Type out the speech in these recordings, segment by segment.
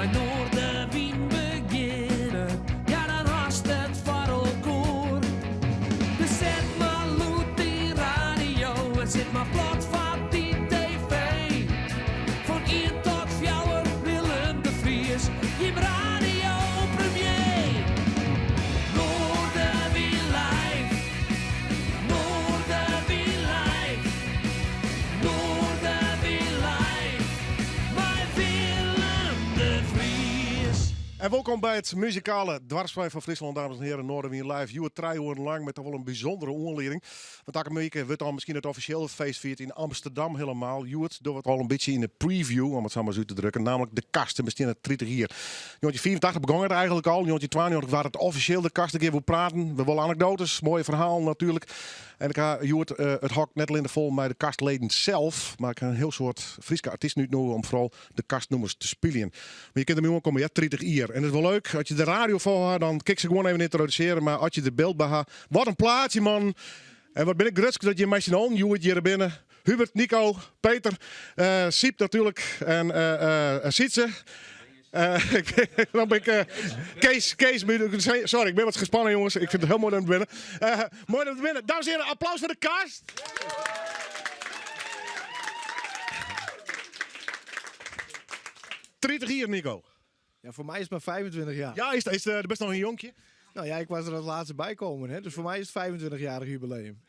mei Noardewyn begjinne, ja dan hast it foar elkoar. Dus set mar lûd dyn radio en sit mar plat foar dyn TV. Fan ien tot fjouwer Willem de Vries, jim radiopremier. Noardewyn live, Noardewyn live, Noardewyn live, mei Willem de Vries. En wolkom by it muzikale doarpsplein fan Fryslân, dames en hearen. Noardewyn Live, hjoed trije oeren lang met toch wol in bysûndere oanlieding. Want takom wike wurdt dan miskien it offisjele feest fierd yn Amsterdam helemaal. Hjoed dogge we it al in bytsje yn de preview, om it sa mar ris út te drukken. Namelijk De Kast, en besteane 30 jier. 1985 begong it eigenlik al. 1992 waard it offisjeel De Kast. Dêr gean we oer praten. We wolle anekdoates, moaie ferhalen natuerlik. En ik ha hjoed it hok net allinne fol mei de kastleden sels, mar ik ha in hiel soad Fryske artysten útnûge om foaral de kastnûmers te spyljen. Mar je kinne der mei oankomme, ja, 30 jier. En it is wol leuk, as je de radio foar ha, dan kin ik se gewoan even yntrodusearje. Mar as je der byld by ha, wat in plaatsje, man! En wat bin ik grutsk dat jim mei syn allen hjoed hjir binne. Hubert, Nico, Peter, eh, Siep natuerlik en eh, eh, Sietse. Dan ben ik Kees, Kees, sorry, ik ben wat gespannen jongens. Ik vind het heel mooi dat we winnen. Mooi dat we winnen. Dames en heren, applaus voor de kast. 30 jier, Nico. Ja, voor mij is het maar 25 jaar. Ja, is, is, best nog een jonkje. Nou ja, ik was er als laatste bij komen, hè? Dus voor mij is het 25-jarig jubileum.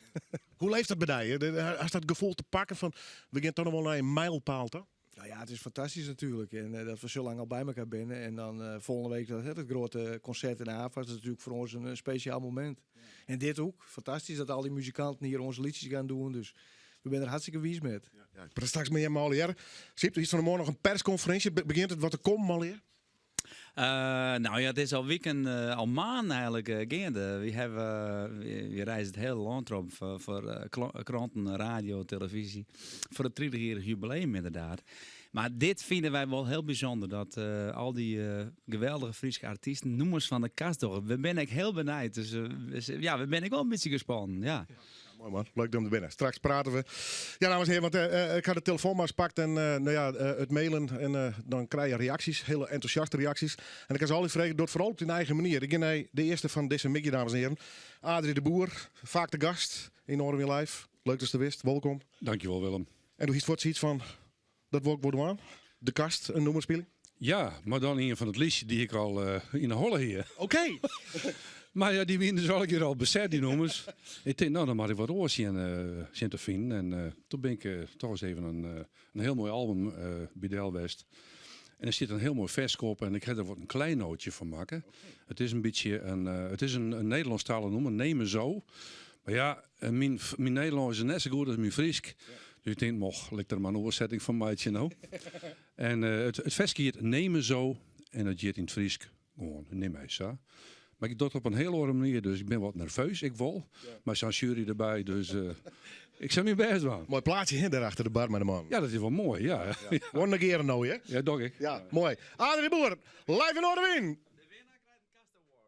Hoe leeft dat by dy? Hast dat gefoel te pakken fan, we gean toch noch wol nei in mijlpaal, toch? Nou ja, het is fantastisch natuurlijk. En dat we zo lang al bij elkaar binnen. En dan volgende week dat, het grote concert in de AFAS. Dat is natuurlijk voor ons een speciaal moment. En dit ook. Fantastisch dat al die muzikanten hier onze liedjes gaan doen. Dus we zijn er hartstikke wies mee. Ja, ja. Ik praat straks met jou allegear. Siep, is fan 'e moarn noch in perskonferinsje. Begjint it wat te kommen allegear? Nou ja, it is al wiken, al maanden eigenlik geande. Wy hawwe, wy reizgje it hiele lân troch foar kranten, radio, televyzje. Foar it tritichjierrich jubileum ynderdaad. Mar dit fine wy wol hiel bysûnder, dat al dy geweldige Fryske artysten nûmers fan de kast dogge. We binne ek hiel benijd, dus ja, we binne ek wol in bytsje gespannen, ja. Moai man, leuk dat je der binne. Straks prate we. Ja, dames en heren, want ik ha de telefoan mar ris pakt en nou ja, it mailen en dan krije je reaksjes, hiele entûsjaste reaksjes. En ik ha se allegear frege, doch it foaral op dyn eigen manier. Ik gean nei de earste fan dizze middei, dames en heren. Adrie de Boer, faak te gast yn Noardewyn Live. Leuk datst der bist, wolkom. Dankjewol Willem. En do hiest fuort sayts fan, dat wol ik wol dwaan. De Kast, in nûmer spylje. Ja, mar dan ien fan it listje dy't ik al yn 'e holle hie. Oké. Mar ja, dy wiene dus allegear al beset, dy nûmers. Ik tink, no, dan moat ik wat oars sjen te finen. En toen bin ik toch ris even in hiel moai album by del west. En der stiet in hiel moai ferske op en ik ha der wat in kleinoatsje fan makke. It is in bytsje in, it is in Nederlânsktalich nûmer, Neem me zo. Mar ja, myn Nederlânsk is net sa goed as myn Frysk. Dus ik tink, moch, lit ik der mar in oersetting fan meitsje no. En it ferske hjit Neem me zo en it hjit yn it Frysk gewoan Nim my sa. Mar ik doch it op in hiel oare manier, dus ik bin wat nerveus, ik wol. Mei sa'n sjuery derby, dus ik sil myn bêst dwaan. Moai plaatsje hè, dêr achter de bar mei de mannen. Ja, dat is wol moai, ja. Gewoan negeare no, hè? Ja, doch ik. Ja, moai. Adrie de Boer, live yn Noardewyn! De winnaar krijt in Kast Award.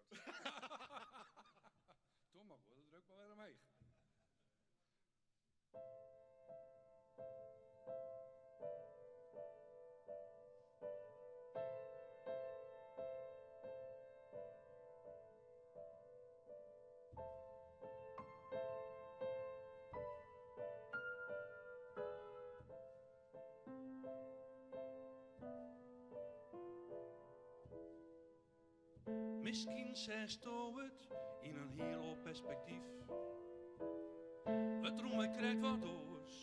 Miskien seachsto it yn in hiel oar perspektyf. It rûn my krekt wat oars,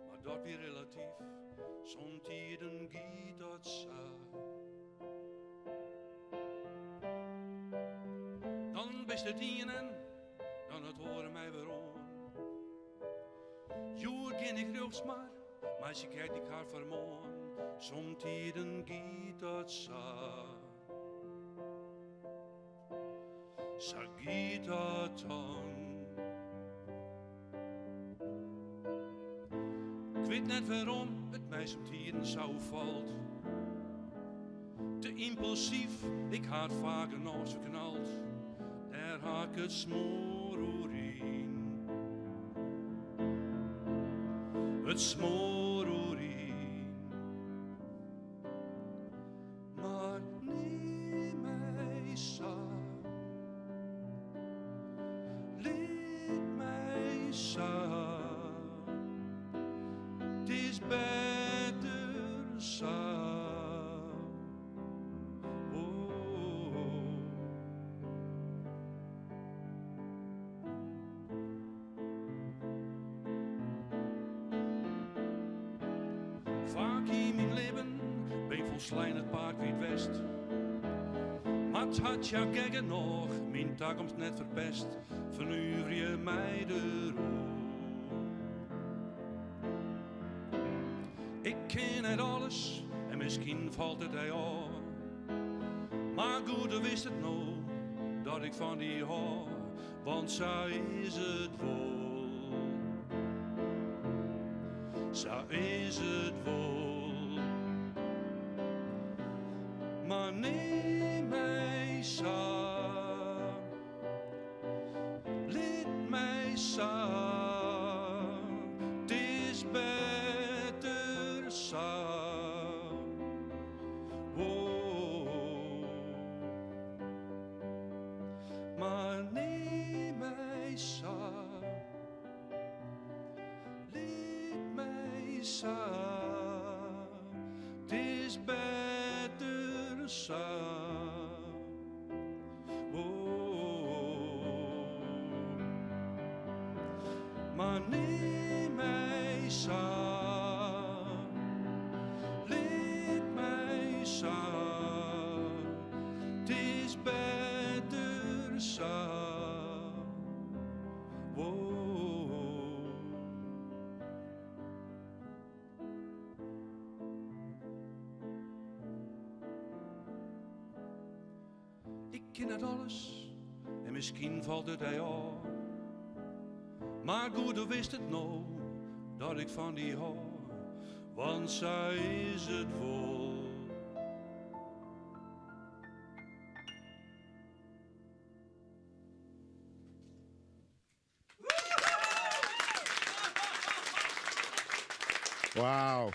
mar dat wie relatyf. Somtiden giet dat sa. Dan bist it ien en dan it oare my wer oan. Hjoed gean ik rjochts mar meitsje krekt dy kar foar moarn. Somtiden giet dat sa. Sa giet dat dan. Ik wit net wêrom it my somtiden sa oerfalt. Te ympulsyf, ik ha it faak genôch ferknald. Dêr ha ik it smoar oer yn. It smoar oer yn. Mar. better sa. Oh. Faak yn myn libben bin ik folslein it paad kwyt west. Mar it hat ja gek genôch myn takomst net ferpest, fernuverje my deroer. Ik kin net alles en miskien falt it dy ôf. Mar goed, do witst it no, dat ik fan dy hâld, want sa is it wol. Sa is it wol. Mar nim my sa. Lit my sa, 't is better sa. Wow. Mar nim my sa, lit my sa, 't is better sa. Mar nim my sa, lit my sa, 't is better sa. Ik kin net alles en miskien falt it dy ôf. Mar goed, do witst it no, dat ik fan dy hâld, want sa is it wol. Wauw.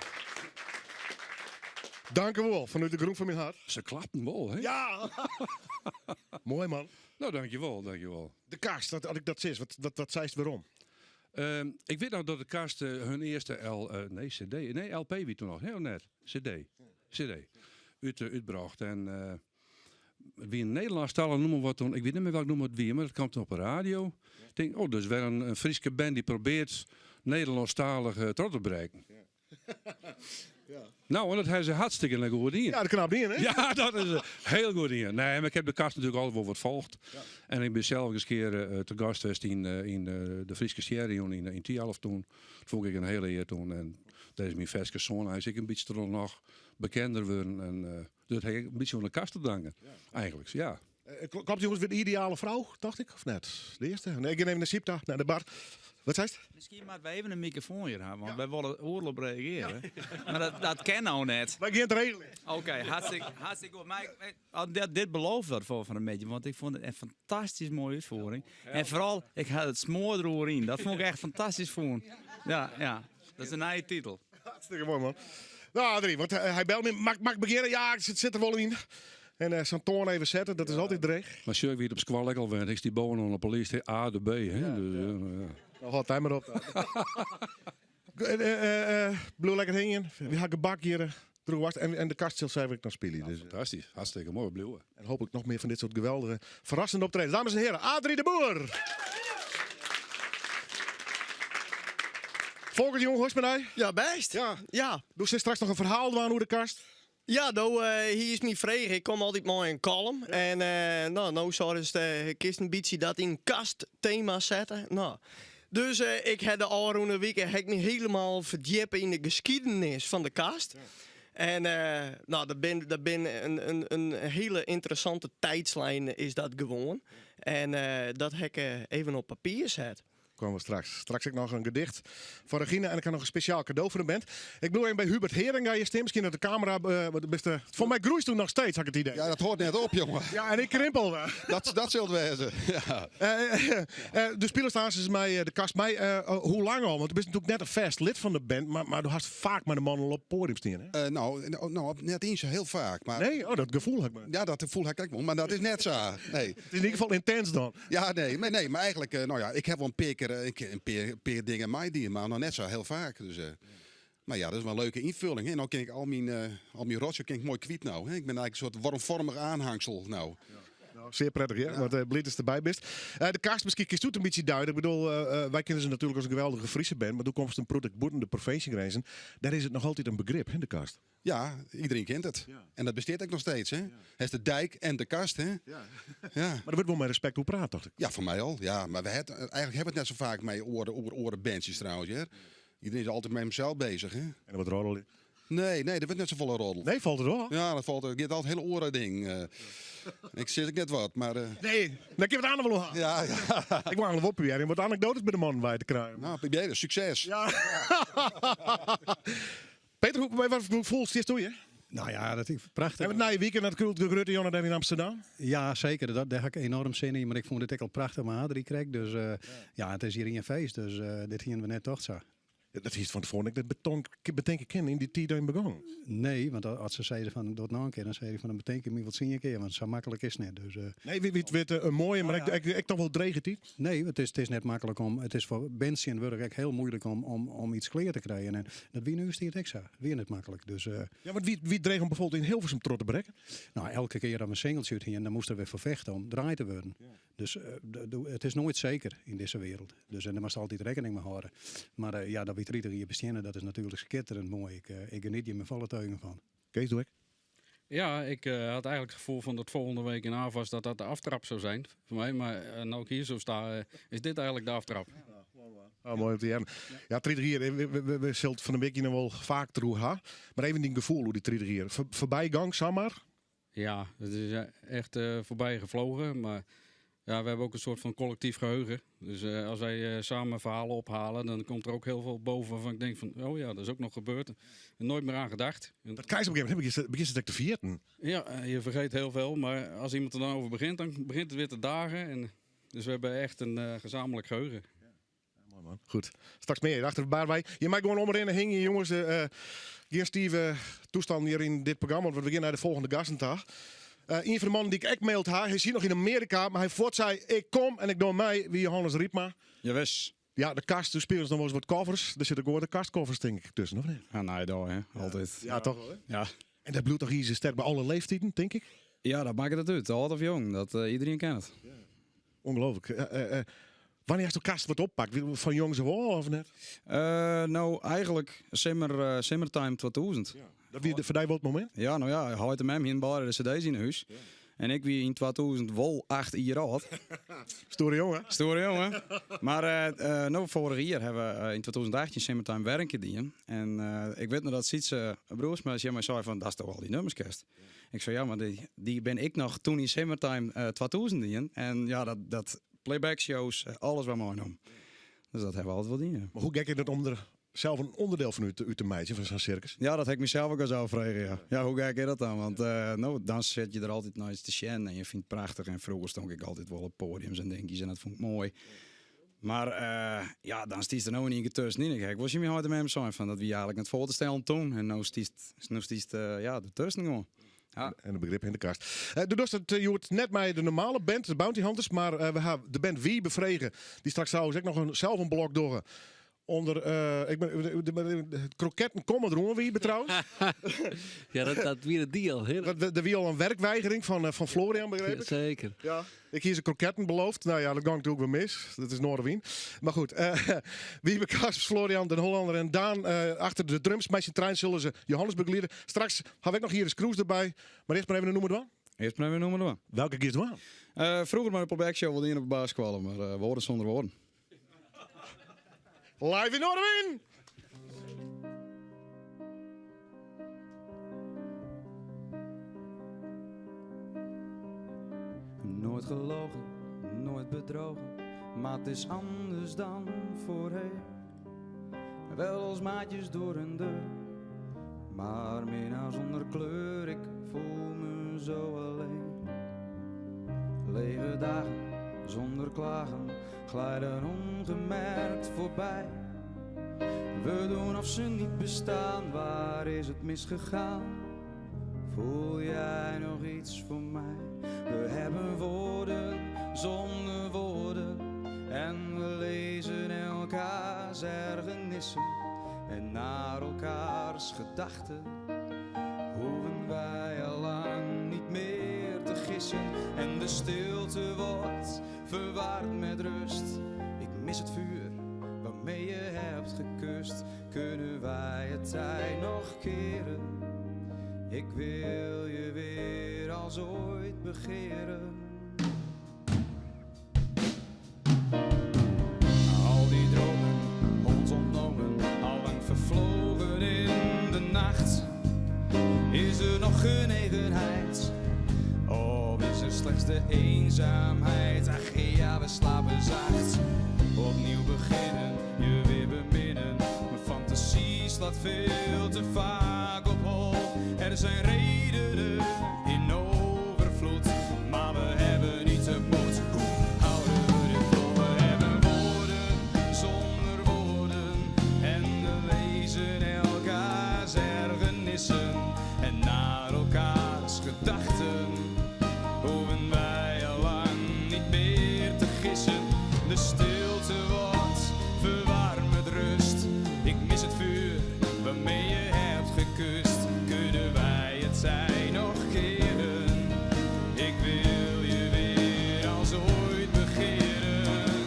Dank u wel, vanuit de grond van mijn hart. Ze klapten wel, hè? Ja! Mooi man. Nou, dankjewel, dankjewel. De kast, dat, als ik dat sis, wat zei het waarom? Ik weet nog dat de kast hun eerste L, nee, CD, nee, LP wie toen nog, heel net, CD, CD, uitbracht. En wie in Nederlandstalig noemen wat toen, ik weet niet meer welk noemen het wie, maar dat kwam toen op de radio. Ik denk, oh, dus weer een Frieske band die probeert Nederlandstalig trots te bereiken. Ja. Nou, en dat hebben ze hartstikke lekker goed in. Ja, dat knap in, hè? Ja, dat is heel goed in. Nee, maar ik heb de kast natuurlijk altijd wel wat volgt. En ik ben zelf eens een keer te gast geweest in de Frieske Stadion in Thialf toen. Dat vond ik een hele eer toen. En daar is mijn verske zoon, hij is ik een beetje er nog bekender worden. En dat heb ik een beetje van de kast te danken. Eigenlijk, ja. Klopt jongens, weer de ideale vrouw, dacht ik, of net? De eerste? Nee, ik ga even naar Sipta, naar de bar. Wat zei het? Misschien moeten wij even een microfoon hier hebben, want wij willen oorlog reageren. Maar dat ken nou net. Wij gaan het regelen. Oké, hartstikke goed. Maar dit belooft wat voor van een beetje, want ik vond het een fantastisch mooie uitvoering. En vooral, ik had het smoorderoer in. Dat vond ik echt fantastisch voor. Ja, ja. Dat is een nieuwe titel. Hartstikke mooi, man. Nou, Adrie, want hij belt me. Mag ik beginnen? Ja, het zit er wel in. En zo'n toon even zetten, dat is altijd dreig. Maar Sjurk, wie het op squal ook al went, is die boven op de politie, A, de B. Hè? Dus, ja. Nou, houd hij maar op. Bloed lekker hingen. We hebben gebak hier droeg was. En de kast zal zelf ik nog spelen. Ja, dus. Fantastisch. Hartstikke mooi, Blue. En hopelijk nog meer van dit soort geweldige, verrassende optredens. Dames en heren, Adrie de Boer. Volgende jongen, hoe is het met mij? Ja, best. Ja. Ja. Doe ze straks nog een verhaal doen hoe de kast? Ja, nou, hier is mijn vraag. Ik kom altijd mooi in kalm. En nou zou dus de kist een beetje dat in kastthema zetten. Nou, dus ik heb de afgelopen weken heb ik me helemaal verdiept in de geschiedenis van de kast. En nou, dat ben, dat ben een, een, een hele interessante tijdslijn is dat gewoon. En dat heb ik even op papier gezet. Komen we straks. Straks heb ik nog een gedicht voor Regina en ik heb nog een speciaal cadeau voor de band. Ik bedoel even bij Hubert Heeringa je stem. Misschien dat de camera wat de beste. Voor mij groeit toen nog steeds, had ik het idee. Ja, dat hoort net op, jongen. Ja, en ik krimpel wel. Dat zult wezen. Ja. De spelers staan ze mij de kast. Mij hoe lang al? Want je bent natuurlijk net een vast lid van de band, maar du hast vaak met de mannen op het podium staan, hè? Nou, net eens heel vaak. Maar Nee? Oh, dat gevoel heb ik maar. Ja, dat gevoel heb ik wel, maar dat is net zo. Nee. Het is in ieder geval intens dan. Ja, nee, maar, nee, maar eigenlijk, nou ja, ik heb wel een paar keer, een keer, een paar, paar dingen mij die, maar nog net zo heel vaak. Dus. Maar ja, dat is wel een leuke invulling. Hè. Nou kin ik al mijn rotzooi kin ik mooi kwyt nou. Hè. Ik ben eigenlijk een soort wormvormig aanhangsel nou. Zeer prettig, ja. Want bliid datst derby bist. De Kast, miskien kinst it in bytsje duide. Ik bedoel, wy kenne se natuerlik as in geweldige Fryske band, mar do komst in protte bûten de provinsjegrinzen. Dêr is it noch altyd in begrip, hè, de Kast. Ja, iedereen kent het. En dat bestiet ek noch steeds. Hè? Het is de dijk en de kast. Hè? Ja. Ja. Mar der wurdt wol mei respekt oer praat, tocht ik. Ja, foar my al. Ja, mar we het, eigenlijk hawwe we it net sa faak mei oare bandsjes trouwens. Hè? Iedereen is altyd mei himsels beuzich. Hè? En wat roddel. Nee, nee, der wurdt net safolle roddeld. Nee, falt it op? Ja, dat falt. It giet altyd hiele oare dingen. Ik sis ek net wat, mar. Nee, dan kinne we it oan wol ha. Ja. Ik wol wol probearje wat anekdoates by de mannen wei te krijen. Nou, probearje, sukses. Ja. Peter, hoe, wat gefoel stiest do hjir? Nou ja, dat is prachtich. En it nije weekend dat de grutte jûn dêr yn Amsterdam? Ja, seker. Dêr ha ik enoarm sin yn. Mar ik fûn it ek al prachtich mei Adrie krekt. Dus ja, it is hjir in feest. Dus dit hiene we net tocht sa. Ja, dat hiest fan tefoaren ek net betinke kinnen yn dy tiid dat jim begûnen. Nee, want as se seiden fan doch it noch in kear, dan sei ik fan dan betink ik my wol 10 kear, want sa maklik is it net. Dus, Nee, wie it in moaie, mar ek toch wol drege tiid? Nee, it is net maklik om, it is foar bands tsjintwurdich ek hiel muoilik om yts klear te krijen. En dat wie yn ús tiid ek sa. It wie net maklik. Dus, Ja, want wie it dreech om bygelyks yn Hilversum troch te brekken? Nou, elke kear dat we in singeltsje út hiene, dan moast der wer foar fechte om draaid te wurden. Dus it is noait seker yn dizze wereld. Dus, en dêr moatst altyd rekkening mei hâlde. Mar ja, dat wy 30 jier besteane, dat is natuerlik skitterend moai. Ik geniet hjir mei folle teugen fan. Kees, doe ek? Ja, ik had eigenlijk het gevoel van dat volgende week in AFAS dat dat de aftrap zou zijn voor mij. Maar nou ik hier zo sta, is dit eigenlijk de aftrap. Oh, moai om te hearren. Ja, 30 jier, we sille it fan 'e middei noch wol faak deroer ha. Mar even dyn gefoel oer dy 30 jier. Foarbygong, samar? Ja, het is echt voorbij gevlogen. Maar ja, we hebben ook een soort van collectief geheugen. Dus als wij samen verhalen ophalen, dan komt er ook heel veel boven waarvan ik denk van, oh ja, dat is ook nog gebeurd. En nooit meer aan gedacht. En Dat krijg je op een gegeven moment, begint het ook te vergeten. Ja, je vergeet heel veel. Maar als iemand er dan over begint, dan begint het weer te dagen. En dus we hebben echt een gezamenlijk geheugen. Ja, moai man. Goed. Straks mear. Achter de bar by. Je mag gewoan omrinne, hingje, jonges. Gjin stive tastân hjir yn dit programma, want we geane nei de folgjende gasten ta. Ien fan de mannen dy't ik ek maild ha, hy sit noch yn Amearika, mar hy fuort sei, ik kom en ik doch mei, wie Johannes Rypma. Jawis. Ja, de Kast, do spylest noch wolris wat covers. Der sitte gewoan de Kastcovers tink ik tusken, of net? Ja, nee, dêr, hè. Altyd. Ja, toch wol, hè? Ja. En dat bliuwt toch izersterk by alle leeftiden, tink ik? Ja, dat makket it út. Âld of jong, dat iedereen ken it. Ja. Ongelooflijk. Wannear hast de Kast wat oppakt? Fan jongs af oan of net? Nou, eigenlijk Simmertime 2000. Ja. Dat wie foar dy wol it momint? Ja, nou ja, heit en mem hiene beide de cd's yn 'e hûs. Ja. En ik wie yn 2000 wol 8 jier âld. Stoere jonge. Stoere jonge. Mar no, foarich jier hawwe we yn 2018 Simmertime wer in kear dien. En ik wit noch dat Sytse Broersma tsjin my sei fan, datsto al dy nûmers kenst. Ik sei, ja, mar dy bin ik noch doe yn Simmertime 2000 dien. En ja, dat playback shows, alles wer meinommen. Dus dat hawwe we altyd wol dien, ja. Mar hoe gek is it om der sels in ûnderdiel fan út te meitsjen fan sa'n sirkus? Ja, dat ha ik mysels ek al sa frege, ja. Ja, hoe gek is dat dan? Want no, dan sit je der altyd nei te sjen en je fynt it prachtich. En froeger stond ik altyd wol op poadiums en dinkjes en dat fûn ik moai. Mar ja, dan stiest der no yn ien kear tuskenyn. Ik ha wol tsjin myn heit en mem sein fan dat wie eigentlik net foar te stellen toen. En no stiest, no stiest, ja, der tusken gewoan. Ja. En de begrip yn de Kast. Do dochst it hjoed net mei de normale band, de Bounty Hunters, mar we hawwe de band Wie befrege, dy't straks trouwens ek noch sels in blok dogge. Under, ik ben, de kroketten komme deroan, Wiebe trouwens. Ja, dat wie de deal. Heel. Dat wie al in werkweigering fan Florian, begryp ik? Seker. Ja. Ik hie se kroketten beloofd. Nou ja, dat gyng natuerlik wer mis. Dat is Noardewyn. Mar goed, Wiebe Kaspers, Florian den Hollander en Daan achter de drums. Mei syn trijen sille se Johannes begeliede. Straks ha ik noch Iris Kroes derby. Mar earst mar even in nûmer dwaan. Earst mar even in nûmer dwaan. Welke giest dwaan? Froeger mei de playback show wol dien op de basisskoalle, mar Woorden zonder woorden. Live yn Noardewyn! Nooit gelogen, nooit bedrogen, maar het is anders dan voorheen. Wel als maatjes door een deur, maar minnaar zonder kleur, ik voel me zo alleen. Lege dagen zonder klagen glijden ongemerkt voorbij. We doen of ze niet bestaan, waar is het misgegaan? Voel jij nog iets voor mij? We hebben woorden zonder woorden en we lezen elkaars ergernissen en naar elkaar. elkaars gedachten hoeven wij al lang niet meer te gissen. En de stilte wordt verward met rust. Ik mis het vuur waarmee je hebt gekust. Kunnen wij het tijd nog keren? Ik wil je weer als ooit begeren. Al die dromen, ons ontnomen, al lang vervlogen in de nacht. Is er nog genegenheid? Of is er slechts de eenzaamheid? Ach ja, we slapen zacht. Opnieuw beginnen, je weer beminnen. Mijn fantasie slaat veel te vaak op hol. Er zijn redenen in overvloed, maar we hebben niet de moed. Hoe houden we dit vol? We hebben woorden zonder woorden. En we lezen elkaars ergernissen. En naar elkaars gedachten hoeven wij al lang niet meer te gissen. De stilte wordt verwarmd met rust. Ik mis het vuur waarmee je hebt gekust. Kunnen wij het zijn nog keren? Ik wil je weer als ooit begeren.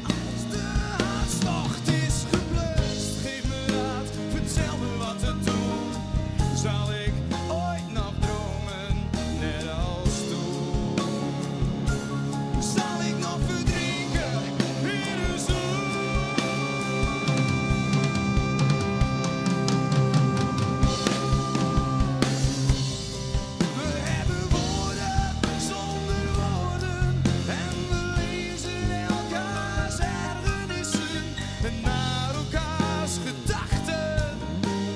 Als de hartstocht is geblust, geef me raad, vertel me wat te doen. Zal ik ooit nog dromen, net als toen? Zal ik nog verdrinken in een zoen? We hebben woorden zonder woorden en we lezen elkaars ergernissen en naar elkaars gedachten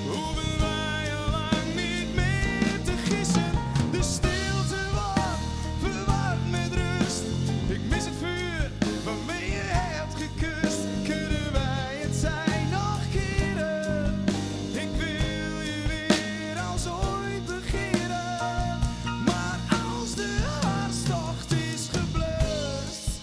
hoeven wij al lang niet meer te gissen. De stilte wordt verward met rust. Ik mis het vuur waarmee je hebt gekust. Kunnen wij het zijn nog keren? Ik wil je weer als ooit begeren. Maar als de hartstocht is geblust.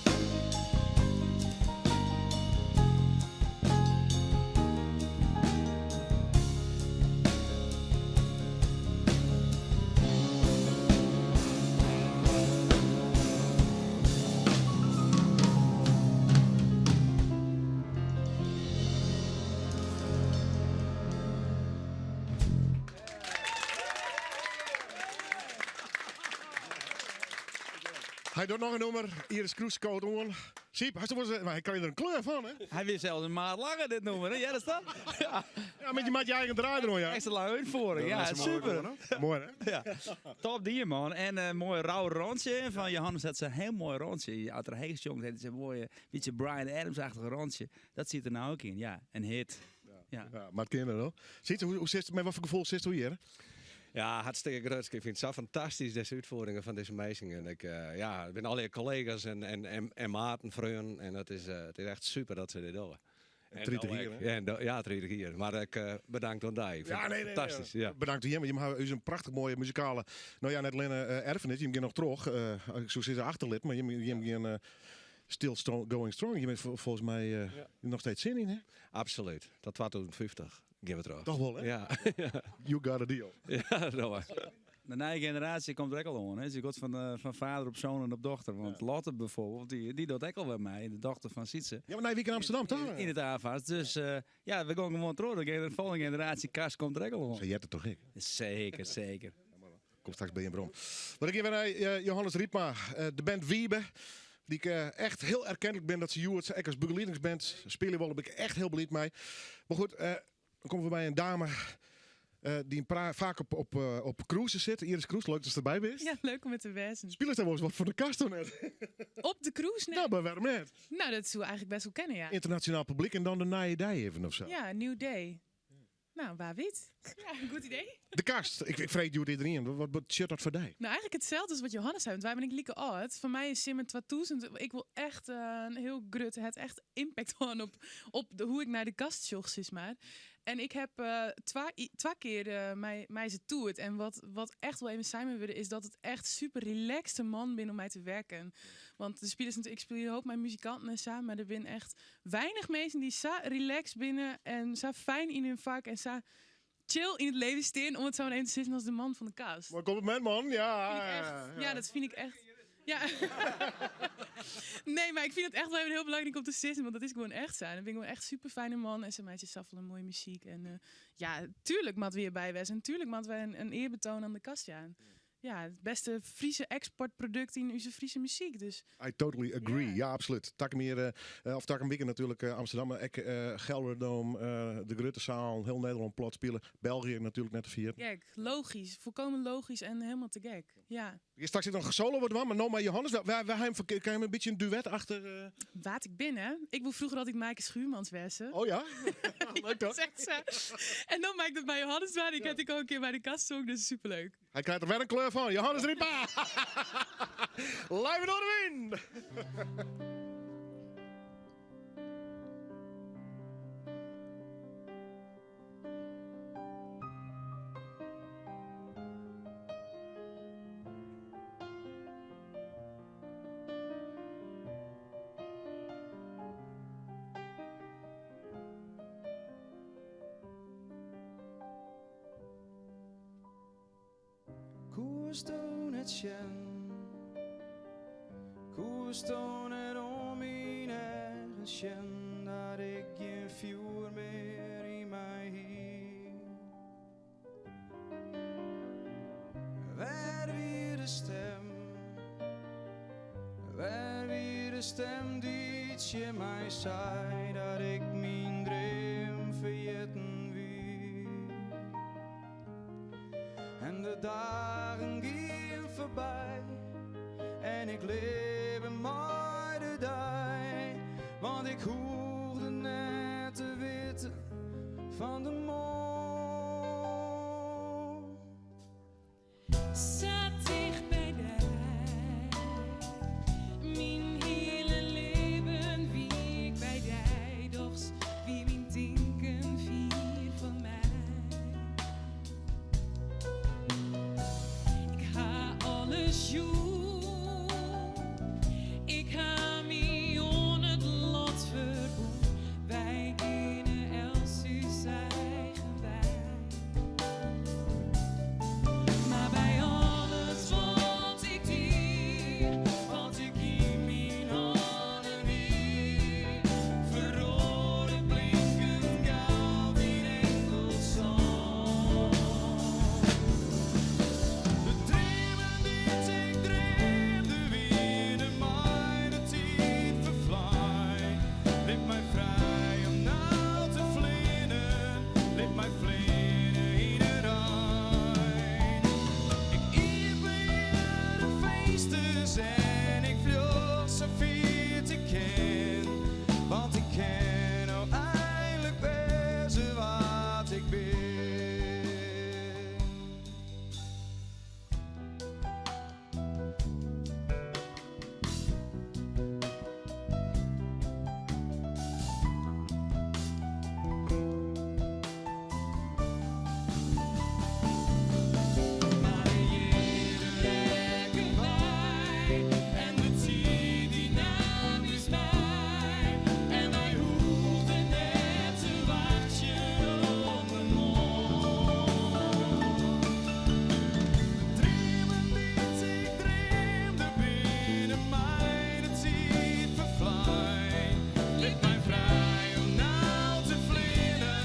Hij doet nog een nummer. Iris Kroes code on. Siep, hij is maar hij kan je er een kleur van, hè? Hij wist zelfs een maat langer dit nummer, hè? Ja, dat is dat? Ja. Ja, met je maat je eigen draai erom, ja. Extra lange uitvoering, ja, super. Mooi, hè? Ja. Top dier, man. En een mooi rauw rondje van Johannes. Dat is een heel mooi rondje. Uit de Heegsjong, dat is een mooie, beetje Bryan Adams-achtig rondje. Dat zit er nou ook in, ja. Een hit. Ja. Ja, maar het kinderen, hoor. Ziet, hoe zit het, met wat voor gevoel zit u hier? hè? Ja, hartstikke groot. Ik vind het zo fantastisch, deze uitvoeringen van deze meisjes. En ik, ja, ik ben al je collega's en maten, vrienden. En het is echt super dat ze dit doen. En 30 nou hier, ik- hè? Ja, en ja, 30 hier. Maar ik bedankt aan die. Ik vind Ja, het nee, nee, Fantastisch, nee. ja. Bedankt hier, want je hebt u een prachtig mooie muzikale. Nou ja, net alleen erfenis. Je hebt nog terug. Ik zou zeggen achterlid, maar je hebt geen still strong, going strong. Je bent volgens mij nog steeds zin in, hè? Absoluut. Tot 2050 gaan we terug. Toch wel, hè? Ja. You got a deal. Ja, dat was. De nieuwe generatie komt er ook al aan. Hè? Ze gaat van vader op zoon en op dochter. Want Lotte bijvoorbeeld, die doet ook al bij mij. De dochter van Sietse. Ja, maar nee, week in Amsterdam, toch? In het AFAS. Dus ja, we gaan gewoon terug. De volgende generatie kast komt er ook al aan. Zeg jij het toch, ik? Zeker, zeker. Kom straks bij je bron. Maar ik even naar Johannes Riepma, de band Wiebe. Die ik echt heel erkentelijk ben dat ze Joert, ik als begeleidingsband spelen willen, ben ik echt heel blij mee. Maar goed, dan komen we bij een dame die vaak op cruises zit. Iris Kroes, leuk dat ze erbij bent. Ja, leuk om met te wezen. Spelen ze daar wel eens wat voor de kast toen net? Op de cruise net? Nou, maar waarom net? Nou, dat zou we eigenlijk best wel kennen, ja. Internationaal publiek en dan de Nije Dei even of zo. Ja, New Day. Nou, waar weet. Ja, goed idee. De kast. Ik vreet Joert iedereen. Wat shit dat voor die? Nou, eigenlijk hetzelfde als wat Johannes zei. Want wij ben ik lieke oud. Voor mij is Simmer 2000. Ik wil echt een heel grut. Het echt impact aan op de, hoe ik naar de kast zocht, zeg maar. En ik heb twee keer mij ze toerd. En wat echt wel even zijn willen, is dat het echt super relaxte man binnen om mij te werken. Want de spelers natuurlijk, ik speel hier ook mijn muzikanten en samen, maar er zijn echt weinig mensen die zo relaxed binnen en zo fijn in hun vak en zo chill in het leven staan, om het zo maar even te zeggen, als de man van de kast. Mooi compliment, man. Ja. Vind ik echt, ja, dat vind ik echt. Ja. Nee, maar ik vind het echt wel even heel belangrijk om te zitten, want dat is gewoon echt zijn. Dat vind ik gewoon echt super fijne man. En ze meisje saffelen mooie muziek. En ja, tuurlijk moet we hierbij wezen. En tuurlijk moeten we een eerbetoon aan de kast, ja. Ja, het beste Friese exportproduct in onze Friese muziek. Dus. I totally agree. Ja, absoluut. Takkenmeer, of Takkenwieken natuurlijk, Amsterdam, maar ook Gelredome, de Gruttezaal, heel Nederland plat spelen. België natuurlijk net te vieren. Gek, logisch, volkomen logisch en helemaal te gek. Ja. Je straks zit nog solo wordt, maar nou maar Johannes, waar hem kan je hem een beetje een duet achter? Wat ik ben, hè? Ik wil vroeger altijd Maaike Schuurmans wezen. Oh ja? Leuk toch? Zegt ze. En dan maakt het bij Johannes waar. Ik heb ik al een keer bij de kast gezongen, dus superleuk. Hij krijgt er weer een kleur van. Johannes Riepa! Live in Noardewyn! Koersdoon het sjen, koersdoon het om mijn eigen sjen, dat ik geen vuur meer in mij hier. Waar weer de stem, waar weer de stem die je mij zei, dat ik mijn droom vergeten wie. En de dagen gingen voorbij en ik leef maar de dag, want ik hoefde net te weten van de morgen. Zat dicht bij de mijn hele leven wie ik bij die, doch wie mijn denken vier van mij. Ik ha alles joe, ik ha mij on het lot verbonden. Wij kennen Elsu's eigen wij. Maar bij alles wat ik die, wat ik in mijn handen hier, verrode blinkend goud in enkel zon. De dromen die ik droomde, winnen mij de tijd vervlaai. Liet mij vrij om nou te vliegen, liet mij vliegen in de rij. Ik eer de feesten en ik vlog zo ver te ken, want ik ken nou eindelijk best wat ik ben. Maar de jaren werken wij en de tijd die nam is mij. En wij hoefden net te wachten op een morgen. Dromen die ik droomde binnen mij de tijd vervlaai. Liet mij vrij om nou te vliegen,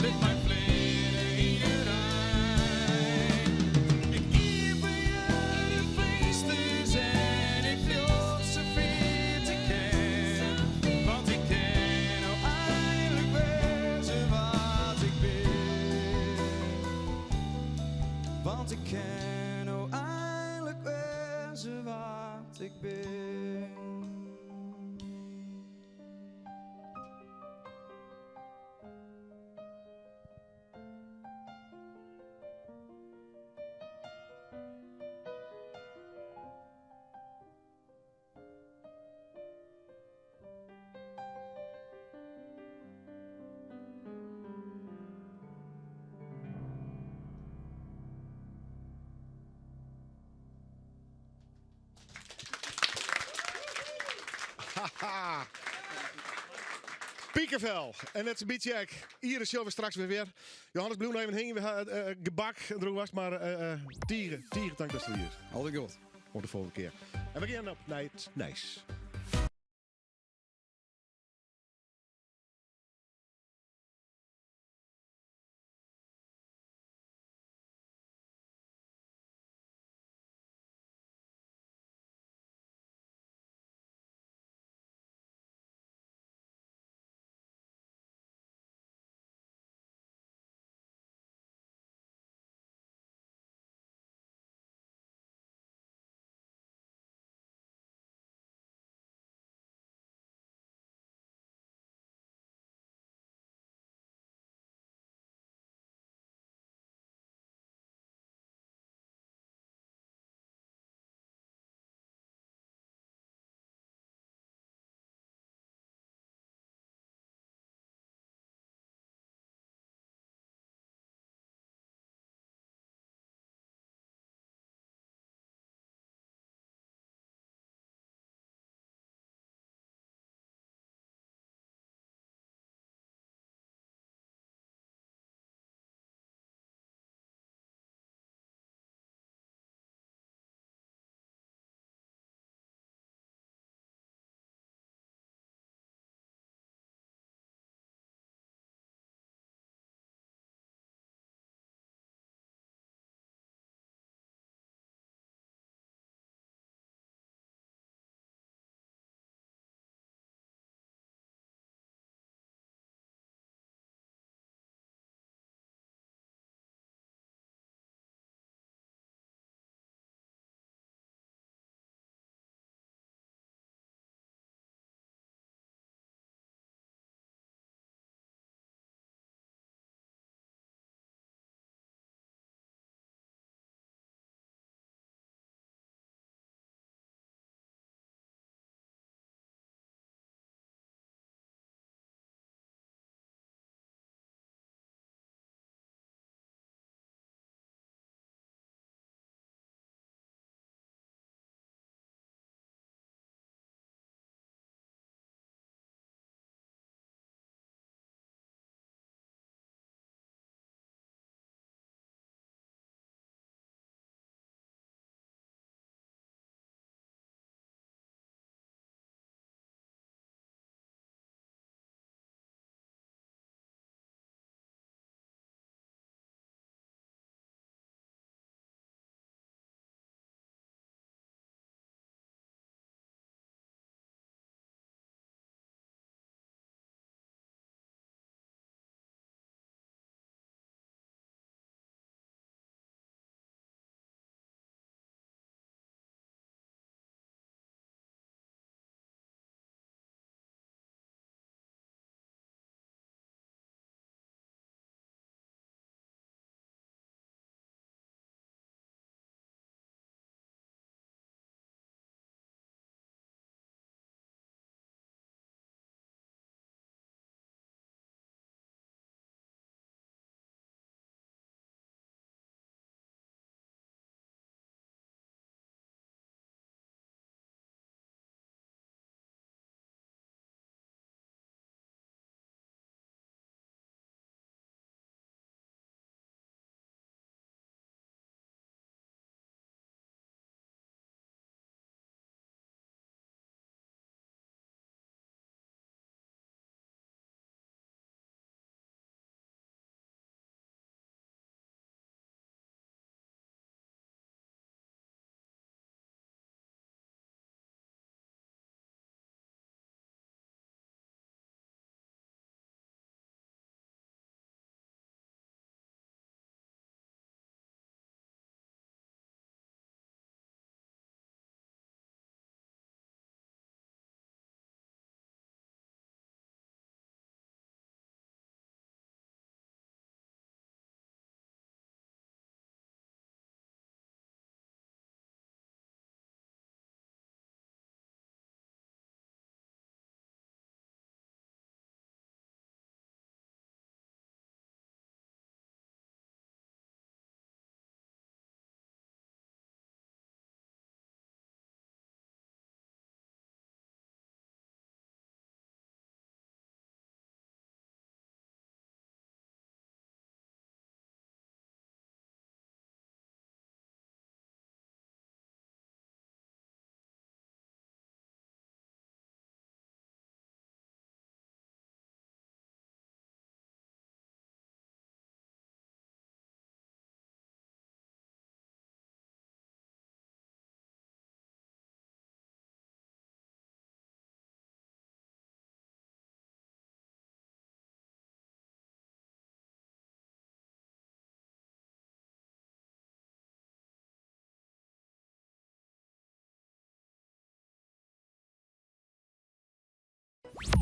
liet mij vliegen in de rij. Ik eer de feesten en ik vlog zo ver te ken, want ik ken nou eindelijk wezen wat ik ben. Want ik ken nou eindelijk wezen wat ik ben. Piekenvel. En net sa'n bytsje ek. Iris sillen we straks weer weer. Johannes, bliuw noch even hingjen. We ha gebak en droech was, mar tige, tige tank dat der hjir. Altyd goed. Oant de folgjende kear. En we gean op nei it nijs.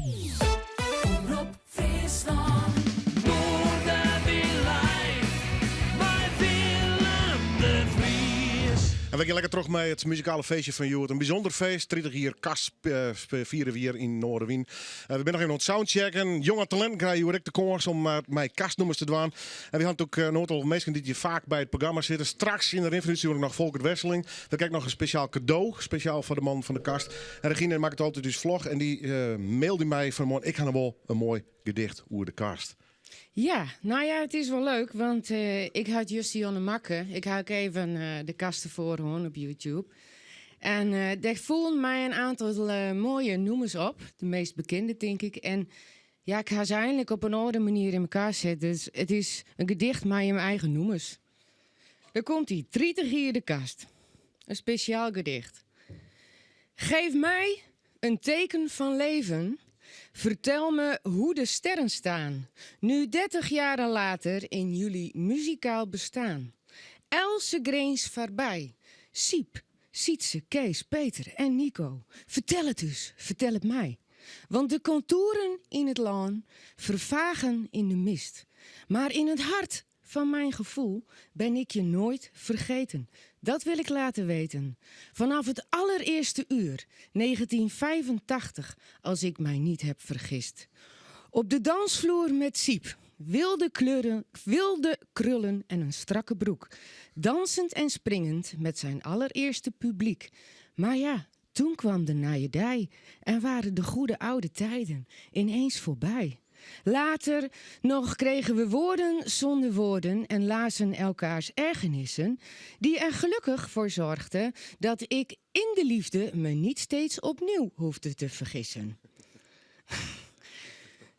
Omrop Fryslân. Noardewyn live mei Willem de Vries. En we gean lekker troch mei it muzikale feestje fan hjoed. In bysûnder feest, 30 jier Kast eh, fiere we hjir yn Noardewyn. Eh, we binne noch even oan it soundchecken. Jonge talinten krije hjoed ek de kâns om eh, mei kastnûmers te dwaan. En we ha natuerlik in oantal minsken dy't hjir faak by it programma sitte. Straks yn de rin fan de útstjoering noch Folkert Wesseling. We krije ek noch in spesjaal kado, spesjaal foar de man fan de kast. En Regine makket altyd ús vlog en dy mailde my fan 'e moarn, ik ha noch wol in moai gedicht oer de kast. Ja, nou ja, it is wol leuk, want ik ha it just hjirûnder makke. Ik ha ek even de kast derfoar hân op YouTube. En dêr foelen my in oantal moaie nûmers op, de meast bekende tink ik. En ja, ik ha se einlik op in oare manier yn elkoar set. Dus it is in gedicht mei jim eigen nûmers. Dêr komt ie, 30 jier de kast. In spesjaal gedicht. Geef mij een teken van leven. Vertel me hoe de sterren staan. Nu 30 jaren later in jullie muzikaal bestaan. Eltse grins foarby. Siep, Sietse, Kees, Peter en Nico. Fertel it ús, fertel it my. Want de kontoeren yn it lân ferfagen yn de mist. Mar yn it hart van mijn gevoel ben ik je nooit vergeten. Dat wil ik laten weten. Vanaf het allereerste uur, 1985, als ik mij niet heb vergist. Op de dansvloer met Siep, wilde, kleuren, wilde krullen en een strakke broek. Dansend en springend met zijn allereerste publiek. Maar ja, toen kwam de nije dei en waren de goede oude tijden ineens voorbij. Later nog kregen we woorden zonder woorden en lazen elkaars ergernissen, die er gelukkig voor zorgden dat ik in de liefde me niet steeds opnieuw hoefde te vergissen.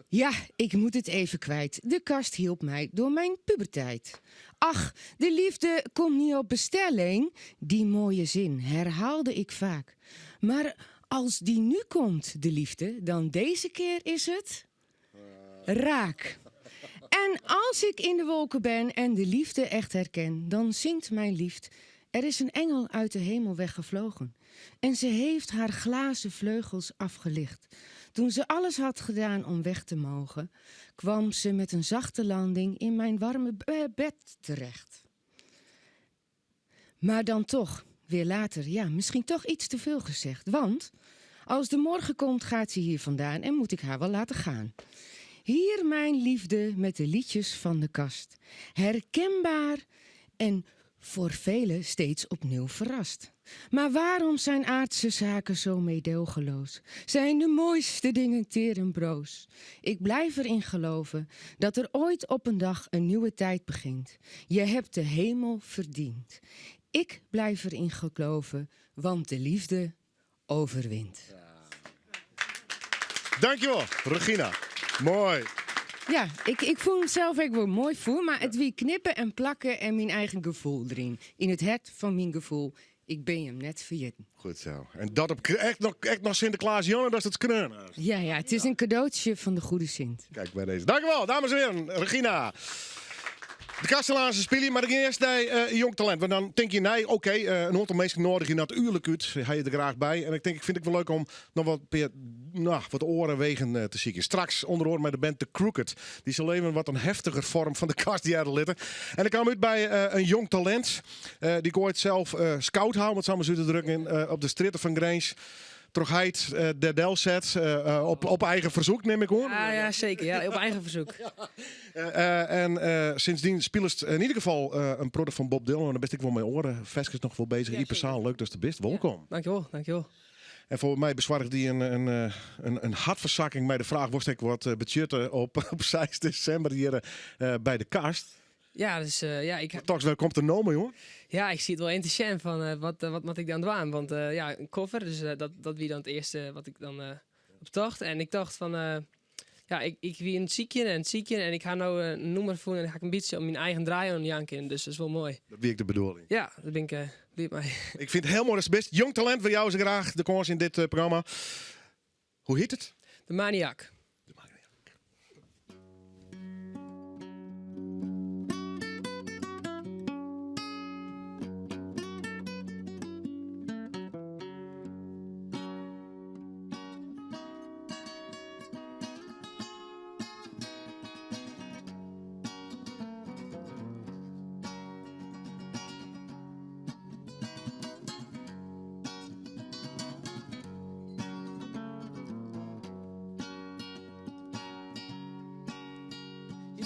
Ja, ik moet het even kwijt. De kast hielp mij door mijn puberteit. Ach, de liefde komt niet op bestelling. Die mooie zin herhaalde ik vaak. Maar als die nu komt, de liefde, dan deze keer is het raak. En als ik in de wolken ben en de liefde echt herken, dan zingt mijn liefde. Er is een engel uit de hemel weggevlogen. En ze heeft haar glazen vleugels afgelicht. Toen ze alles had gedaan om weg te mogen, kwam ze met een zachte landing in mijn warme bed terecht. Maar dan toch, weer later, ja, misschien toch iets te veel gezegd. Want als de morgen komt, gaat ze hier vandaan en moet ik haar wel laten gaan. Hier mijn liefde met de liedjes van de kast. Herkenbaar en voor velen steeds opnieuw verrast. Maar waarom zijn aardse zaken zo meedogenloos? Zijn de mooiste dingen teer en broos? Ik blijf erin geloven dat er ooit op een dag een nieuwe tijd begint. Je hebt de hemel verdiend. Ik blijf erin geloven, want de liefde overwint. Dankjewel, Regina. Moai. Ja, ik fûn it sels ek wol moai foar, mar it wie knippen en plakken en myn eigen gefoel deryn. Yn it hert fan myn gefoel, ik bin jim net ferjitten. Goed zo. En dat op echt noch Sinteklaasjûn, dat is it skreaun. Ja, it is in kadootsje fan de goede Sint. Kijk bij deze. Dankjewel, dames en heren. Regina. De Kastelaanse spylje, mar ik gean earst nei Jong Talint. Want dan tink je, nee, oké, in oantal minsken noadigje je natuerlik út. Ha je der graach by. En ik tink, ik fyn it wol leuk om noch wat pear, nou, wat oare wegen te sykjen. Straks ûnder oare mei de band The Crooked. Dy sil even wat in heftiger foarm fan de kast hearre litte. En ik kaam út by in jong talint. Dy't ik oait sels scout ha, om it sa mar út te drukken, op de strjitte fan Grins. Troch heit der delset, op eigen fersoek nim ik oan. Ja, zeker. Ja, op eigen verzoek. En sindsdien spilest yn ieder gefal in protte fan Bob Dylan. En dan bist ek wol mei oare ferskes noch wol bezich. Ype Zaal, leuk datst der bist. Wolkom. Ja, dankjewol, dankjewol. En foar my besoarge dy in hartfersakking mei de fraach wolst ek wat betsjutte op 6 desimber hjir by de kast. Ja, dus ja, ik Toch wer komt der no mei, jonge? Ja, ik siet wol even te sjen fan wat moat ik dan dwaan? Want ja, in cover, dus dat wie dan it earste wat ik dan op tocht. En ik tocht fan, ja, ik wie oan it sykjen en it sykjen en ik ha no in nûmer fûn en ha ik in bytsje op myn eigen draai oan jaan kinnen, dus dat is wol moai. Dat wie ek de bedoeling. Ja, dêr bin ik bliid mei. Ik fyn it hiel moai datst der bist. Jong talint, we jouwe se graach de kâns yn dit programma. Hoe hjit it? De Maniak. De Maniak.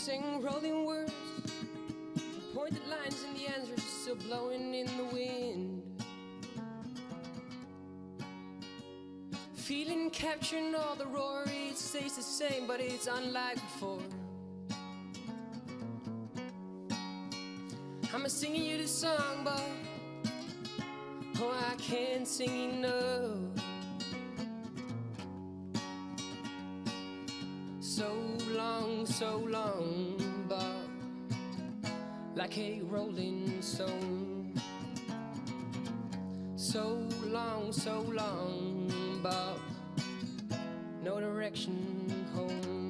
Sing rolling words, pointed lines, and the answers still blowing in the wind. Feeling capturing all the roar, it stays the same, but it's unlike before. I'm singing you this song, but oh, I can't sing enough. So long, so long, Bob, like a rolling stone. So long, so long, Bob, no direction home.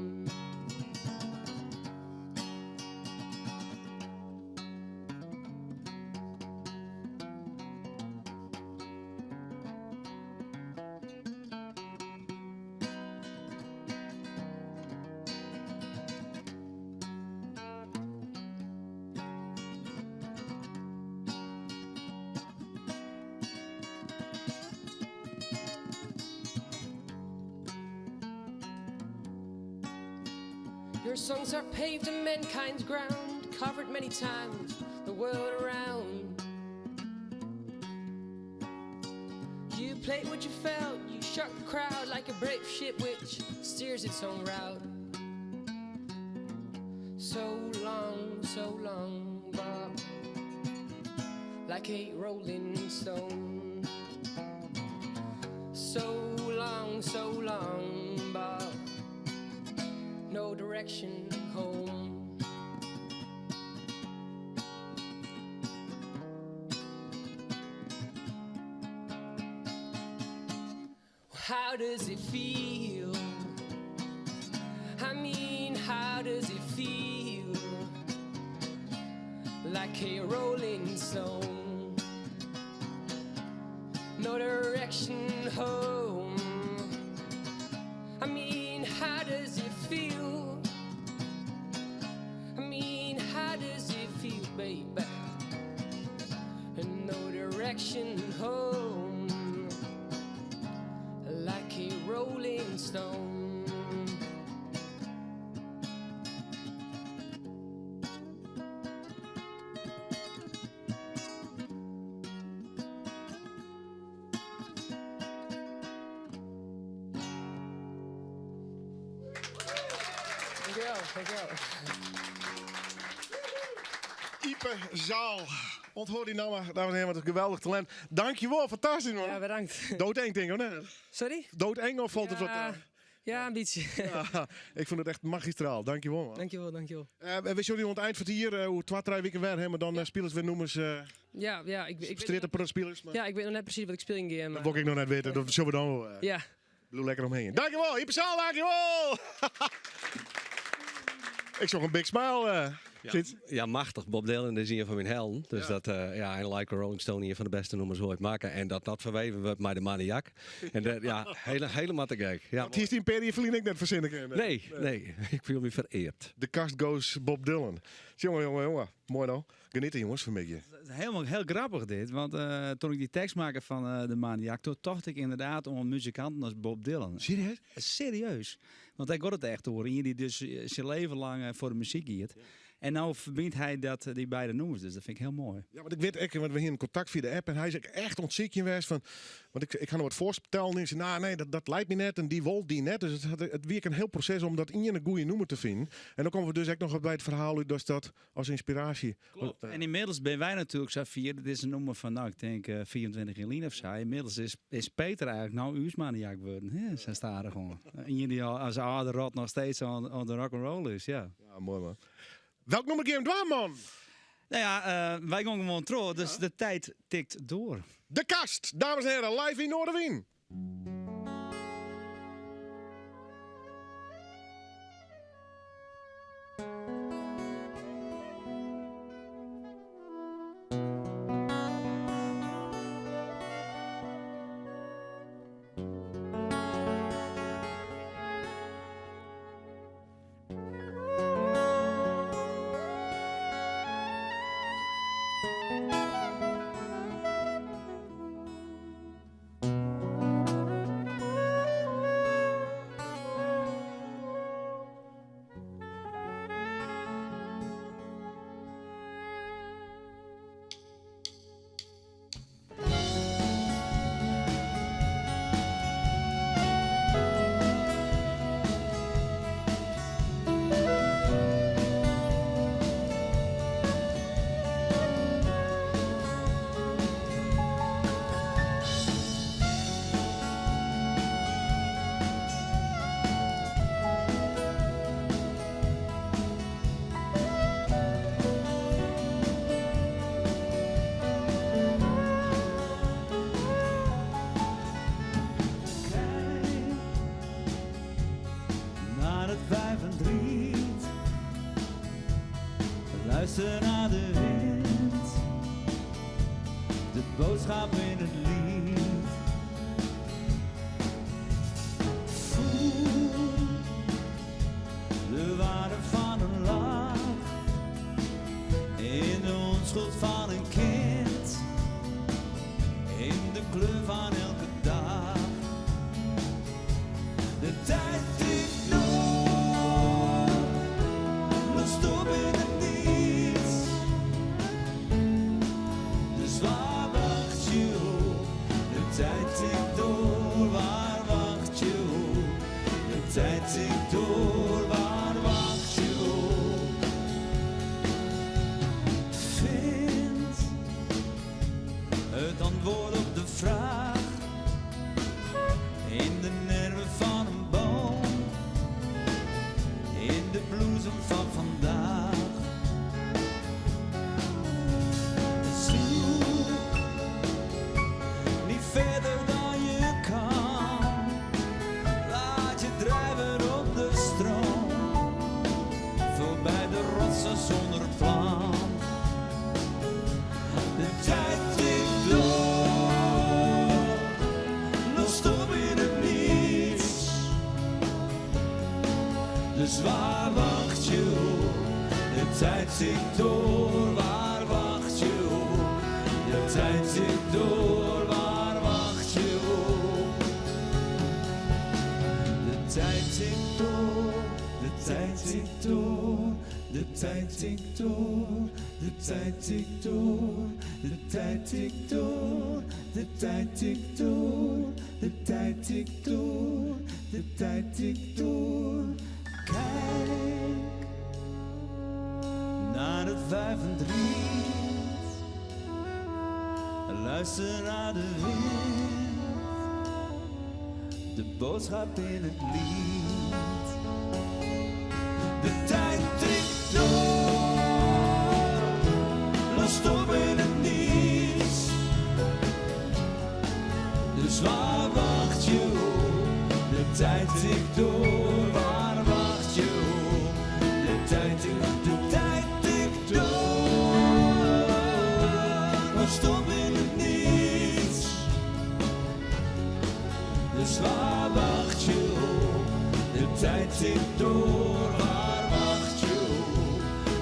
Your songs are paved in mankind's ground, covered many times the world around. You played what you felt, you shocked the crowd like a brave ship which steers its own route. So long, so long, Bob, like a rolling stone. So long, so long, Bob, no direction home. How does it feel? I mean, how does it feel? Like a rolling stone, no direction home. I mean, how does it feel? I mean, how does it feel, baby? No direction home, like a rolling stone. Dankjewel, dankjewel. Ype Zaal. Onthoor die naam, dames en heren, wat een geweldig talent. Dankjewel, fantastisch man. Ja, bedankt. Doodeng denk ik, of net? Sorry? Doodeng of valt het wat? Ja, ja, een beetje. Ja, ik vond het echt magistraal. Dankjewel man. Dankjewel, dankjewel. We zullen aan het eind van het hier, hoe twee, drie weken weer hebben, dan spelers weer noemen ze. Ja, ja, ik Stritten per spelers. Maar Ja, ik weet nog net precies wat ik speel in game. Dat wil ik nog net weten, dat zullen we dan wel. Ja. Bloe lekker omheen. Dankjewel, Ype Zaal, dankjewel! Ik zag een big smile. Ja, ja, machtig. Bob Dylan is een van mijn helden. Dus dat, ja, en Like a Rolling Stone, een van de beste nummers ooit maken. En dat verweven we met de maniak. En dat, ja, helemaal te gek. Ja, Want hier is die imperie verlien ik net verzinnen kunnen. Nee, nee, ik voel me vereerd. De kast goes Bob Dylan. Jongen, jongen, jongen. Mooi nou. Genieten jongens van beetje. Het is helemaal heel grappig dit, want toen ik die tekst maakte van de Maniak, toen dacht ik inderdaad om muzikanten als Bob Dylan. Serieus? Serieus. Want ik hoor het echt horen. Iemand die dus zijn leven lang voor de muziek giet. En nou verbindt hij dat, die beide nummers, dus dat vind ik heel mooi. Ja, want ik weet, ik, want we hier in contact via de app en hij is echt ontziek geweest van, want ik ga nog wat voorstellen en hij zei, nou nee, dat lijkt me net en die wol die net. Dus het werkt een heel proces om dat in een goede noemer te vinden. En dan komen we dus ook nog bij het verhaal uit dat dat als inspiratie. Klopt. En inmiddels ben wij natuurlijk Safir, dit is een noemer van, nou ik denk 24 in Lien of zo. Inmiddels is Peter eigenlijk nou uusmaniak geworden. Ja, ze staan er gewoon. En jullie al als oude rot nog steeds aan de rock'n'roll is, ja. Ja, mooi man. Welk nummer game dwaan, man? Nou ja, wij gaan gewoon trouw, dus de tijd tikt door. De Kast, dames en heren, live in Noardewyn. Boodschap in het lied. Voel de waarde van een lach in de onschuld van een kind, in de kleur van elke dag. De tijd tikt door, lost op in het niets. Dus waar wacht je op? De tijd tikt door, waar wacht je op? De tijd tikt door, waar wacht je op? Vind het antwoord op de vraag in de nerven van een boom, in de bloesem van vandaag. Zoek niet verder dan je kan. Laat je drijven op de stroom, voorbij de rotsen zonder plan. De tijd tikt door, lost op in het niets. Dus waar wacht je op? De tijd tikt door, waar wacht je op? De tijd tikt door, waar wacht je op? De tijd tikt door, de tijd tikt door, de tijd tikt door, de tijd tikt door, de tijd tikt door, de tijd tikt door, de tijd tikt door, de tijd tikt door. Kijk naar het wuivend riet, luister naar de wind, de boodschap in het lied. De tijd tikt door, lost op in het niets. Dus waar wacht je op? De tijd tikt door, waar wacht je op? De tijd tikt, de tijd tikt door, lost op in het niets. Dus waar wacht je op? De tijd tikt door, waar wacht je op?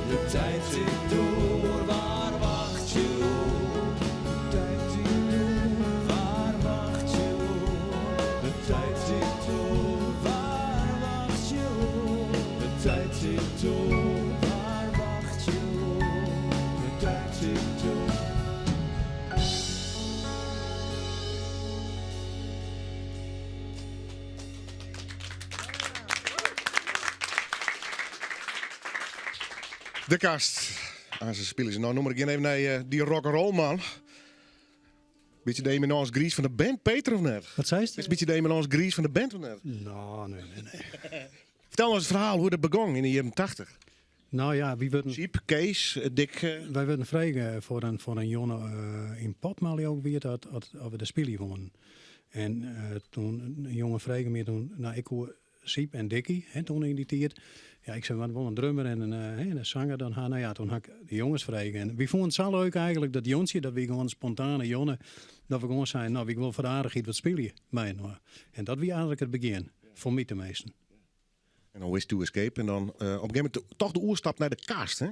De tijd tikt door, waar wacht je op? De tijd tikt door, waar wacht je op? De tijd tikt door, waar wacht je op? De tijd tikt door, waar wacht je op? De tijd tikt door. De Kast. Ah, ze spelen ze. Nou, noem ik even naar die rock'n'roll man. Beetje de eminence grise van de band, Peter, of net? Wat zei je? Is een beetje de eminence grise van de band, of net? Nou, nee, nee, nee. Vertel ons het verhaal hoe dat begon in de jaren 80. Nou ja, wie werden... Siep, Kees, Dick. Wij werden vregen voor een jongen in Potmali ook weer dat, dat, dat we de spelen wonnen. En toen een jongen vregen me toen, nou ik hoor Siep en Dikkie, hè, toen in die tijd. Ja, ik zei, wat wel een drummer en een zanger dan haar. Nou ja, toen had ik de jongens vregen. En we vonden het zo leuk eigenlijk, dat jontje, dat we gewoon spontane jongen, dat we gewoon zeiden, nou, ik wil voor de aardigheid wat spelen. Maar, nou, en dat was eigenlijk het begin, voor mij tenminste. En dan Wish to Escape en dan op een gegeven moment toch de oerstap naar de kast, hè?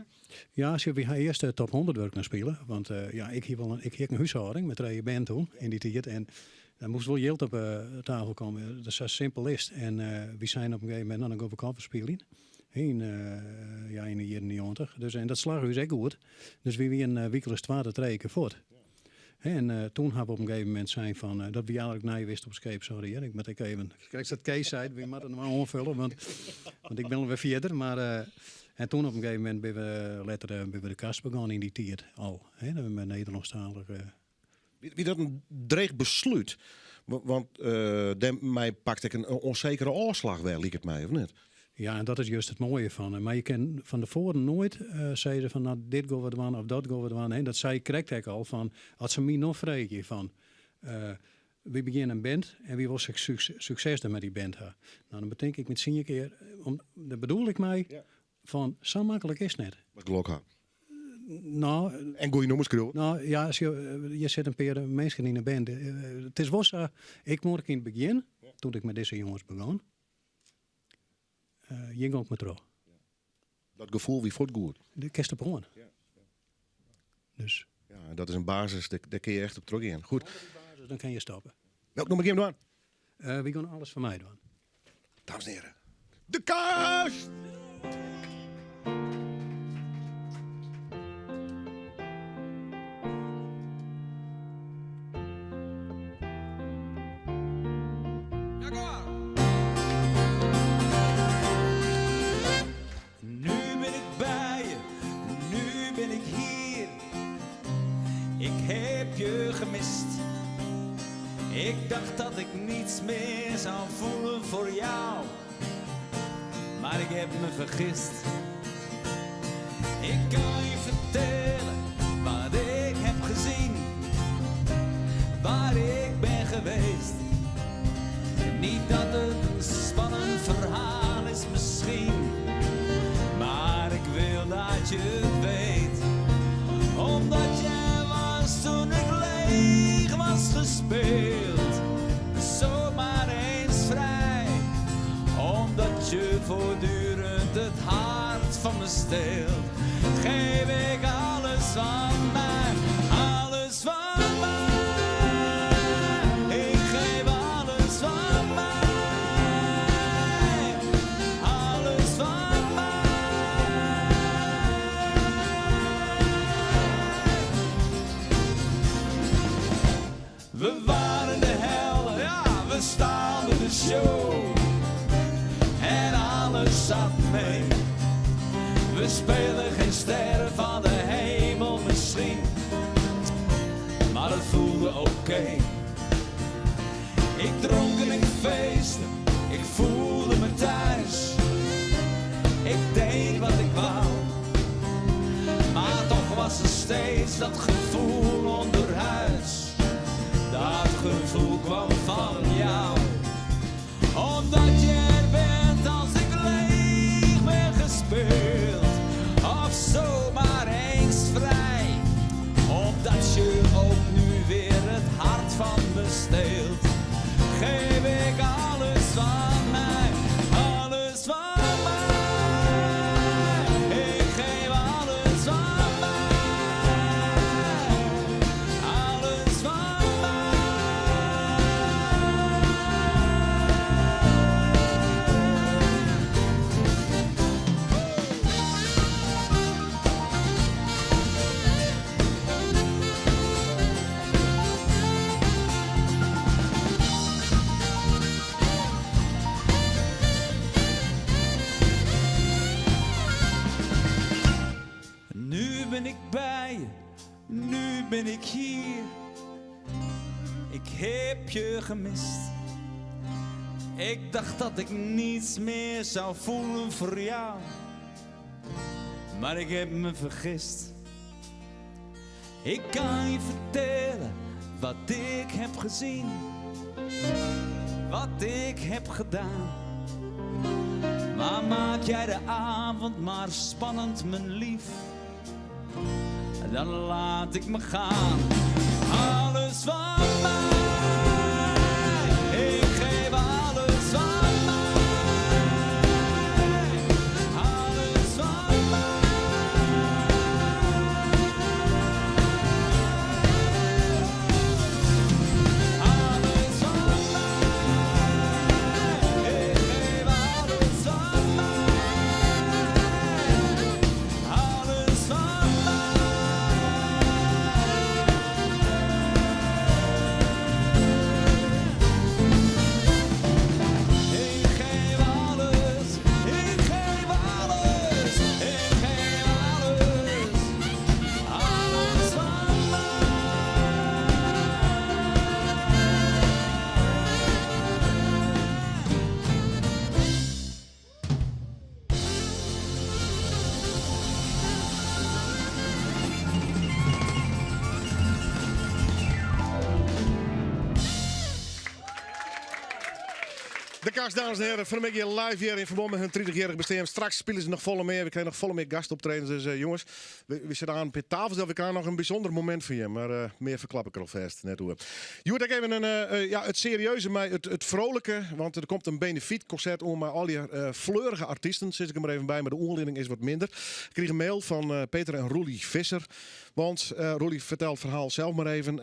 Ja, ze hebben eerst de top 100 werk naar spelen. Want ja, ik heb wel een, ik heb een huishouding met drie band toen in die tijd. En daar moest wel geld op tafel komen. Dat is zo simpel is. En we zijn op een gegeven moment dan ook over kant spelen. In ja, in de jaren 90. Dus, en dat slag is echt goed. Dus we waren een wekelijks 12 drie keer voort. En toen hebben we op een gegeven moment zijn van dat we eigenlijk naar je wist op scheep, sorry, hè. Ik moet ik even. Kijk, dat Kees zei, we moeten hem maar aanvullen, want ik ben alweer verder. Maar en toen op een gegeven moment ben we later ben we de kast begonnen in die tijd al. Hè, dat we met Nederlandstalig. Wie dat een dreig besluit? Want mij pakte ik een onzekere afslag wel, liep het mij, of niet? Ja, en dat is juist het mooie van. Maar je kan van tevoren nooit zeggen van, nou, dit gaat wat aan of dat gaat wat aan. En dat zei ik correct ook al van, als ze mij nog vregen van, we beginnen een band en wie wil succes dan met die band hebben. Nou, dan bedenk ik met 10 keer, om, dat bedoel ik mij, van zo makkelijk is het net. Wat geluk hebben. Nou, en goede nûmers skriuwe. Nou ja, je sitte in pear minsken yn de band. It is wol sa, ik moat yn it begjin, doe't ik mei dizze jonges begûn, hjir gean ik mei troch. Dat gefoel wie fuort goed. Dêr kinst op oan. Dus. Ja, dat is in basis, dêr kinne je echt op trochgean. Goed. Basis, dan kinne je stoppe. Welk nûmer gean we dwaan? Wy gean Alles fan my dwaan. Dames en hearen, De Kast! Nu ben ik bij je, nu ben ik hier. Ik heb je gemist. Ik dacht dat ik niets meer zou voelen voor jou. Maar ik heb me vergist. Ik kan je vertellen wat ik heb gezien. Waar ik ben geweest. Niet dat het een spannend verhaal is misschien. Maar ik wil dat je het weet. Omdat jij was toen ik leeg was gespeeld. Zomaar eens vrij. Omdat je voortdurend het hart van me steelt. Geef ik alles van mij. Alles van mij. Ik geef alles van mij. Alles van mij. We waren de helden, ja, we stalen de show. En alles zat mee. We spelen geen sterren van de hemel misschien. Maar het voelde oké. Ik dronk en ik feestte, ik voelde me thuis. Ik deed wat ik wou. Maar toch was er steeds dat gevoel onderhuids. Dat gevoel kwam van jou. Omdat je er bent als ik leeg ben gespeeld. Of zomaar eens vrij. Omdat je ook nu weer het hart van me steelt. Geef ik alles van mij, alles van mij. Ik geef alles van mij. Alles van mij. Nu ben ik bij je, nu ben ik hier. Ik heb je gemist. Ik dacht dat ik niets meer zou voelen voor jou. Maar ik heb me vergist. Ik kan je vertellen wat ik heb gezien. Wat ik heb gedaan. Maar maak jij de avond maar spannend, mijn lief. Dan laat ik me gaan. Alles van mij. Ik geef alles van mij. Alles van mij. Alles van mij. Ik geef alles van mij. Alles van mij. De Kast, dames en heren, fan 'e middei live hjir yn ferbân mei hun 30-jierrich bestean. Straks spylje se noch folle mear. We krije noch folle mear gastoptredens. Dus jonges, we sitte oan in pear tafels. We krije noch in bysûnder momint foar jim. Mar mear ferklap ik der alfêst net oer. Hjoed ek even in, ja, it serieuze mei it froolike. Want der komt in benefytkonsert oan mei allegear fleurige artysten. Sis ik der mar even by, mar de oanlieding is wat minder. Ik krige in mail fan Peter en Roelie Visser. Want Roelie, fertel it ferhaal sels mar even.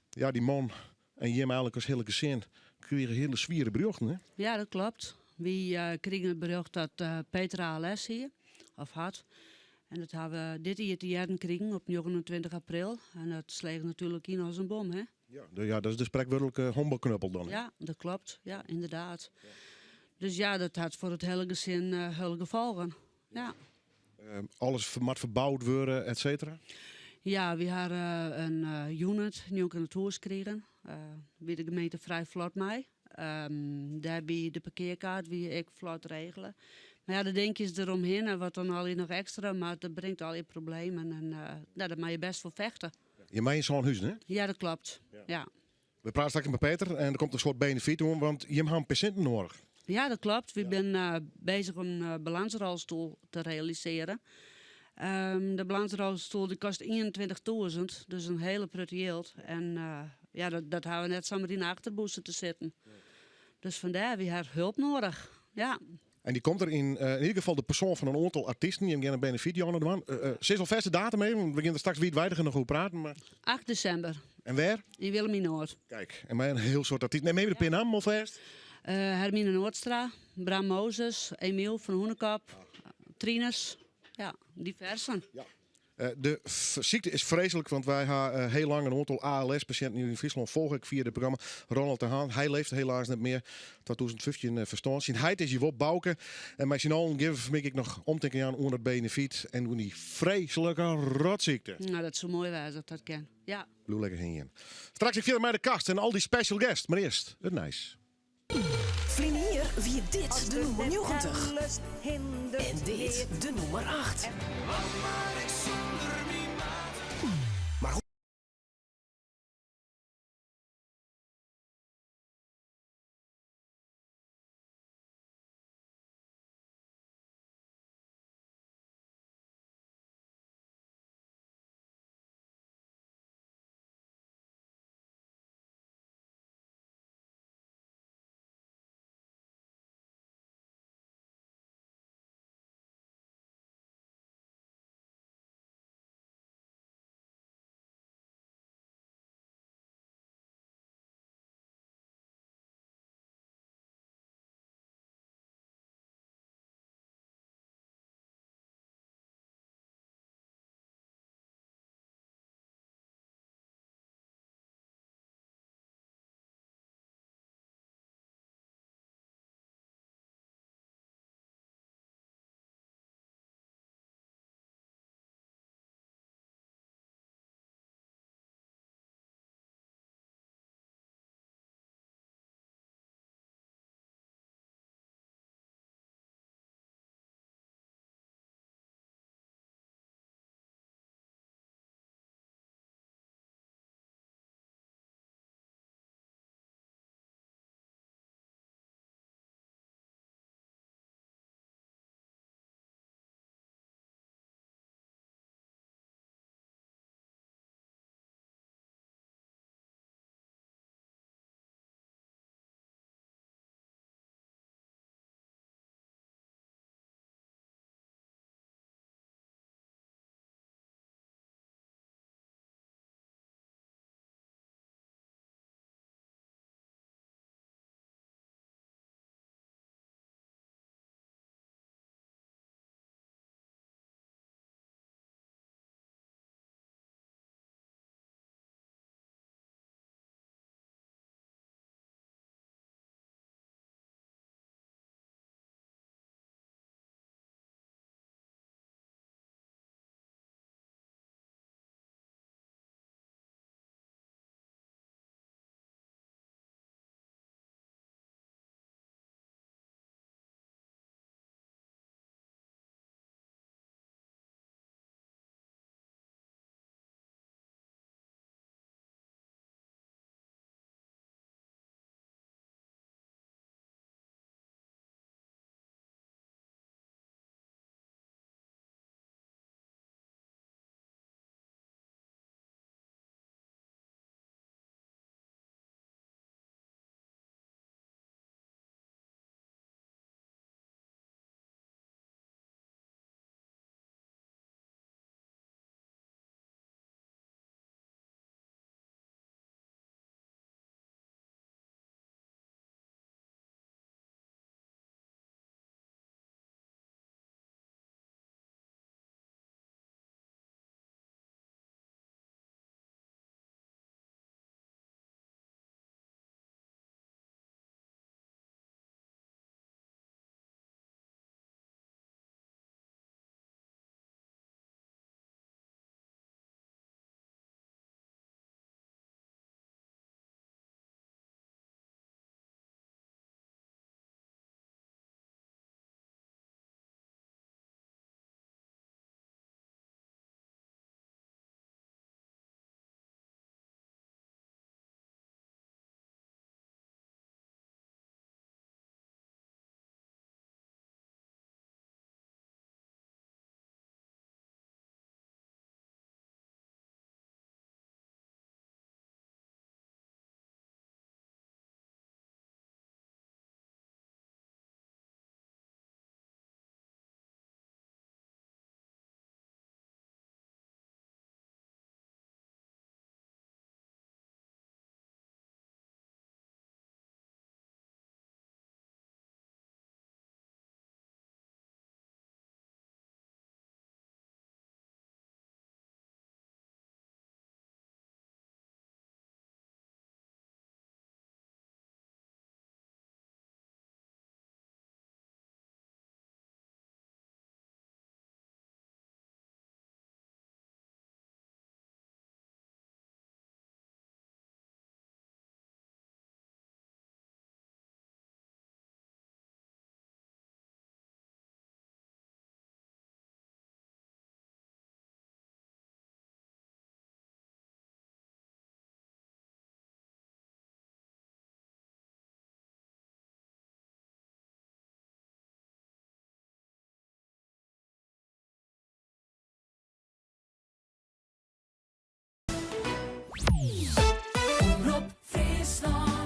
Ja, dy man en jim eigenlik as hiele gesin krigen hiele swiere berjochten, hè? Ja, dat kloppet. Wy krigen it berjocht dat Peter ALS hie, of hat. En dat ha we dit jier te hearren krigen op 29 april. En dat sleech natuerlik yn as in bom, hè? Ja, ja, dat is de sprekwurdlike honkbalknuppel dan. Hè? Ja, dat kloppet. Ja, ynderdaad. Dus ja, dat hat foar it hiele gesin hiele gefolgen. Ja. Alles moat ferboud wurde, et cetera? Ja, wy ha in unit njonken it hûs krigen. Wie de gemeente frij flot mei. Dêrby de parkearkaart wie ek flot regele. Mar ja, de dinkjes deromhinne, wat dan allegear noch ekstra moat, dat bringt allegear problemen. En nou, dêr moatte je bêst foar fechte. Je meie yn Sânhuzen, hè? Ja, dat kloppet. Ja. We prate straks mei Peter en der komt in soart benefyt oan, want jim ha in pear sinten noadich. Ja, dat kloppet. Wy binne bezich om in balansrolstoel te realisearjen. De balansrolstoel dy kostet 21.000, dus in hiele protte jild. En ja, dat ha we net samar yn de achterbûse te sitten. Dus fandêr, wy ha help noadich. Ja. En dy komt der yn ieder gefal de persoan fan in oantal artysten. Jim gean in benefytjûn dwaan. Sis alfêst de datum even, want we gean der straks wiidweidiger noch oer praten. Mar... 8 desimber. En wêr? Yn Wilhelminaoord. Kijk, en mei in hiel soad artysten. Neam even de pear nammen alfêst. Hermine Noordstra, Bram Mozes, Emiel fan Hûnekop, Trinus. Ja, diversen. Ja. De sykte is freeslik, want wy ha hiel lang in oantal ALS-pasjinten yn Fryslân folge ik fia it programma Ronald de Haan. Hy leeft helaas net mear. 2015 ferstoarn. Syn heit is hjir wol, Bouke. En mei syn allen gean we fan 'e middei ek noch omtinken jaan oan dat benefyt en oan dy freeslike rotsykte. Nou, dat soe moai wêze as dat kin. Ja. Bliuw lekker hingjen. Straks ek fierder mei de Kast en al dy special guests. Mar earst it nijs. Ferline jier wie dit de nûmer 90 en dit de nûmer 8.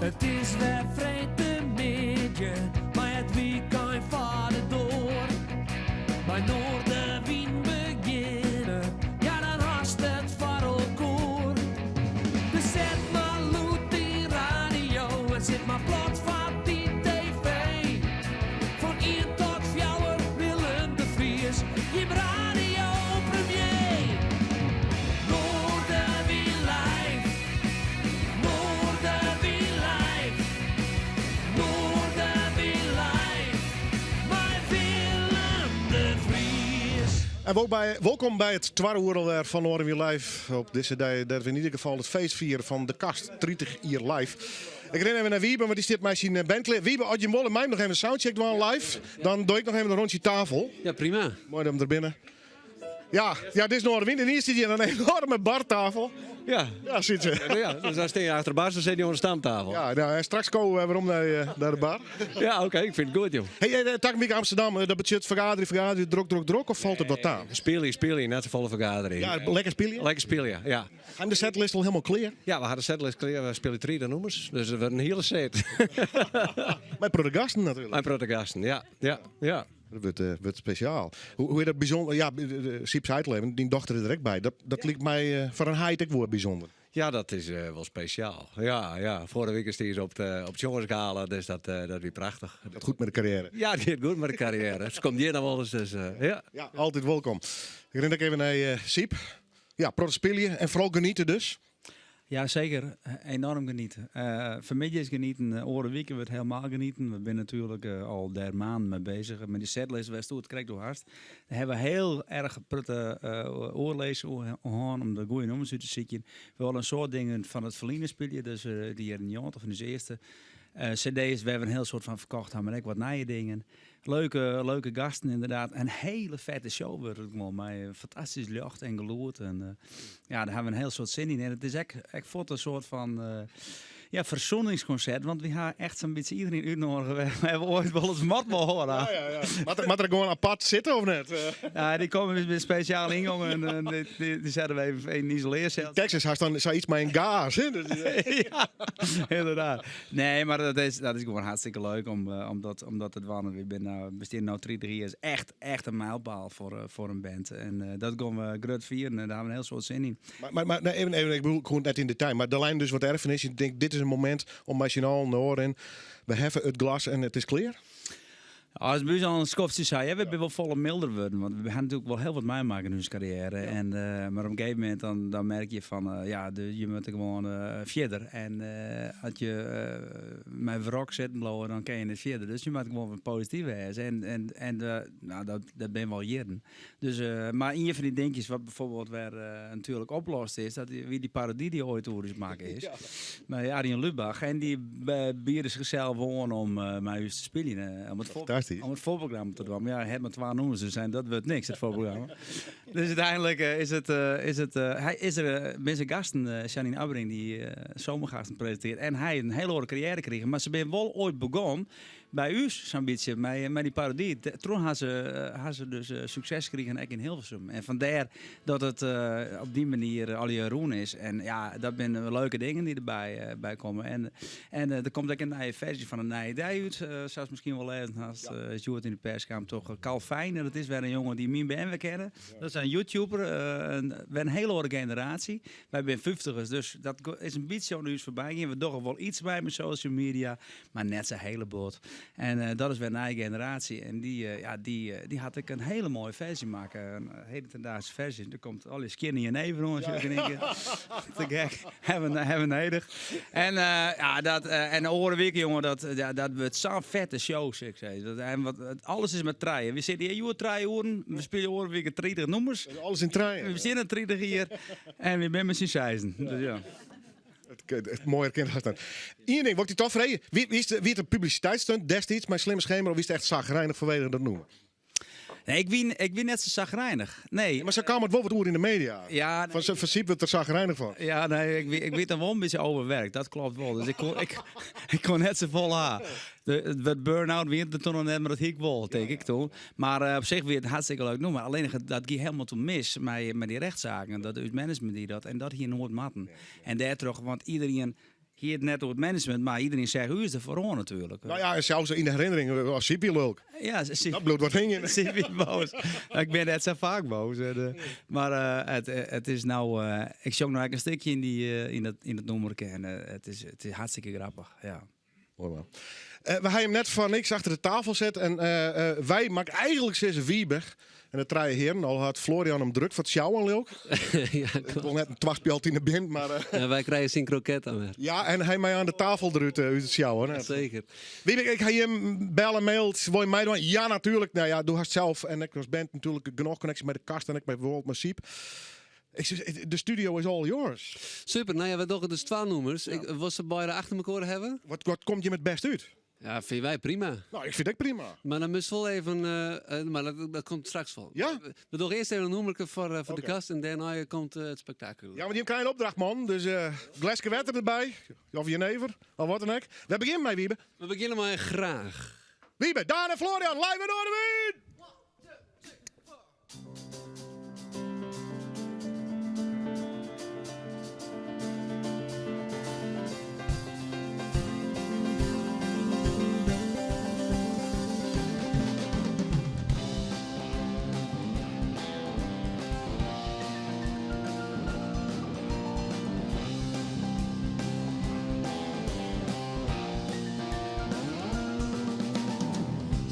It is wer freedtemiddei, mei it wykein foar de doar. Mei Noardewyn begjinne, ja dan hast it foar elkoar. Dus set mar lûd dyn radio en sit mar plat foar dy TV. Fan ien tot fjouwer, Willem de Vries, jim radiopremier. Noardewyn live, Noardewyn live, Noardewyn live, mei Willem de Vries. En wolkom by it twadde oere alwer fan Noardewyn Live. Op dizze dei dêr't we yn ieder gefal it feest fiere fan de Kast 30 jier live. Ik rin even nei Wiebe, want dy stiet mei syn band klear. Wiebe, as jim wolle mei noch even in soundcheck dwaan live, dan doch ik noch even in rûntsje tafel. Ja, prima. Moai dat jim der binne. Ja, ja, dit is Noardewyn. En hjir stiet hjir in enoarme bartafel. Ja. Ja, sit se. Ja, dus dan stean je achter de bar, dan sit je oan de stamtafel. Ja, nou, en straks komen we werom nei de bar. Ja, oké, ik fyn it goed, joh. Hey, takom wike Amsterdam, dat betsjut fergaderje, fergaderje, drok, drok, drok, of falt it wat ta? Spylje, spylje, net safolle fergaderje. Ja, lekker spylje? Lekker spylje, ja. Ha de setlist al hielendal klear? Ja, we ha de setlist klear. We spylje 30 nûmers, dus it wurdt in hiele set. Mei protte gasten natuerlik. Mei protte gasten, ja. Ja, ja. Dat wurdt spesjaal. Hoe is dat bysûnder? Ja, Syb sei it al even, dyn dochter is der ek by. Dat liket my foar in heit ek wol bysûnder. Ja, dat is wol spesjaal. Ja, ja. Foarige wike stie se op de, op Sjongersgala, dus dat wie prachtich. Giet goed mei de karriêre. Ja, it giet goed mei de karriêre. Se komt hjir noch wolris, dus ja. Ja, altyd wolkom. Ik rin ek even nei Syb. Ja, protte spylje en foaral geniete dus. Ja, zeker. Enorm genieten. Vanmiddag is genieten. Oare wike wurdt helemaal genieten. We binne natuerlik al dêr maanden mei bezich. Mei dy setlist, wêr'tsto it krekt oer hast. Dêr hawwe we hiel erch protte oerlis oer hân om de goede nûmers út te sykjen. We wolle in soad dingen fan it ferline spylje. Dus de jierren 90 fan ús earste cd's wêr't we in hiel soad fan ferkocht hawwe, mar ek wat nije dingen. Leuke, leuke gasten inderdaad. In hiele fette show wurdt it gewoan mei fantastysk ljocht en gelûd. En ja, dêr hawwe we in hiel soad sin yn. En it is ek, ek fuort in soart fan ja, fersoeningskonsert. Want wy ha echt sa'n bytsje iderien útnoadige wêr't we oait wolris motmol hân ha. Ja, ja, ja. Moat der gewoan apart sitte of net? Ja, dy komme mei spesjale yngongen en dy sette we even yn in isolearsel. Texas hast dan sayts mei in gaas, hè? Ja, inderdaad. Nee, mar dat is gewoan hartstikke leuk om dat te dwaan. We binne, besteane no 30 jier. Is echt, echt in mijlpaal foar in band. En dat gean we grut fieren en dêr hawwe we in hiel soad sin yn. Mar nee, even, even, ik bedoel, ik net yn detail, mar der leit dus wat erfenis. Je tinkt, dit is in momint om mei syn allen oer we heffe it glas en it is klear. As by ús al in skoftsje sei, we binne wol folle mylder wurden, want we ha natuerlik wol hiel wat meimakke yn ús karriêre. En, mar op in gegeven momint dan, dan merk je fan, ja, je moatte gewoan fierder. En as je mei wrok sitten bliuwe, dan kinne je net fierder. Dus je moatte gewoan wat posityf wêze. En nou, dat binne wol jierren. Dus, mar ien fan dy dinkjes wat bijvoorbeeld wer natuerlik oplost is, dat wie dy parody dy't oait oer ús makke is. Mei Arjen Lubach. En dy biede sichsels oan om mei ús te spyljen. Fantastysk. Om it foarprogramma te dwaan. Mar ja, hy hat mar twa nûmers, dus dat wurdt niks, it foarprogramma. Dus úteinlik is it, hy is der, binne se gasten, Janine Abbring, dy't Zomergasten presintearret. En hy in hiele oare karriêre krigen. Mar se binne wol oait begûn by ús, sa'n bytsje, mei dy parody. Troch ha se dus sukses krigen ek yn Hilversum. En fandêr dat it op dy manier allegear rûn is. En ja, dat binne leuke dingen dy't derby by komme. En der komt ek in nije ferzje fan in nije dei út, sa'tst miskien wol lêzen hast. Is hjoed yn de pers kaam troch Calvijn. En dat is wer in jonge dy't myn bern wer kenne. Dat is in YouTuber, wer in hiele oare generaasje. Wy binne fyftigers, dus dat is in bytsje oan ús foarby gien. We dogge wol iets by mei social media, mar net sa'n hiele bot. En dat is wer in nije generaasje. En ja, dy hat ek in hiele moaie ferzje makke. In hedendaagse ferzje. Der komt allegear skjinne jenever oan, sjoch ik yn ien kear. Te gek. Hawwe we nedich. En ja, en oare wike, jonge, ja, dat wurdt sa'n fette show, sil ik sizze. En wat, alles is mei trije. We sitte hjir hjoed 3 oeren. We spylje oare wike 30 nûmers. Alles yn trije. We besteane 30 jier. En we binne mei syn seizen. Dus ja. It moaier kin hast net. Ien ding, wol ik dy toch freegje. Wie it in publisiteitsstunt destiids mei Slimme Schemer of wiest echt sagrijnich fanwege dat nûmer? Nee, ik wie net sa sagrijnich. Nee. Mar sa kaam it wol wat oer yn de media. Ja, nee. Fan Syb wurdt der sagrijnich fan. Ja, nee, ik wie dan wol in bytsje overwerkt. Dat klopt wol. Dus ik koe net safolle ha. It wurd burn-out wie der toen noch net, mar dat hie ik wol, tink ik toen. Mar op sich wie it in hartstikke leuk nûmer. Allinnich dat gie helemaal toen mis mei dy rechtssaken. Dat ús management die dat en dat hie noait moatten. En dêrtroch, want iedereen. Hie it net oer it management, mar iderien seach ús der foaroan natuerlik. Nou ja, en sels yn de herinnering as Siepie lulk. Ja, Dat bliuwt wat hingjen. Siepie boos. Ik bin net sa faak boos. Mar it is no, ik sjong no ek in stikje yn dy, yn dat, yn dat nûmerke en it is hartstikke grappich. Ja. Moai man. We ha him net foar niks achter de tafel set en wy, moat ik eigentlik sizze Wiebe en de trije hearen, al hat Florian him druk foar it sjouwen lilk. Ja, Ik wol net in twaspjalt yn de bin, mar Ja, wy krije syn kroket dan wer. Ja, en hy mei oan de tafel derút út it sjouwen. hè. Zeker. Wiebe, ik ha jim belle, maild, wol je meidwaan? Ja, natuerlik. Nou ja, do hast sels en ek as band natuerlik genôch connectie mei de kast en ek mei bijvoorbeeld mei Siep. Ik sis, de studio is all yours. Super, nou ja, wy dogge dus twa nûmers. Ik, wolst se beide achter mekoar hawwe? Wat komt jim it bêst út? Ja, fine wy prima. Nou, ik fyn it ek prima. Mar dan moatst wol even, mar dat komt straks wol. Ja? We dogge earst even in nûmerke foar de Oké. kast en dêrnei komt it spektakel. Ja, want jim krije in opdracht, man. Dus gleske wetter derby, of jenever, of wat dan ek. We begjinne mei Wiebe. We begjinne mei Graach. Wiebe, Daan en Florian, live in Noardewyn!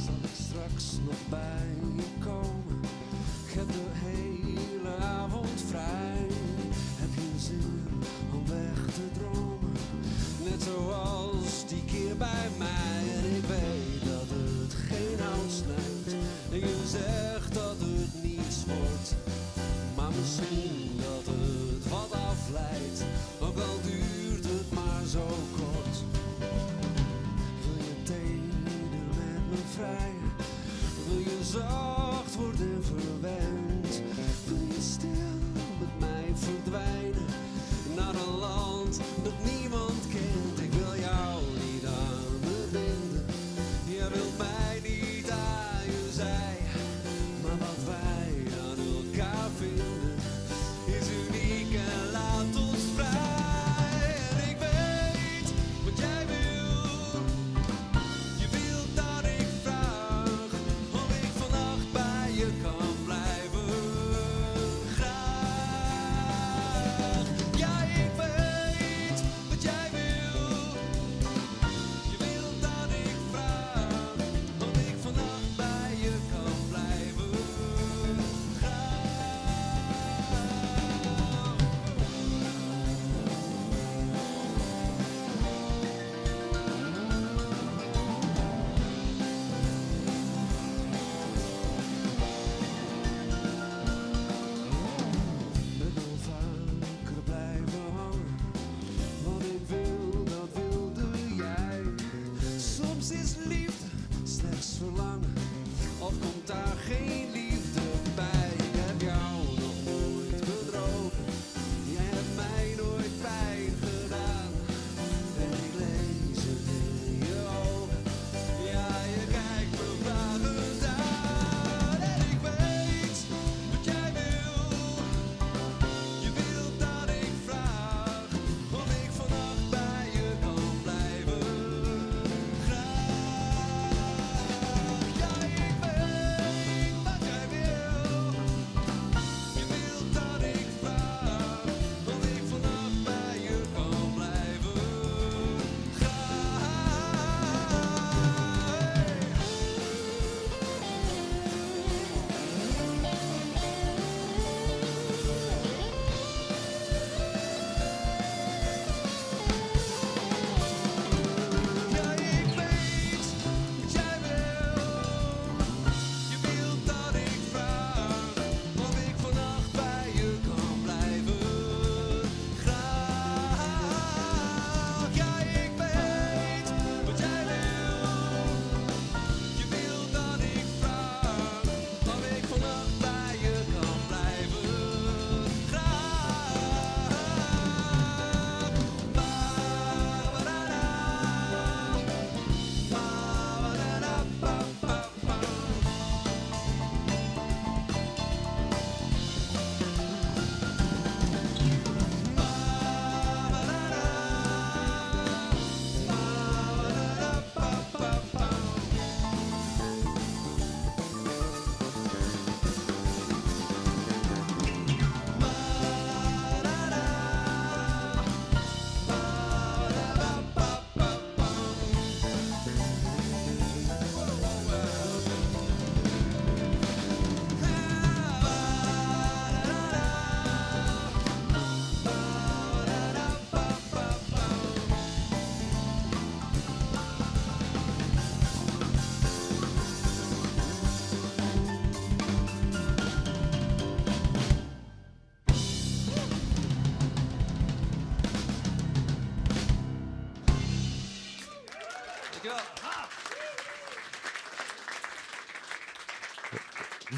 Zal ik straks nog bij je komen? Ik heb de hele avond vrij. Heb je zin om weg te dromen? Net zoals die keer bij mij. En ik weet dat het geen hout snijdt. En je zegt dat het niets wordt. Maar misschien dat het wat afleidt. Ook al duurt het maar zo kort. Wil je teder met me vrijen? Wil je zacht worden verwend? Wil je stil met mij verdwijnen? Naar een land dat niemand kent. Ik wil jou niet aan me binden. Jij wilt mij niet aan je zij. Maar wat wij aan elkaar vinden is uniek en laat ons vrij.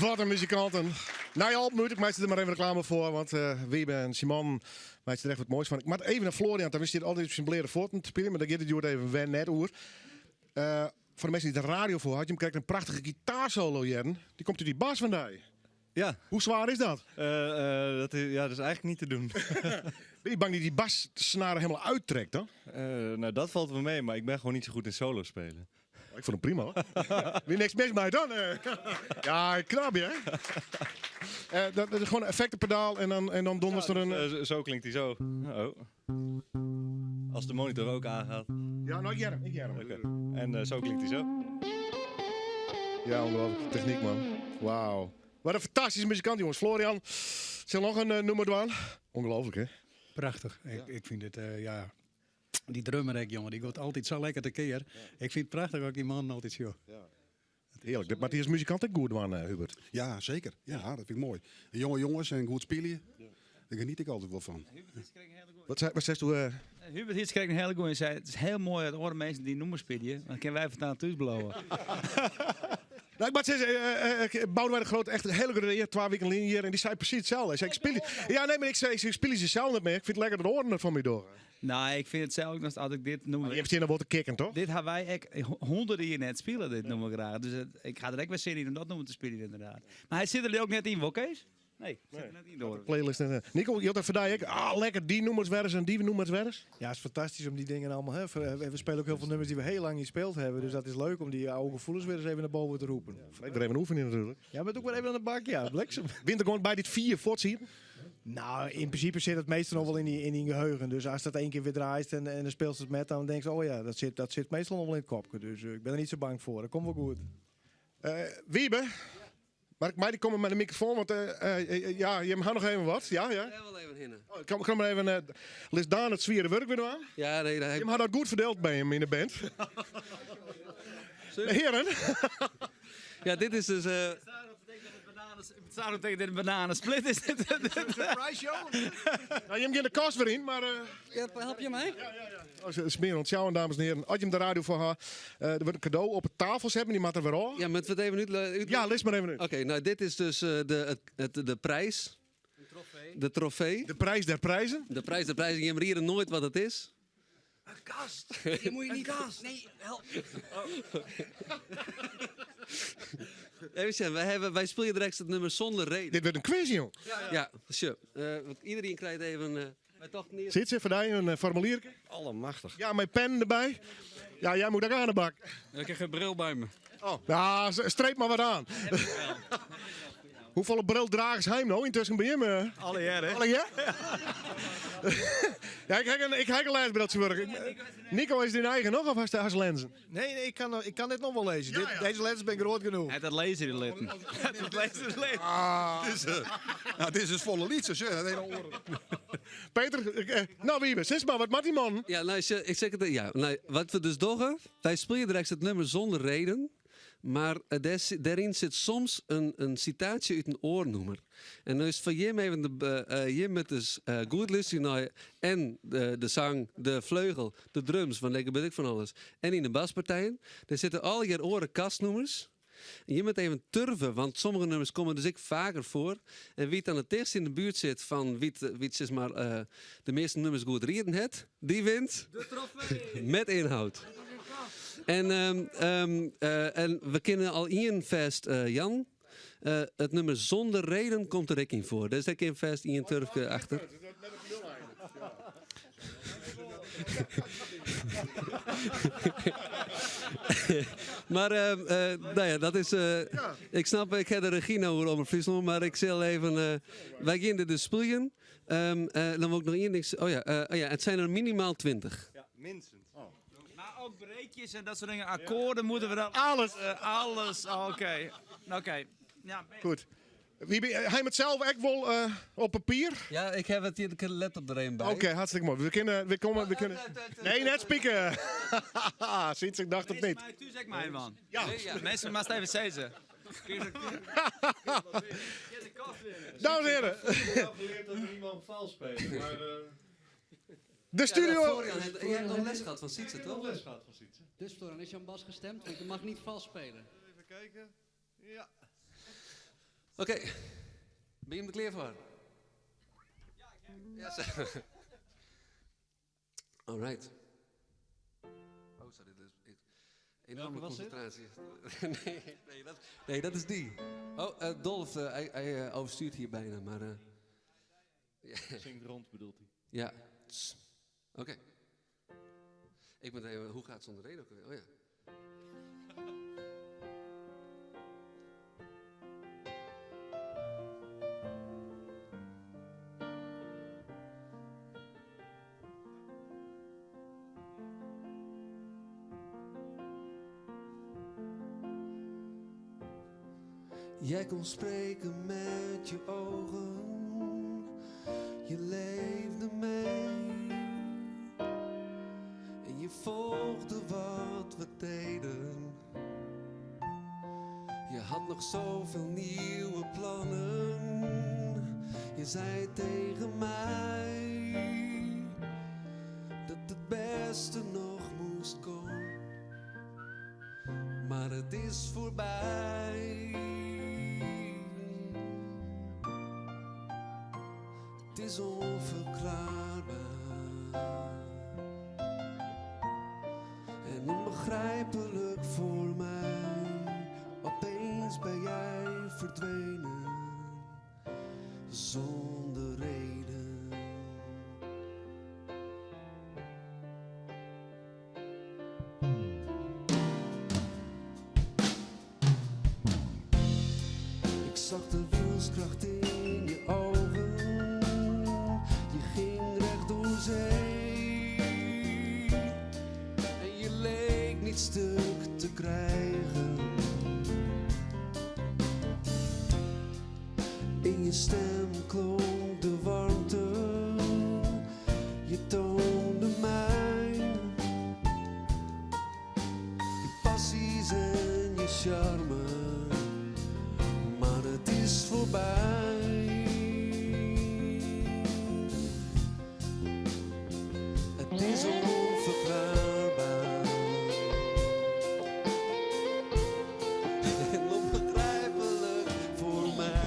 Wat in muzikanten. Nije album út, ik meitsje der mar even reklame foar, want Wiebe en Simon meitsje der echt wat moais fan. Ik moat even nei Florian ta, want dy stiet altyd op syn bleate fuotten te spyljen, mar dêr giet it hjoed even wer net oer. Foar de minsken dy't de radio foar hat, jim krekt in prachtige gitaarsolo hearden. Dy komt út dy bas fan dy. Ja. Hoe swaar is dat? Dat is, ja, dat is eigenlijk niet te doen. Ben je bang dat die bassnaren helemaal uittrekt dan? Nou, dat valt wel mee, maar ik ben gewoon niet zo goed in solo spelen. Ik vond hem prima hoor. Wie niks mis mee dan? Ja, knap hè? Dat is gewoon een effectenpedaal en dan dondert Ja, er een... dus, zo klinkt hij zo. Oh. Als de monitor ook aangaat. Ja, nou ik jer hem, ik jer hem. Oké. En zo klinkt hij zo. Ja, ongelooflijk. Techniek man. Wauw. Wat een fantastische muzikant jongens. Florian, zal nog een nummer doen? Ongelooflijk hè? Prachtig. Ik vind het, ja... Die drummer, hè, jongen, die gaat altijd zo lekker tekeer. Ik vind het prachtig ook die man altijd zo. Ja. Heerlijk. Maar die is muzikant ook goed, man, Hubert. Ja, zeker. Ja, dat vind ik mooi. En jonge jongens en goed spelen, daar geniet ik altijd wel van. Wat zei u? Hubert hier kreeg een hele goeie en zei, het is heel mooi dat oren mensen die nummers spelen, want dan kunnen wij vandaan thuis blowen. Nou, ik moet zeggen, Boudewijn de Groot, echt een hele grote eer, 2 weken hier, en die zei precies hetzelfde. Hij zei, ik speel die-, ja, nee, maar ik zei, ik speel ze zelf niet meer. Ik vind het lekker dat de oren er van mij door. Nou, ik vind het zelf ook nog als ik dit noem. Maar je hebt zin om wat te kicken, toch? Dit hebben wij echt honderden hier net spelen, dit noemen we graag. Dus ik ga er echt wel zin in om dat noemen te spelen, inderdaad. Maar hij zit er ook net in, wel, Kees? Nee, zit er net in door. De playlist net Nico, je had even daar, ik, lekker, die noemers weer eens en die noemers weer eens. Ja, het is fantastisch om die dingen allemaal, hè, we spelen ook heel veel nummers die we heel lang niet gespeeld hebben. Dus dat is leuk om die oude gevoelens weer eens even naar boven te roepen. Ja, weer even oefenen natuurlijk. Ja, maar ook weer even aan de bak, ja, bliksem. Wint er gewoon bij dit 4 voorts hier? Nou, in principe zit het meestal nog wel in die geheugen. Dus als dat één keer weer draait en dan speelt het met, dan denk je, oh ja, dat zit meestal nog wel in het kopje. Dus ik ben er niet zo bang voor. Dat komt wel goed. Wiebe? Maar ik, maar die komen met de microfoon, want ja, je mag nog even wat. Ja, ja. Ja, wel even hinnen. Oh, ik kan maar even Lis Daan het zwieren werk weer aan. Ja, nee, dat Je had dat goed verdeeld bij hem in de band. Sorry. Heren. Ja, dit is dus, Zou tegen dit een bananensplit is dit? Surprise show? Nou, je hebt de kast weer in, maar Ja, help je mij? Ja, ja, ja. Oh, ze smeren ons jou, dames en heren. Als je hem de radio voor haar, er wordt een cadeau op het tafel zetten, die moet er weer al. Ja, maar het wordt even uit. Ja, lees maar even uit. Oké, nou dit is dus de prijs. De trofee. De trofee. De prijs der prijzen. De prijs der prijzen. Je hebt hier nooit wat het is. Een kast. Die moet je niet... Een kast. Nee, help. Oh. Even zeggen, wij spelen direct het nummer zonder reden. Dit wordt een quiz, joh. Ja, ja. Sure. Want iedereen krijgt even... Wij dachten eerst- Zit ze voor jou een formulier? Allemachtig. Ja, mijn pen erbij. Ja, jij moet ook aan de bak. Ik heb geen bril bij me. Oh, nou, streep maar wat aan. Hoeveel brildragers hij nou intussen bij hem? Alle jaren, hè? Alle jaren? Ja, ik heb een lijstbril te werken. Nico, is het in eigen nog of has hij lenzen? Nee, nee, ik kan dit nog wel lezen. Deze lens ben ik groot genoeg. Het dat lezen in de litten. Het lezen in de litten. Ah. Het is dus volle liedjes, hè? Dat hele oren. Peter, nou Wiebe, zeg maar, wat moet die man? Ja, nou, ik zeg het, ja, nou, wat we dus doen, wij spelen direct het nummer zonder reden. Maar daarin zit soms een citatie uit een oornoemer. En dan is van Jim even de Jim met dus goed luisteren naar en de zang, de vleugel, de drums, want lekker ben ik van alles. En in de baspartijen. Daar zitten al je oren kastnoemers. En je moet even turven, want sommige nummers komen dus ik vaker voor. En wie het aan het dichtst in de buurt zit van wie het, zeg maar, de meeste nummers goed rieden het, die wint. De trofee. Met inhoud. En we kennen al één vest, Jan. Het nummer Zonder Reden komt er ook in voor. Dus daar kan vest één turfje achter. Maar nou ja, dat is, ik snap, ik heb de regie nou over mijn Friesland, maar ik zal even, wij gaan dit dus spelen. Dan wil ik nog één ding oh ja oh ja, het zijn er minimaal 20. Ja, minstens. Oh. Maar ook breekjes en dat soort dingen, akkoorden moeten we dan... Alles. Alles, oh, oké. Oké. Ja, Goed. Wie ben je? Hij met zelf echt wel op papier? Ja, ik heb het hier, ik heb de laptop er een bij. Oké, hartstikke mooi. We kunnen, we komen, we kunnen. Nee, net spieken. Ziet, ik dacht het niet. Maar tu zeg maar, man. Ja. Nee, ja. Mensen, maar even zeggen. Dames en heren. Ik heb geleerd dat er niemand vals spelen, maar De studio. Ja, Florian, jij hebt nog les gehad van Sietse, Ik heb toch? nog les gehad van Sietse. Dus Florian, is jouw bas gestemd? Want je mag niet vals spelen. Even kijken. Ja. Oké, bin je der klear foar? Ja, All right. Oh, sorry, dat is enorme Welke was dit? concentratie. Nee, nee, dat, nee, dat is die. Oh, Dolf, hij overstuurt hier bijna, maar... ja. Zingt rond, bedoelt hij. Ja. Tss. Oké. Ik moet even, hoe gaat het zonder reden ook alweer? Oh ja. Jij kon spreken met je ogen, je leefde mee. En je volgde wat we deden. Je had nog zoveel nieuwe plannen. Je zei tegen mij dat het beste nog moest komen. Maar het is voorbij. Het is onverklaarbaar en onbegrijpelijk voor mij. Opeens ben jij verdwenen zonder reden. Ik zag de wilskracht in je ogen. Je ging recht door zee. En je leek niet stuk te krijgen. In je stem klonk de warmte. Je toonde mij je passies en je charme. Maar het is voorbij. Het is onverklaarbaar. En onbegrijpelijk voor mij.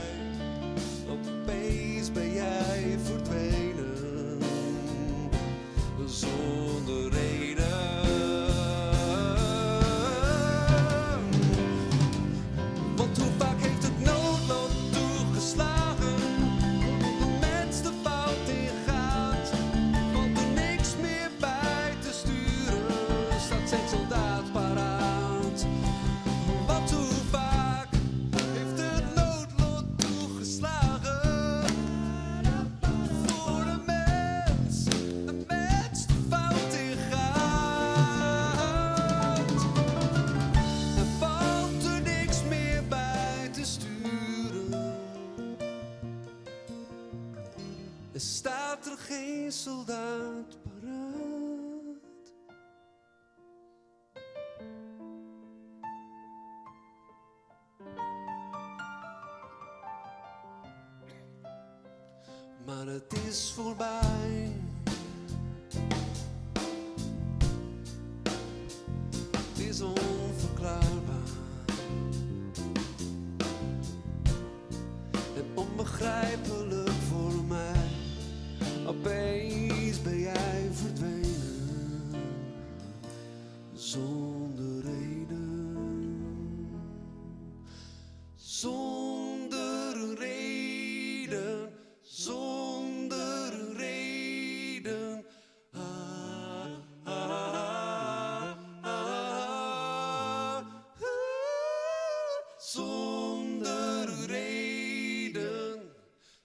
Opeens ben jij verdwenen. Zonder reden. Want hoe vaak heeft het noodlot toegeslagen? De mens de fout ingaat, want er niks meer bij te sturen, staat zijn soldaat paraat. Want hoe vaak heeft het noodlot toegeslagen? Voor de mens, de mens de fout ingaat. En valt er niks meer bij te sturen. Er staat er geen soldaat paraat. Maar het is voorbij. Het is onverklaarbaar. En onbegrijpelijk voor mij. Opeens ben jij verdwenen. Zonder reden. Zonder reden. Zonder reden. Ah, ah, ah, ah, ah. Zonder reden.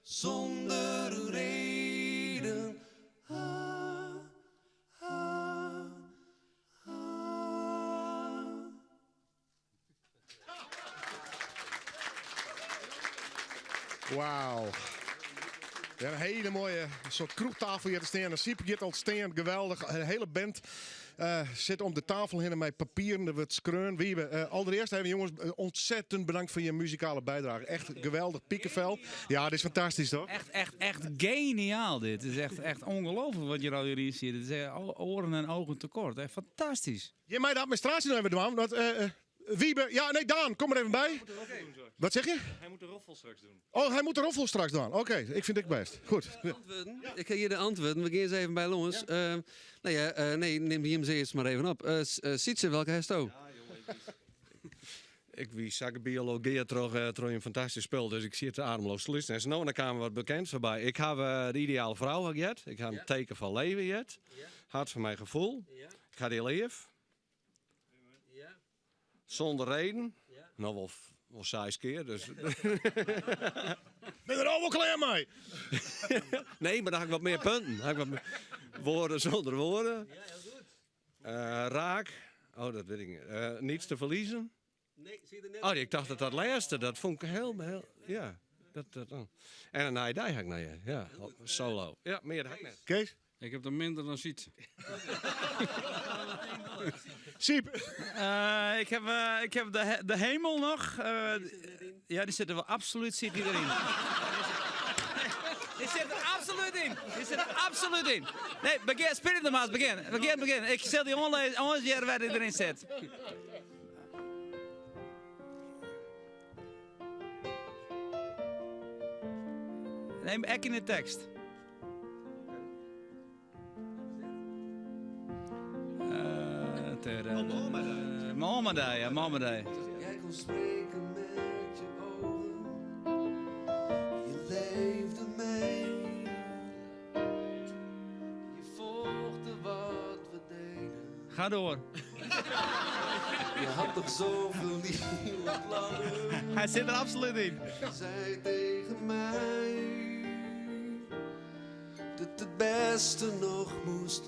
Zonder reden. Ah, ah, ah. Wauw. Ja, een hele mooie soort kroegtafel hier te staan. Een siep gaat al staan, geweldig. Een hele band zit om de tafel heen met papieren. Er wordt skreun. Wiebe, allereerst even jongens, ontzettend bedankt voor je muzikale bijdrage. Echt geweldig, piekenvel. Ja, dit is fantastisch toch? Echt, echt, echt geniaal dit. Het is echt, echt ongelooflijk wat je al hier ziet. Het is oren en ogen tekort. Echt fantastisch. Je mij de administratie nog even doen, want Wiebe, ja, nee, Daan, kom er even bij. Wat zeg je? Hij moet de roffel straks doen. Oh, hij moet de roffel straks doen. Oké, ik vind het best. Goed. Ik ga hier de antwoorden. We gaan eens even bij Longens. Nou ja, nee, neem die hem ze eerst maar even op. Sietse, welke heeft u? Ik wie zak biologie terug, terug een fantastisch spel, dus ik zie het ademloos te luisteren. En zo nou, dan kwamen wat bekend voorbij. Ik heb de ideale vrouw gehad. Ik heb een teken van leven gehad. Hart van mijn gevoel. Ik ga die leef. Zonder reden. Nou, wel zes keer, dus... Ben er al wel klaar mee? Nee, maar dan had ik wat meer punten. Dan had ik wat meer woorden zonder woorden. Raak. Oh, dat weet ik niet. Niets te verliezen. Nee, zie je er net Oh, ik dacht dat dat laatste, dat vond ik heel, heel, ja. Dat, oh. En een naai had ik naar je. Ja, solo. Ja, meer had ik net. Kees? Ik heb er minder dan Siet. Siep. Ik heb de hemel nog. Ja, die zit er wel absoluut zit die erin. Die zit er absoluut in. Die zit er absoluut in. Nee, begin, speel het maar eens. Begin, begin, begin. Ik stel die online jaar waar die erin zit. Neem ek in de tekst. Mohammed, ja, Mohammed. Jij kon spreken met je ogen, je leefde mee. Je volgde wat we deden. Ga door. Je had toch zoveel nieuwe plannen. Hij zit er absoluut in. Je zei tegen mij dat het beste nog moest.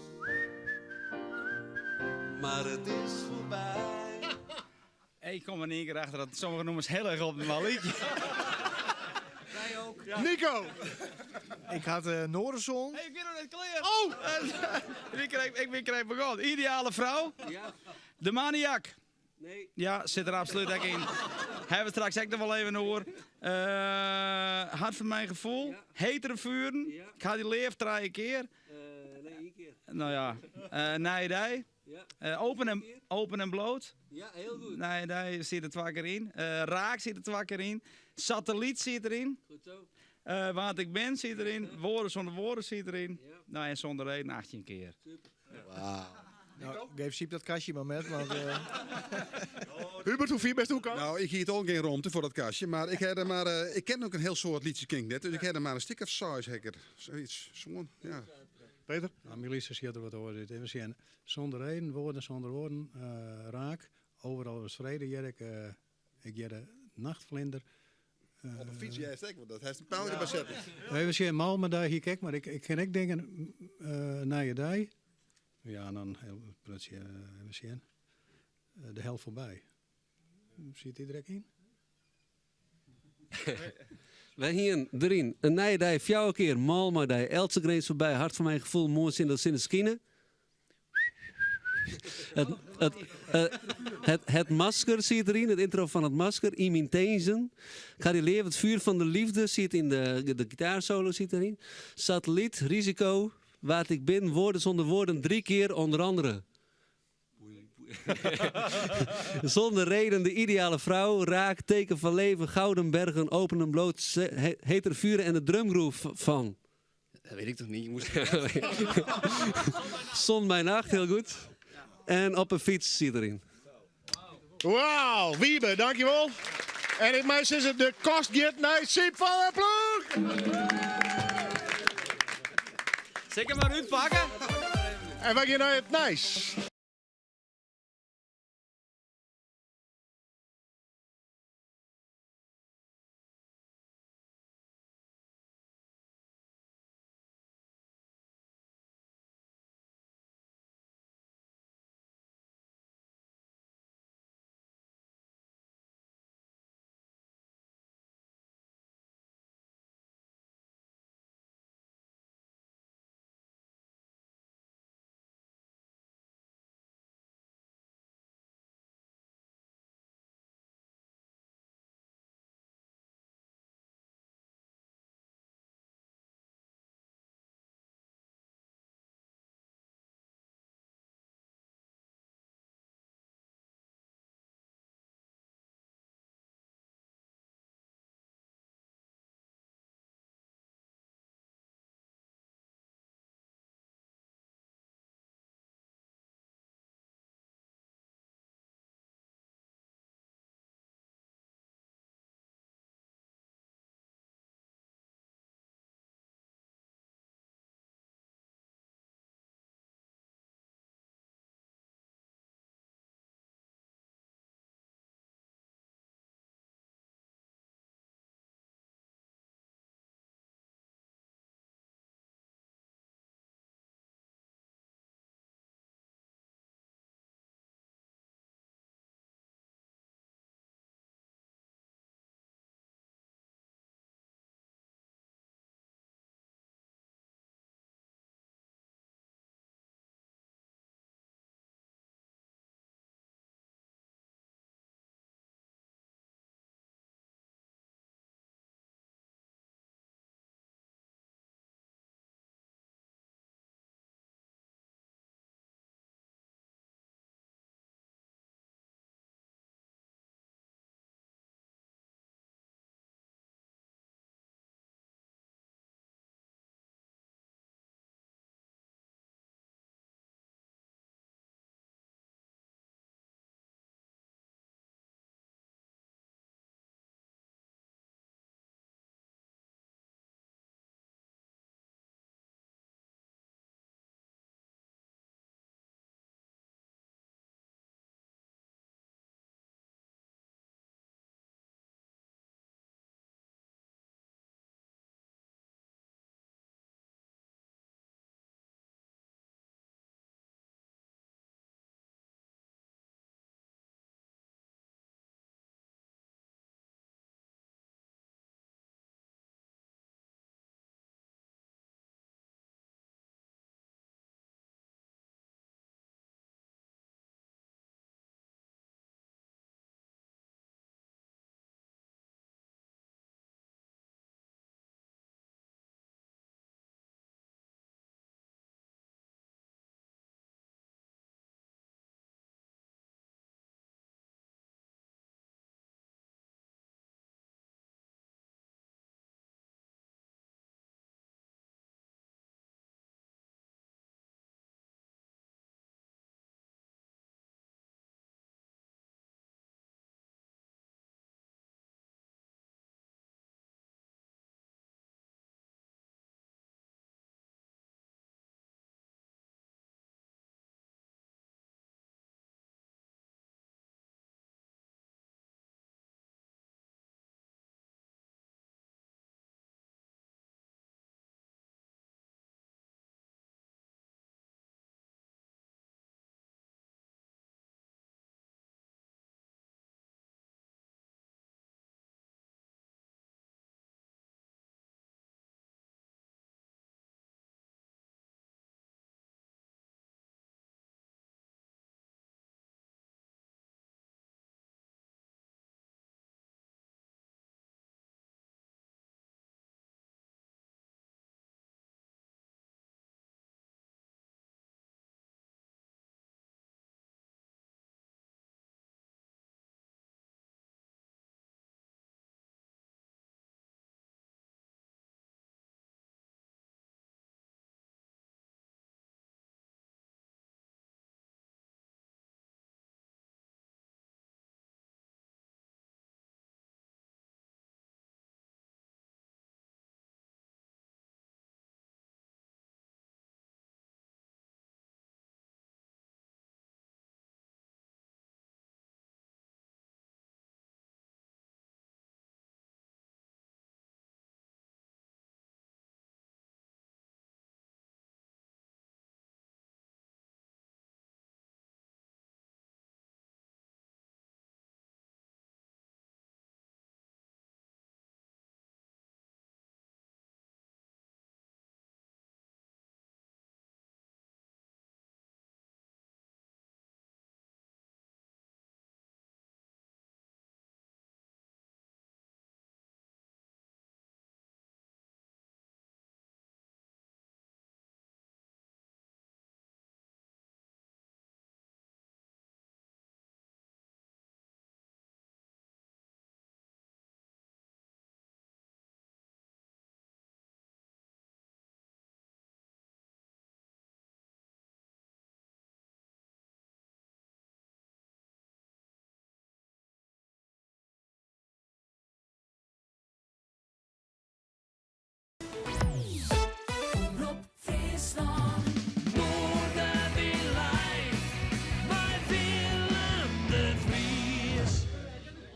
Maar het is voorbij. Ik kom er in één keer achter dat sommige nummers heel erg op de liedje. Wij ook. Ja. Nico! Ik had Noorderzon. Hey, ik ben nog net klaar. Oh! Ik ben krijg begonnen. Ideale vrouw. Ja. De maniak. Nee. Ja, zit er absoluut ook in. Hebben we straks ook nog wel even hoor. Hart van mijn gevoel. Ja. Hetere vuren. Ja. Ik ga die leef drie keer. Nee, één keer. Nou ja. Nijdij. Ja. Open en bloot. Ja, heel goed. Nee, daar zit er twee keer in. Raak zit er twee keer in. Satelliet zit erin. Goed zo. Wat ik ben zit erin. Woorden zonder woorden zit erin. Ja. Nou, en zonder reden 18 keer. Super. Wauw. Nou, geef Siep dat kastje maar met, want... Hubert, hoe vier best hoe kan? Nou, ik hield ook geen ruimte voor dat kastje, maar ik heb er maar, ik ken ook een heel soort liedje ken ik net, dus ik heb er maar een stuk of size hacker. Zoiets, zo'n, ja. Peter? Nou, Melissa zit er wat over zit. Even zien. Zonder reden, woorden zonder woorden, raak. Overal was vrede, Jerk. Ik jette nachtvlinder. Op een fiets, jij steekt, want dat heeft een pijltje bij zetten. Even zien, Malme daar hier, kijk, maar ik ken ik dingen naar je dij. Ja, en dan heel prutje, even zien. De hel voorbij. Zit die er in? Wij hier erin. Een nijdij, fjouw keer, Malmadij, Eltse grens voorbij, hart van mijn gevoel, mooi zin dat zin skinnen. Het masker zit erin, het intro van het masker, Imin Tenzen. Ga die leven, het vuur van de liefde zit in de gitaarsolo zit erin. Satelliet, risico, waar ik ben, woorden zonder woorden, 3 keer onder andere. Zonder reden, de ideale vrouw, raak, teken van leven, gouden bergen, open en bloot, heter vuren en de drumgroove van. Dat weet ik toch niet? Ik moest... Zon bij nacht, heel goed. En op een fiets zit erin. Wauw, Wiebe, dankjewel. En in mij is het de kostgiet naar Siep van der Ploeg. Zeker maar uitpakken. En wij gaan naar het Nijs.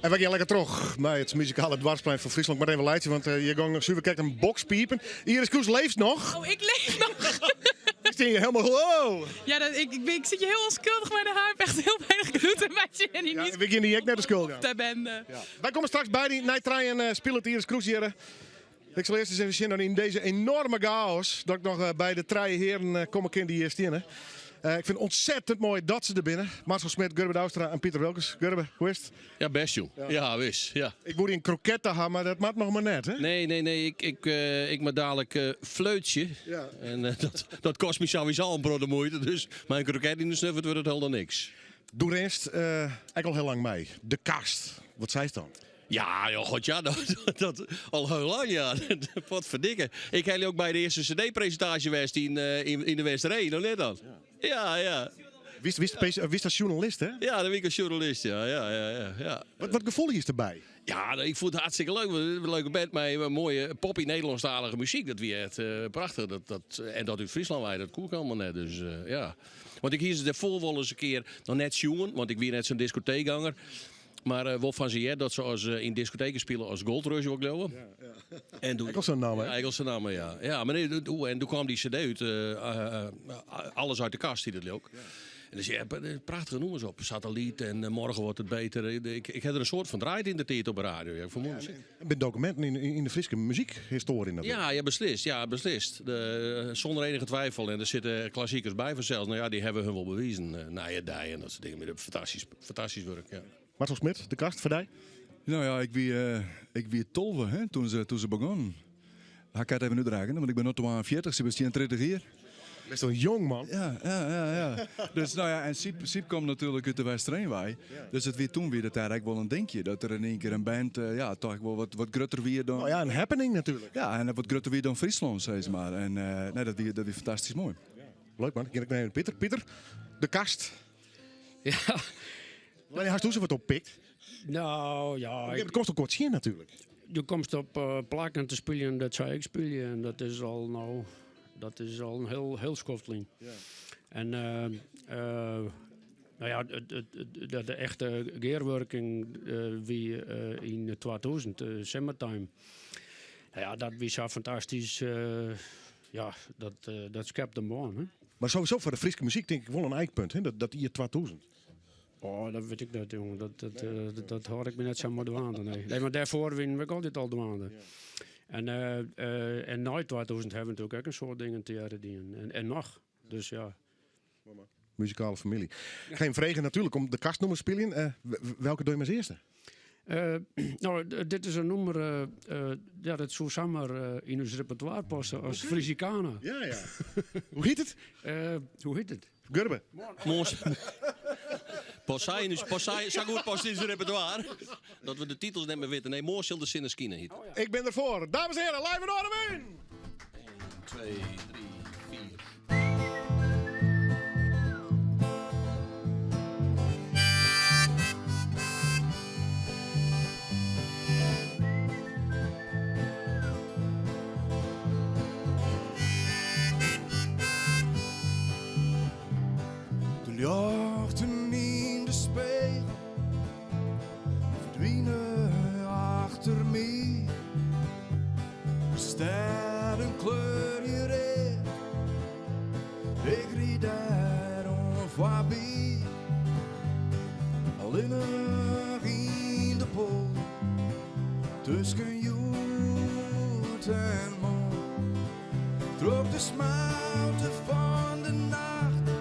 En we gaan lekker terug naar het muzikale dwarsplein van Friesland. Maar even leidje, want je ging suver kijkt een bokspiepen. Iris Kroes leeft nog. Oh, ik leef nog. Ik zie je helemaal wow. Ja, dat, ik, ik, ben- ik zit je heel onschuldig, maar de haar heeft echt heel weinig gluten bij je. En die niet We gaan die ook net de schuld aan. daar ben. Wij komen straks bij die Nijtrein en spelen het Iris Kroes hier. Ik zal eerst eens even zien dan in deze enorme chaos dat ik nog bij de drie heren kom ik in die stienen. Ik vind het ontzettend mooi dat ze er binnen. Marcel Smit, Gurbe Douwstra en Pieter Wilkes. Gurbe, hoe is het? Ja, best joh. Ja, wis. Ja. Ik moet een kroket hebben, maar dat maakt nog maar net, hè? Nee, nee, nee. Ik maar dadelijk fleutje. Ja. En dat kost me sowieso al een brood de moeite. Dus mijn kroket in de snuffert wordt het helemaal niks. Doe rest, ik al heel lang mee. De kast. Wat zei ze dan? Ja, joh, god ja, dat al heel lang, ja. Wat verdikke. Ik heb ook bij de eerste cd-presentatie geweest in de Westeree, nog net dan. Ja, ja. Wie is dat journalist, hè? Ja, dat ben ik als journalist, ja. ja, ja, ja, ja. Wat gevoel is erbij? Ja, nou, ik vond het hartstikke leuk. Een leuke band met een mooie poppy Nederlandstalige muziek. Dat wie echt prachtig. En dat uit Friesland wij, dat koek allemaal net. Dus ja. Want ik hier daarvoor wel eens een keer nog net jongen, want ik wie net zo'n discotheekganger. Maar Wolf van Zier, dat ze als in discotheken spelen als Gold Rush, ook geloof ik. Ja, ja. En toen, Ook zo'n naam, hè? Ja, eigenlijk zo'n naam, ja. Ja, maar nee, dat, oeh, en toen kwam die cd uit, alles uit de kast, die dat ook. En dus ja, prachtige noemers op. Satelliet en morgen wordt het beter. Ik heb er een soort van draait in de tijd op de radio. Ja, ik vermoed Ja, en met documenten in de Friese muziekhistorie natuurlijk. Ja, ja, beslist. Ja, beslist. Zonder enige twijfel. En er zitten klassiekers bij vanzelfs. Nou ja, die hebben hun wel bewezen. Nije Dei en dat soort dingen. Fantastisch, fantastisch werk, ja. Marcel Smit, de kast, voor die? Nou ja, ik wie tolve, hè, toen ze begonnen. Ik had even uitdragen, want ik ben nu 42, ze bestaan 30 jaar. Best wel jong, man. Ja, ja, ja, ja. Dus, nou ja, en Siep kwam natuurlijk uit de Westereenwei. Ja. Dus het weer toen weer dat daar eigenlijk wel een denkje. Dat er in één keer een band, ja, toch wel wat grutter weer dan... Nou ja, een happening natuurlijk. Ja, en wat grutter weer dan Friesland, zeg maar. En nee, dat weer fantastisch mooi. Ja. Leuk, man. Ik neem Pieter. Pieter, de kast. Ja. Wanneer hast du ze wat oppikt? Nou, ja, Het kost ook kort zien natuurlijk. Je komt op plakken te spelen, dat zou ik spelen. En dat is al, nou, dat is al een heel, heel schoftling. Ja. En nou ja, het, het, het, de, de echte gearworking wie in 2000, Summertime. Nou ja, dat was zo fantastisch. Ja, dat schept de man. Hè? Maar sowieso voor de Friese muziek denk ik wel een eikpunt, hè? Dat hier 2000. Oh, dat weet ik niet, jongen. Dat hoor ik me net zo maar dwaande. Nee. Nee, maar daarvoor winnen we ook altijd al dwaande. Ja. En na 2000 hebben we natuurlijk ook een soort dingen te jaren dienen. En nog. Dus ja. Muzikale familie. Geen vregen natuurlijk om de kastnummers spelen. Welke doe je als eerste? Dit is een nummer, ja, dat zou zomaar in ons repertoire passen als Oké. Frisicana. Ja, ja. Hoe heet het? Hoe heet het? Gurbe. Moos. Pas is, pas hij, zo goed past in zijn repertoire. Dat we de titels net meer weten. Nee, Moos zal de zinnen skinnen heet. Oh ja. Ik ben ervoor. Dames en heren, live in Noardewyn! 1, 2, 3, 4. De luchten in de spiegel verdwijnen achter mij. De sterren kleur je recht, ik rijd daar voorbij. Alleen nog in de pool, tussen jood en maan. Trok de smalte van de nacht,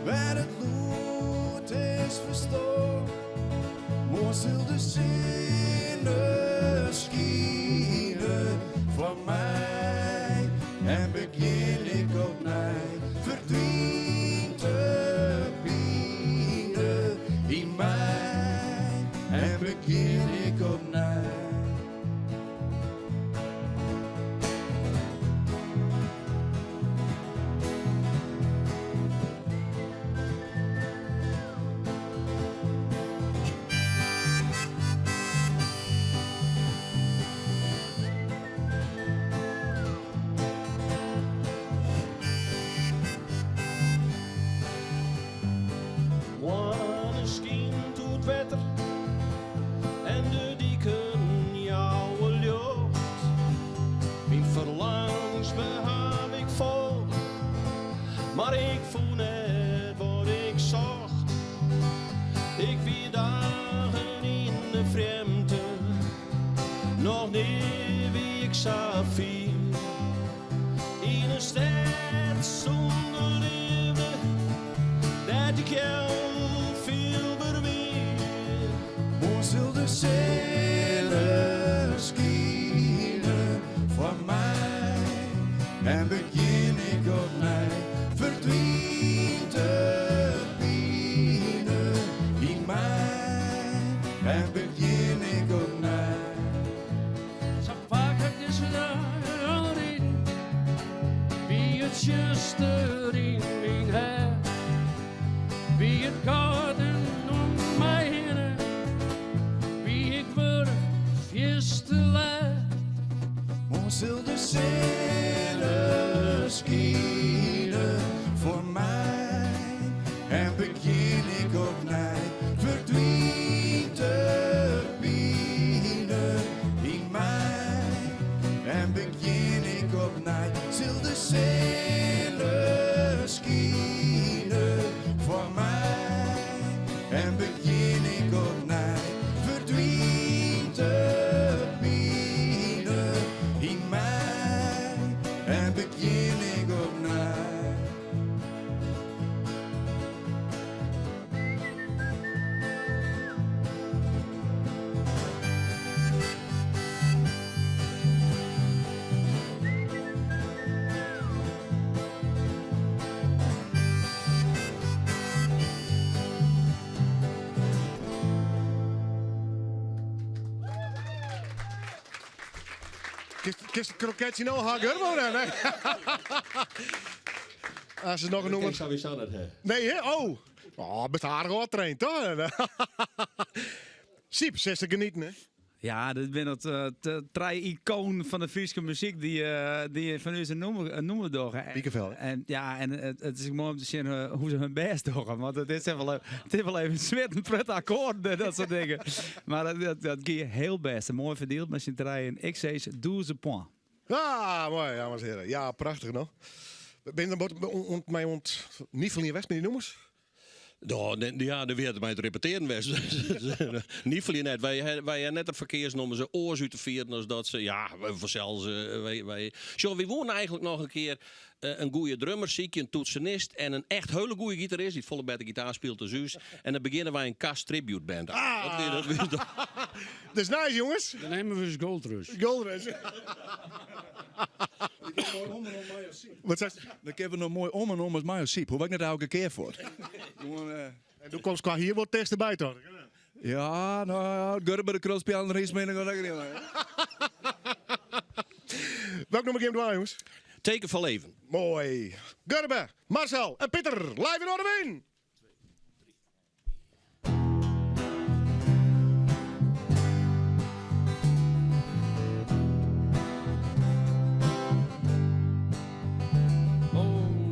waar het lood is verstoord. Mooi zal de zinnen schienen voor mij en begin ik opnieuw. Verdwijnt de pijn in mij en begin ik opnieuw. fûn net wat ik socht. Ik wie dagen yn de frjemdte, noch nea wie ik sa fier. Yn in stêd sûnder leafde, dêr't de kjeld fielber wie. Moarn sil de sinne skine foar my en begjin ik opnij. Ferdwynt de pine yn my en begjin ik opnij. Sa faak ha ik dizze dei al riden, wie it tsjuster yn myn hert, wie it kâld en om my hinne, wie ik wurch, fierste let. Moarn sil de sinne skine foar my en begjin ik opnij. Ferdwynt de pine yn my en begjin ik opnij. Sil de sinne skine foar my en begjin ik opnij. Ferdwynt de pine yn my en begjin ik opnij. Kinst it kroketsje no ha, Gurbo? Nee. As se noch in Dat nûmer. kin ik sawiesa net ha. Nee, hè? Oh. Oh, bist aardich ôftraind, toch? Syb, sitst te genieten, hè? Ja, dit binne it trije ikoanen fan de Fryske muzyk dy't dy fan ús in nûmer dogge. Pikefel. En ja, en it is ek moai om te sjen hoe't se hun bêst dogge. Want it is wol, it is wol even switten, prutte akkoarden en dat soart dingen. Mar dat gie hiel bêst. Moai ferdield mei syn trijen. Ik sis douze points. Ah, moai, dames en heren. Ja, prachtich, no. Binne der wat mei oan it nifeljen west mei dy nûmers? Ja, der wie it mei it repetearen west. Nifelje net. Wy wy ha net derfoar keazen om se oars út te fieren as dat se. Ja, fansels. Wy, sjoch, wy woene eigenlik noch in kear in goede drummer sykje, in toetsenist en in echt hiele goede gitarist dy't folle better gitaar spilet as ús. En dan begjinne wy in Kast tribute band. Ah! Dat wie, dat wie Dat is nice, jonges. Dan neame we ús Gold Rush. Gold Rush. Wat sei Dan kinne we noch moai om en om as mei Syb. Hoech ik net elke kear fuort. En do komst kwa hier wol tichtsteby, toch? Ja, no ja, Gurbe de Krolspjellen race meen ik wel lekker in. Welk nûmer gean we dwaan, jonges? Teken fan leven. Moai. Gurbe, Marcel en Pieter, live yn Noardewyn! O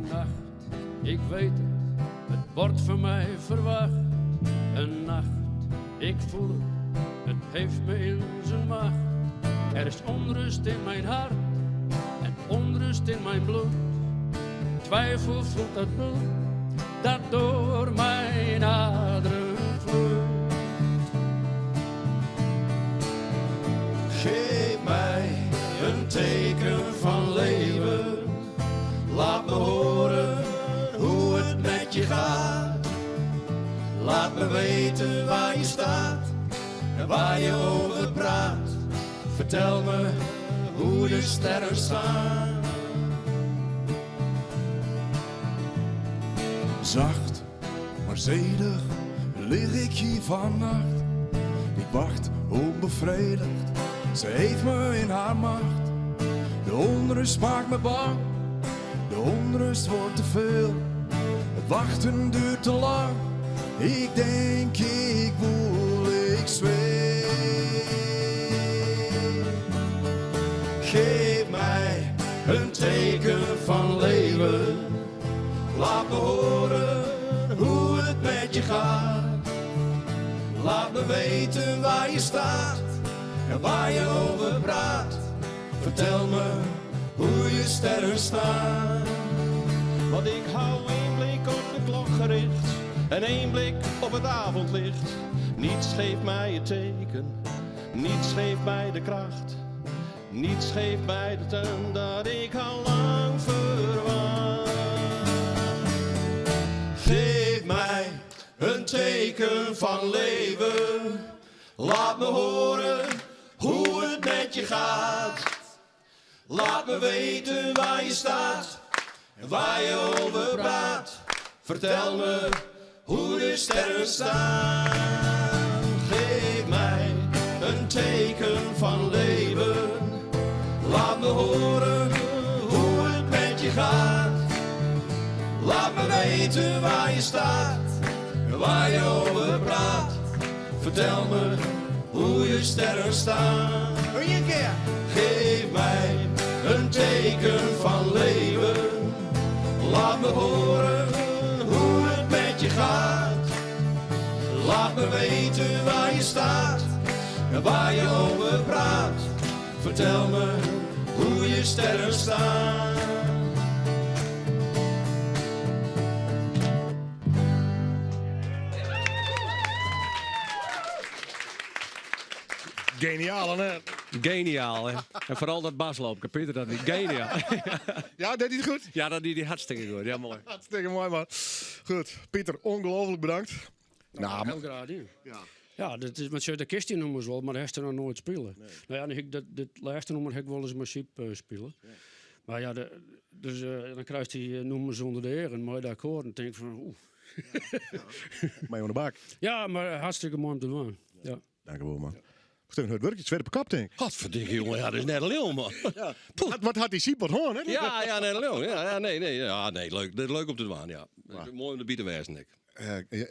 nacht, ik weet het, het wordt van mij verwacht. Een nacht, ik voel het, het heeft me in zijn macht. Er is onrust in mijn hart en onrust in mijn bloed. Twijfel voelt het bloed dat door mijn aderen vloeit. Geef mij een teken van leven. Laat me horen hoe het met je gaat. Laat me weten waar je staat en waar je over praat. Vertel me hoe de sterren staan. Zacht, maar zedig lig ik hier vannacht. Ik wacht onbevredigd, ze heeft me in haar macht. De onrust maakt me bang, de onrust wordt te veel. Het wachten duurt te lang, ik denk, ik voel, ik zweef. Geef mij een teken van leven. Laat me horen hoe het met je gaat. Laat me weten waar je staat en waar je over praat. Vertel me hoe je sterren staan. Want ik hou in En één blik op het avondlicht. Niets geeft mij het teken, niets geeft mij de kracht. Niets geeft mij de teun dat ik al lang verwacht. Geef mij een teken van leven. Laat me horen hoe het met je gaat. Laat me weten waar je staat en waar je over praat. Vertel me hoe de sterren staan. Geef mij een teken van leven. Laat me horen hoe het met je gaat. Laat me weten waar je staat en waar je over praat. Vertel me hoe je sterren staan. Eén keer. Geef mij een teken van leven. Laat me horen hoe het met je gaat. Laat me weten waar je staat en waar je over praat. Vertel me hoe je sterren staan. Geniaal, hè? Geniaal, hè? En vooral dat basloopje, Pieter, dat is geniaal. Ja, deed hij het goed? Ja, dat deed hij hartstikke goed. Ja, mooi. Hartstikke mooi, man. Goed, Pieter, ongelooflijk bedankt. Nou, heel graag, ja. Ja, dat is, want ze de kist die nummers wel, maar de rest er nog nooit spelen. Nou ja, dan heb ik dat, dit laatste nummer heb ik wel eens muziek spelen. Maar ja, de, dus, dan krijgt hij nummers zonder de heren, maar de akkoorden. denk ik van, oeh. Mee aan de bak. Ja, maar hartstikke mooi om te doen. Ja. Dank u wel, man. Steun het werkje, tweede per kap, denk ik. Godverdikke, jongen. Ja, dat is net een leeuw, man. Ja. Wat, wat had die Siepert hoorn, hè? Ja, ja, net een leeuw. Ja, ja, nee, nee, ja, nee, leuk. Dat is leuk om te doen, ja. Mooi om de bieten te wijzen, ik.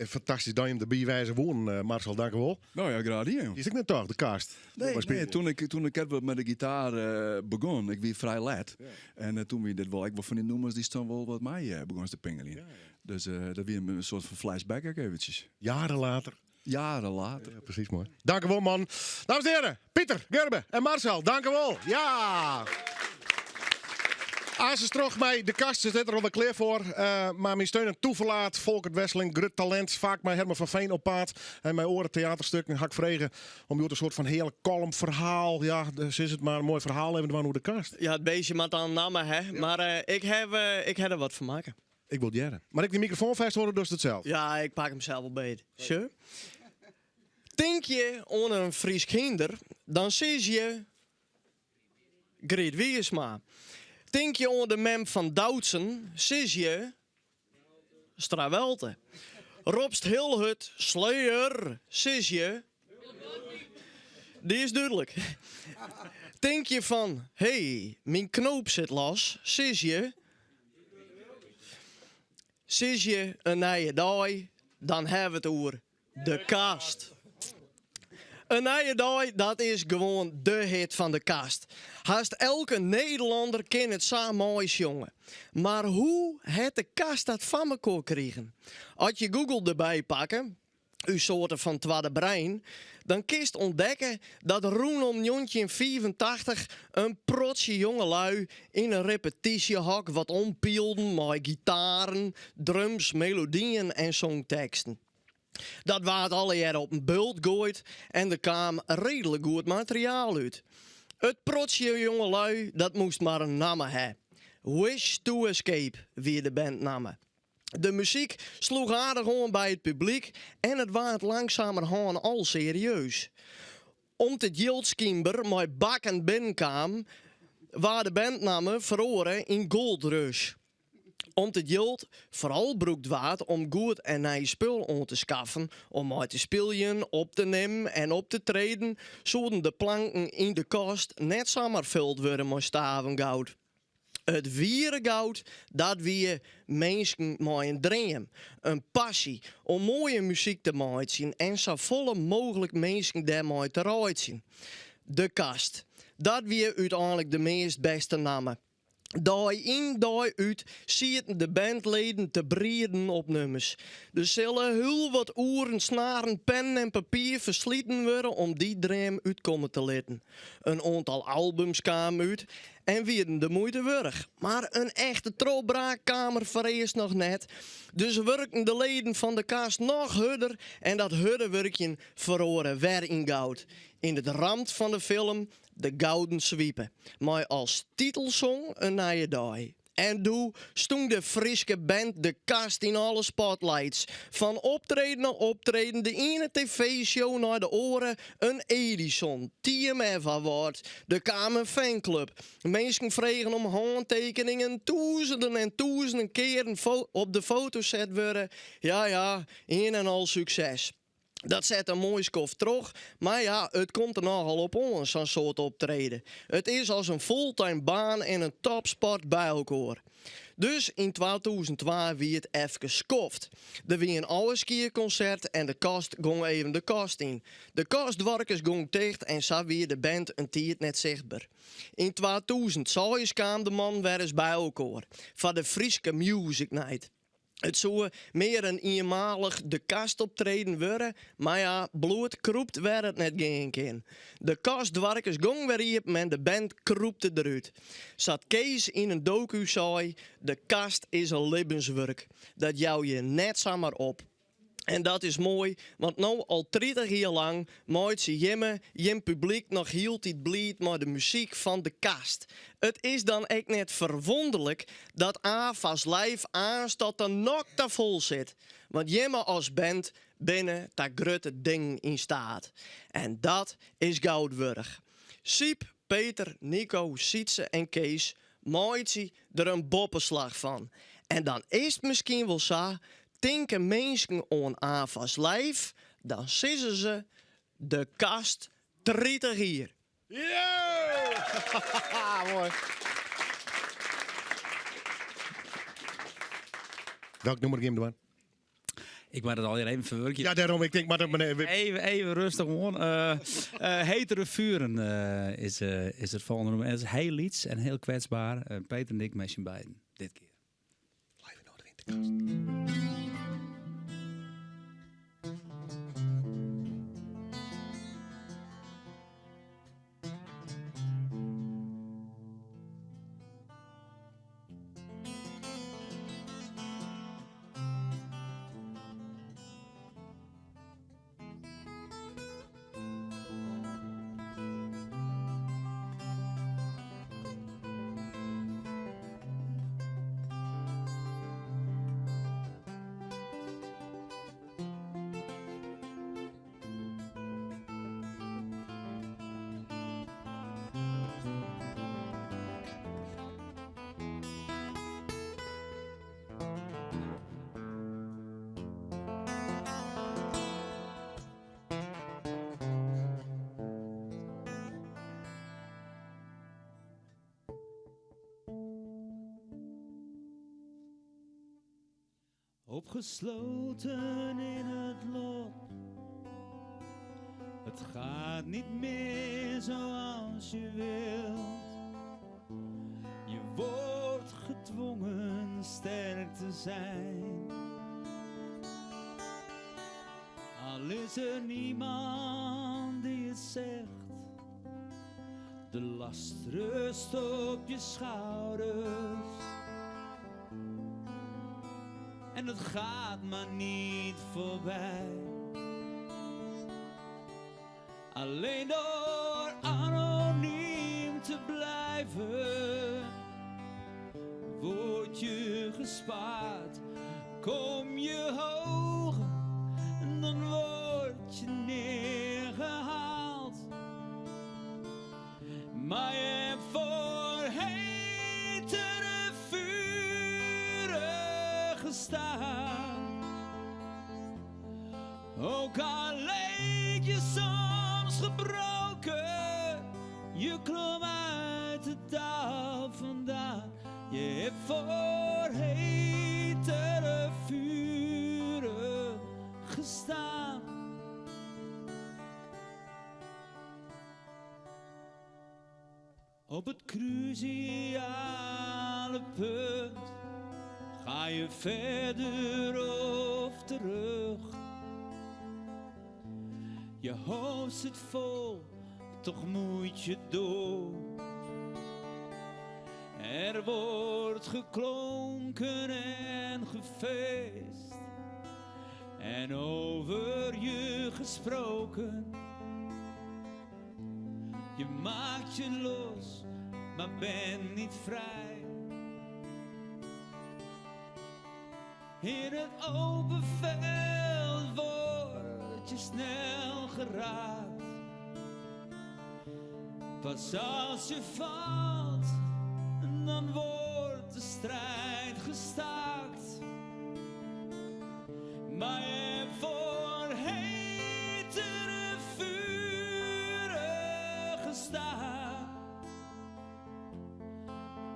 Fantastisch dat je hem erbij wijzen woon, Marcel, dank u wel. Nou ja, graag hier. Die is ook net toch, de kast. Nee, nee, toen ik het met de gitaar begon, ik wie vrij laat. En toen wie dit wel, ik wel van die nummers die staan wel wat mij begon te pingelen. Ja, ja. Dus dat wie een soort van flashback ook eventjes. Jaren later. Jaren later. Ja, precies, mooi. Dank u wel, man. Dames en heren, Pieter, Gerben en Marcel, dank u wel. Ja! Asus terug mij, de kast zit er al wel klaar voor. Maar mijn steun en toeverlaat, Volkert Wesseling, grut talent. Vaak mij Herman van Veen op paard. En mijn oren theaterstukken hak vregen om je een soort van heerlijk kalm verhaal. Ja, dus is het maar een mooi verhaal even hoe de kast. Ja, het beestje moet dan namen, hè. Ja. Maar ik heb er wat van maken. Ik wil jaren. Maar ik die microfoon vast horen, dus het zelf. Ja, ik pak hem zelf wel beet. Sure. Denk je aan een Fries kinder, dan zie je Griet Wiersma. Denk je aan de mem van Doutsen, zie je Strawelte. Robst Hilhut, Slayer, zie je. Die is duidelijk. Denk je van, hey, mijn knoop zit los, zie je. Zie je een nieuwe dag, dan hebben we het over de kast. Een nieuwe dag, dat is gewoon de hit van de kast. Haast elke Nederlander kent het zo mooi jongen. Maar hoe het de kast dat van elkaar kregen? Als je Google erbij pakken, uw soorten van tweede brein, dan kist ontdekken dat rondom 1984 een protse jongelui in een repetitiehok wat ompielden met gitaren, drums, melodieën en songteksten. Dat waard alle jaren op een bult gooit en er kwam redelijk goed materiaal uit. Het protse jongelui, dat moest maar een naam hebben. Wish to Escape, wie de bandnamen. De muziek sloeg aardig aan bij het publiek en het waard langzamerhand al serieus. Omdat het Jildskimber met bakken binnenkwam, waar de bandnamen verloren in Gold Rush. Omdat het jild vooral broekt waard om goed en nieuw spul aan te schaffen, om uit te spelen, op te nemen en op te treden, zouden de planken in de kast net zomaar vuld worden met staven goud. Het wierengoud, dat wie mensen met een droom, een passie om mooie muziek te maken en zo volle mogelijk mensen daarmee te rijden. De kast, dat wie uiteindelijk de meest beste namen. Dag in, dag uit zitten de bandleden te brieden op nummers. Er zullen heel wat oeren, snaren, pen en papier versleten worden om die droom uitkomen te laten. Een aantal albums kwamen uit en wienen de muoite wurdich. Mar in echte trochbraak kaam der foarearst noch net. Dus wurken de leden fan De Kast noch hurder en dat hurde wurkjen feroare wer yn goud. Yn it ramt fan de film De Gouden Swipe, mei as titelsong In Nije Dei. En doe stûn de Fryske band De Kast yn alle spotlights. Fan optreden nei optreden, de iene tv-show nei de oare, in Edison, TMF Award, der kaam in fanclub. Minsken fregen om hântekeningen, tûzenen en tûzenen kearen op de foto set wurde. Ja ja, ien en al sukses. Dat set in moai skoft troch, mar ja, it komt der nochal op oan, sa'n soart optreden. It is as in fulltime baan en in topsport by elkoar. Dus yn 2002 wie it efkes skoft. Der wie in ôfskiekonsert en De Kast gong even de kast yn. De kastdoarkes gong ticht en sa wie de band in tiid net sichtber. Yn 2006 kaam de mannen wer ris by elkoar foar de Fryske Music Night. It soe mear in ienmalich De Kast-optreden wurde, mar ja, bloed krûpt wêr it net gean kin. De kastdoarkes gong wer iepen en de band krûpte derút. Sa't Kees yn in doku sei, De Kast is in libbenswurk. Dat jou je net samar op. En dat is moai, want no al 30 jier lang meitsje jimme jim publyk noch hieltyd bliid mei de muzyk fan De Kast. It is dan ek net ferwûnderlik dat AFAS Live aanst tot de nok ta fol sit. Want jimme as band binne ta grutte dingen yn staat. En dat is goud wurdich. Syb, Peter, Nico, Sytse en Kees meitsje der in boppeslach fan. En dan is 't miskien wol sa, tinke minsken oan AFAS Live, dan sizze se De Kast 30 jier. Moai. Welk nûmer gean we dwaan? Ik moat it allegear even ferwurkje. Ja, dêrom. Ik tink, mar dat menear. Even, even rêstich oan. Eh, eh, Hetere Vuren eh, is, eh, is it folgjende nûmer. En it is hiel lyts en hiel kwetsber. Eh, Peter en ik mei syn beiden, dit kear. Live yn Noardewyn, De Kast. Opgesloten in het lot. Het gaat niet meer zoals je wilt. Je wordt gedwongen sterk te zijn. Al is er niemand die het zegt. De last rust op je schouders. En het gaat maar niet voorbij. Alleen door anoniem te blijven, word je gespaard. Kom je hoger, dan word je neergehaald. Maar je hebt voor hetere vuren gestaan. Ook al leek je soms gebroken, je klom uit het dal vandaan. Je hebt voor hetere vuren gestaan. Op het cruciale punt ga je verder of terug. Je hoofd zit vol, toch moet je door. Er wordt geklonken en gefeest en over je gesproken. Je maakt je los, maar bent niet vrij. In het open veld word je snel geraakt. Pas als je valt, dan wordt de strijd gestaakt. Maar je hebt voor hetere vuren gestaan.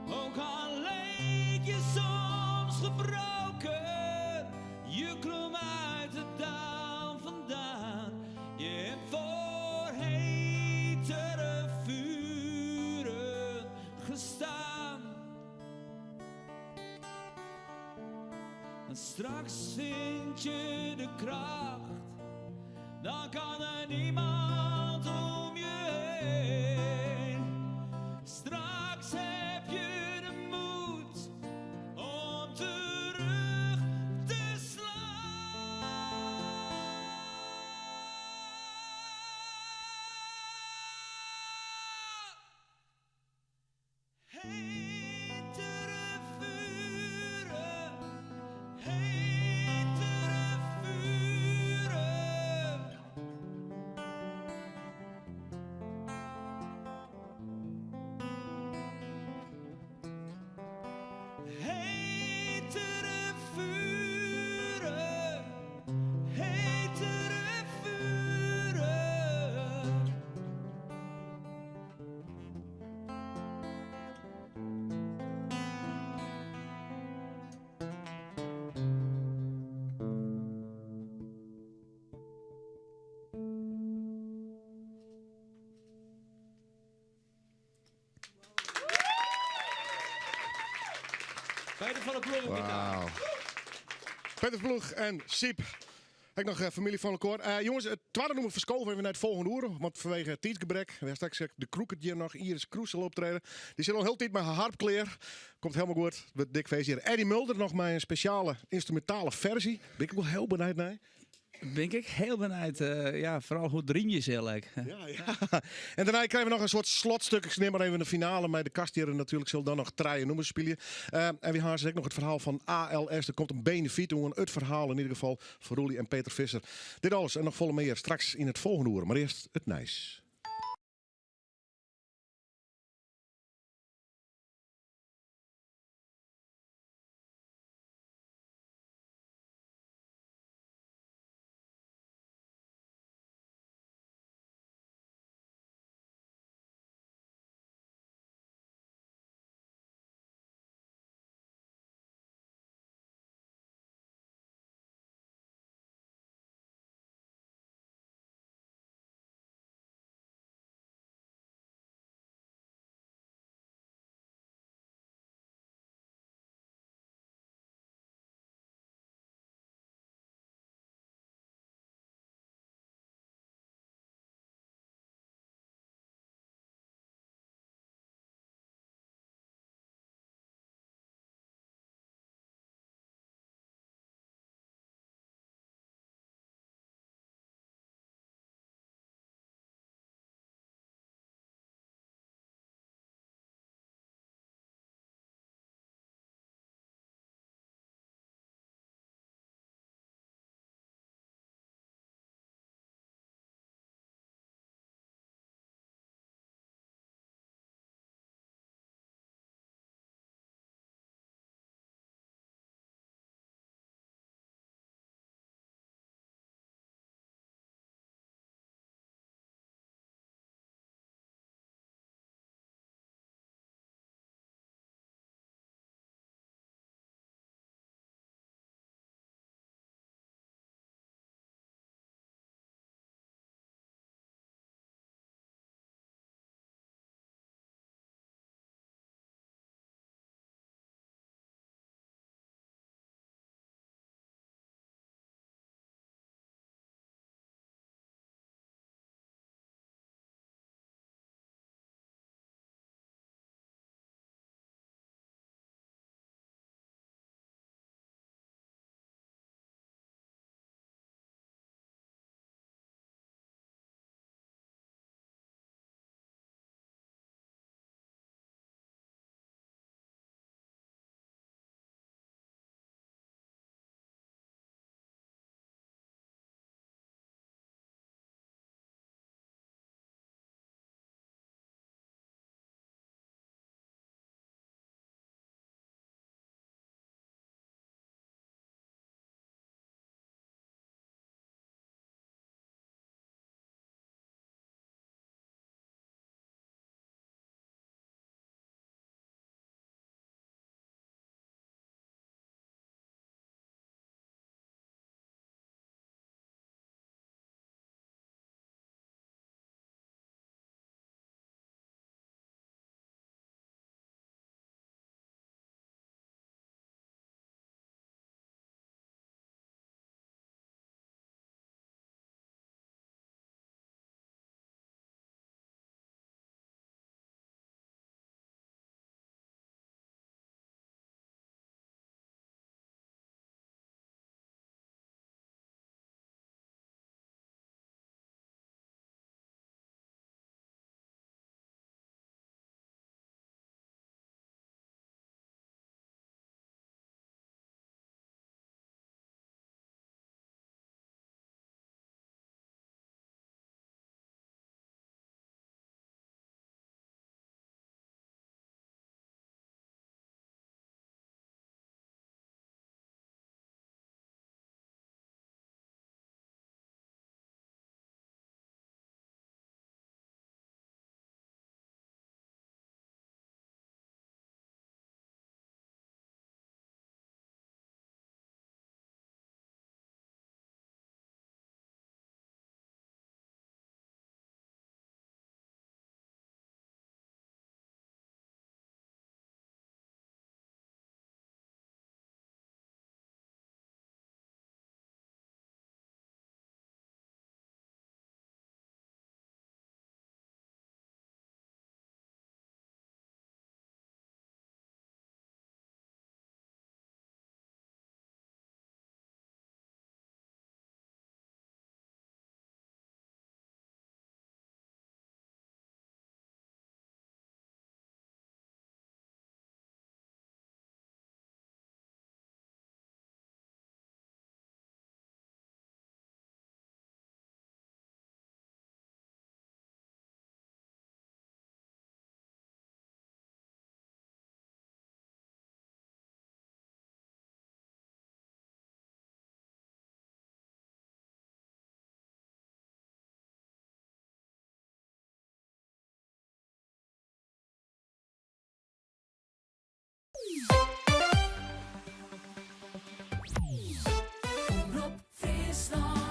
Ook al leek je soms gebroken, je klom uit het dal vandaan. Je hebt voor hetere vuren gestaan. En straks vind je de kracht, dan kan er niemand om je heen. Straks heb je de moed om terug te slaan. Hetere vuren, hetere vuren. Hetere vuren, hetere vuren. Peter van der Ploeg op gitaar. Wauw. Peter Ploeg en Siep. Heb ik nog familie van elkaar. Jongens, het tweede noemen verschoven even naar het volgende uur. Want vanwege het tijdsgebrek. We hebben straks de kroeket hier nog. Iris Kroes zal optreden. Die zit al heel tijd met haar harpkleer. Komt helemaal goed. Het wordt dik feest hier. Eddie Mulder nog maar een speciale instrumentale versie. Ben ik ook wel heel benieuwd naar. Ben ik heel benieuwd. Ja, vooral hoe driem je ze leuk. Ja, ja. En daarna krijgen we nog een soort slotstuk. Ik neem maar even de finale. Maar de kast hier natuurlijk zal dan nog treien noemen spelen. En we gaan ook nog het verhaal van ALS. Er komt een benefiet doen. Het verhaal in ieder geval voor Roelie en Peter Visser. Dit alles en nog volle meer straks in het volgende uur. Maar eerst het nieuws.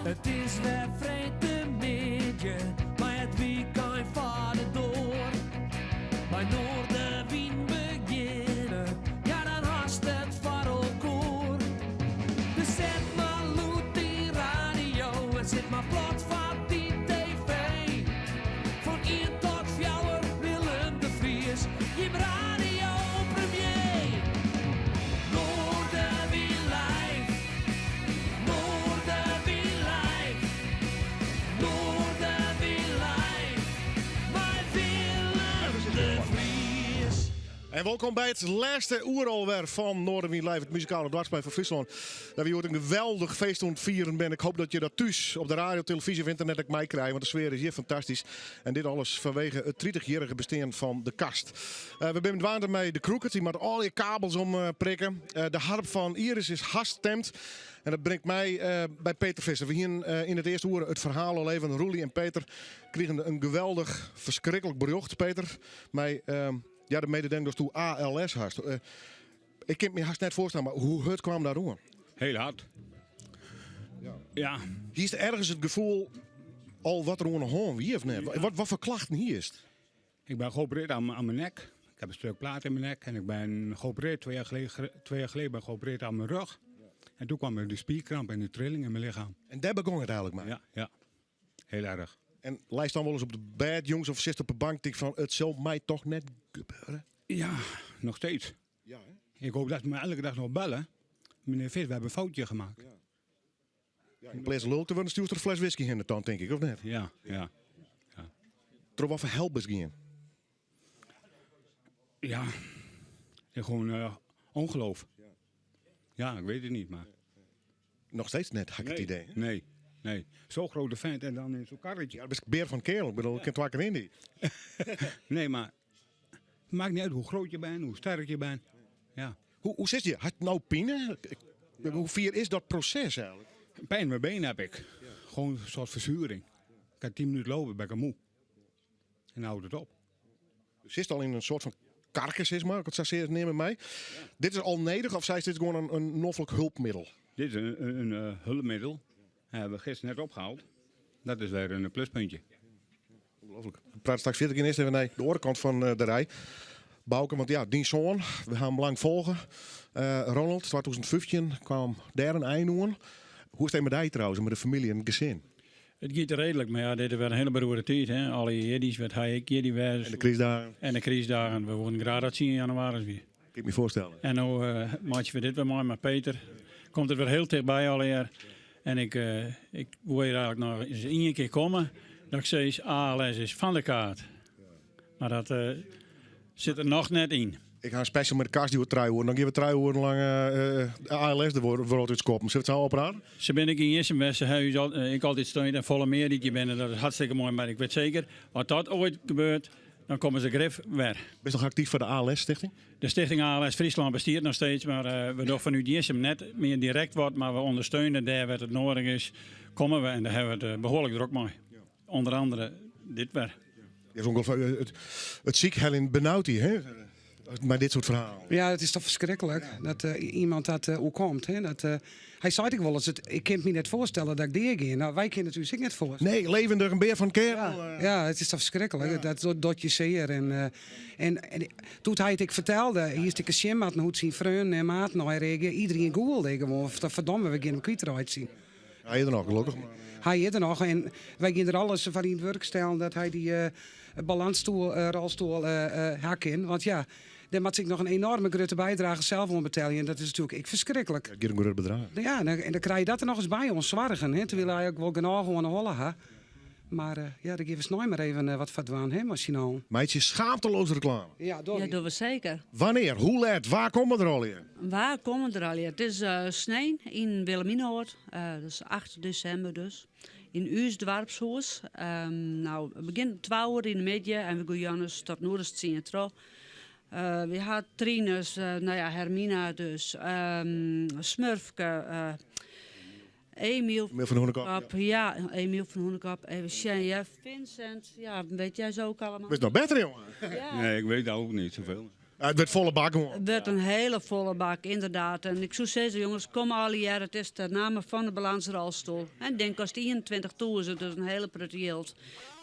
It is wer freedtemiddei, mei it wykein foar de doar. Mei Noardewyn begjinne, ja dan hast it foar elkoar. Dus set mar lûd dyn radio en sit mar plat foar dy TV. Fan ien tot fjouwer Willem de Vries, jim radiopremier. Noardewyn live, Noardewyn live, Noardewyn live, mei Willem de Vries. En wolkom by it lêste oere alwer fan Noardewyn Live, it muzikale doarpsplein fan Fryslân. Dêr't we hjoed in geweldich feest oan it fieren binne. Ik hoop dat je dat thús op de radio, televyzje of ynternet ek meikrije, want de sfear is hjir fantastysk. En dit alles fanwege it tritichjierrige bestean fan De Kast. Eh, we binne dwaande mei de Crooked, dy moat al je kabels omprikke. Eh, de harp fan Iris is hast stemd. En dat bringt my eh, by Peter Visser. We hienen yn it earste oere it ferhaal al even. Roelie en Peter krigen in geweldich, ferskriklik berjocht, Peter. Mei ja, de mededeling datsto ALS hast. Ik kin it my hast net foarstelle, mar hoe hurd kaam dat oan? Heel hard. Ja. Hiest ergens it gefoel al wat der oan de hân wie of net? Wat, wat foar klachten hiest? Ik ben geopereerd aan, aan mijn nek. Ik heb een stuk plaat in mijn nek en ik ben geopereerd twee jaar geleden, twee jaar geleden ben ik geopereerd aan mijn rug. En toen kwam er de spierkramp en de trilling in mijn lichaam. En dêr begûn it eigenlik mei? Ja, ja. Heel erg. En leist dan wolris op de bêd, jûns, of sitst op de bank, tink fan it sil my toch net gebeure? Ja, nog steeds. Ja, hè? Ik hoop dat ze me elke dag nog bellen. Meneer Vis, we hebben een foutje gemaakt. Ja. Ja, yn pleats lulk te wurden stjoerst der in fles whisky hinne dan, tink ik, of net? Ja, ja. ja. Troch wat foar help bist gien? Ja, gewoon uh, ongeloof. Ja, ik weet het niet, maar... Nog steeds net, ha ik it idee. Nee, nee. Zo'n grote vent en dan in zo'n karretje. Ja, dat is beer van kerel. Ik bedoel, ik ken twa kear yn dy. nee, maar het maakt niet uit hoe groot je bent, hoe sterk je bent. Ja. Hoe, hoe sit je? Hast no pine? Hoe fier is dat proses eigenlik? Pijn in mijn been heb ik. Gewoon een soort verzuring. Ik kan 10 minuten lopen, ben ik al moe. En dan houdt het op. Dus sitst al yn in soart fan karke, sis mar, ik it sa sear neame mei. Dit is al nedich of seist dit is gewoan in, in noflik hulpmiddel? Dit is een, een, een uh, hulpmiddel. Hebben we gisteren net opgehaald. Dat is weer een pluspuntje. Ongelooflijk. We prate straks fierder. Earst even nei de oare kant fan de rij. Bouke, want ja, dyn soan, we ha him lang folge. Uh, Ronald, 2015 kaam dêr in ein oan. Hoe is it mei dy trouwens, mei de famylje en it gesin? It giet reedlik, mar ja, dit is wer in hiele beroerde tiid. Hè? Alle jierdeis, wat ha ik jierdei wer. En de krystdagen. En de krystdagen. We woenen graach dat 10 jannewaris wie. Kin ik my foarstelle. En no uh, meitsje we dit wer mei, mar Peter komt it wer hiel tichtby allegear. En ik, uh, ik woe hjir eigenlik noch ris ien kear komme dat ik sis ALS is fan de kaart. Mar dat uh, sit der noch net yn. Ik ha in special mei De Kast oer trije oeren. Dan gean we trije oeren lang uh, ALS de wrâld útskoppen. Sille we it sa ôfprate? Se binne ek yn Jissum west. Se ha ús al, ek altyd steund en folle mear dy't hjir binne. Dat is hartstikke moai. Mar ik wit seker, as dat oait gebeurt, dan komme se grif wer. Bist noch aktyf foar de ALS-stichting? De Stichting ALS Fryslân bestiet noch steeds, mar uh, we dogge fanút Jissum net mear direkt wat, mar we ûndersteune dêr wêr't it nedich is, komme we en dêr ha we it behoarlik drok mei. Onder andere dit wer. Ja, it, it sykheljen benaut dy, hè? Mei dit soart ferhalen. Ja, it is toch ferskriklik dat uh, iemand dat uh, oerkomt. Hè? Dat, uh, hy sei ek wolris, it, ik kin my net foarstelle dat ik deagean. No, wy kinne it ús ek net foarstelle. Nee, levendig, in bear fan kerel. Ja, ja, it is toch ferskriklik. Ja. Dat docht je sear. En, uh, en, en doe't hy it ek fertelde, hiest ek sjen moatten hoe't syn freonen en maten nei reagearre. Iderien gûlde gewoan. Ferdomme, we gean him kwytreitsjen. Hy is der noch, gelokkich. Hy is der noch en wy gean der alles foar yn it wurk stellen dat hy dy uh, balansstoel, uh, rolstoel uh, ha kin. Want ja, dêr moat se ek noch in enorme grutte bydrage sels oan betelje. En dat is natuerlik ek ferskriklik. It giet om grut bedrach. Ja, en dan krije je dat der noch ris by oan soargen. Hè, terwyl hy ek wol genôch oan 'e holle ha. Mar uh, ja, dêr gean we snein mar even uh, wat foar dwaan, hè, mei syn allen. Meitsje schaamteloos reklame. Ja, dogge ja, dogge we seker. Wannear, hoe let, wa komme der allegear? Wa komme der allegear? It is uh, snein yn Wilhelminaoord, uh, dat is 8 desimber dus. Yn ús doarpshûs. Um, no, it begjint twa oere yn de middei en we gean jûns tot in oere as tsien troch. Uh, we ha Trinus, uh, no ja, Hermina dus, um, Smurfke, uh, Emiel Emiel van Hoenekop. Ja, Emiel van Hoenekop. Even sjen, ja, Vincent. Ja, weet jij ze ook allemaal? Witst noch better, jongen. Ja. Nee, ik weet dat ook niet zoveel. Het wurdt folle bak gewoan. Het wurdt in hiele folle bak, ynderdaad. En ik soe sizze, jonges, kom allegearre. It is ter namme fan de balansrolstoel. En ding kostet 21.000, dus in hiele protte jild.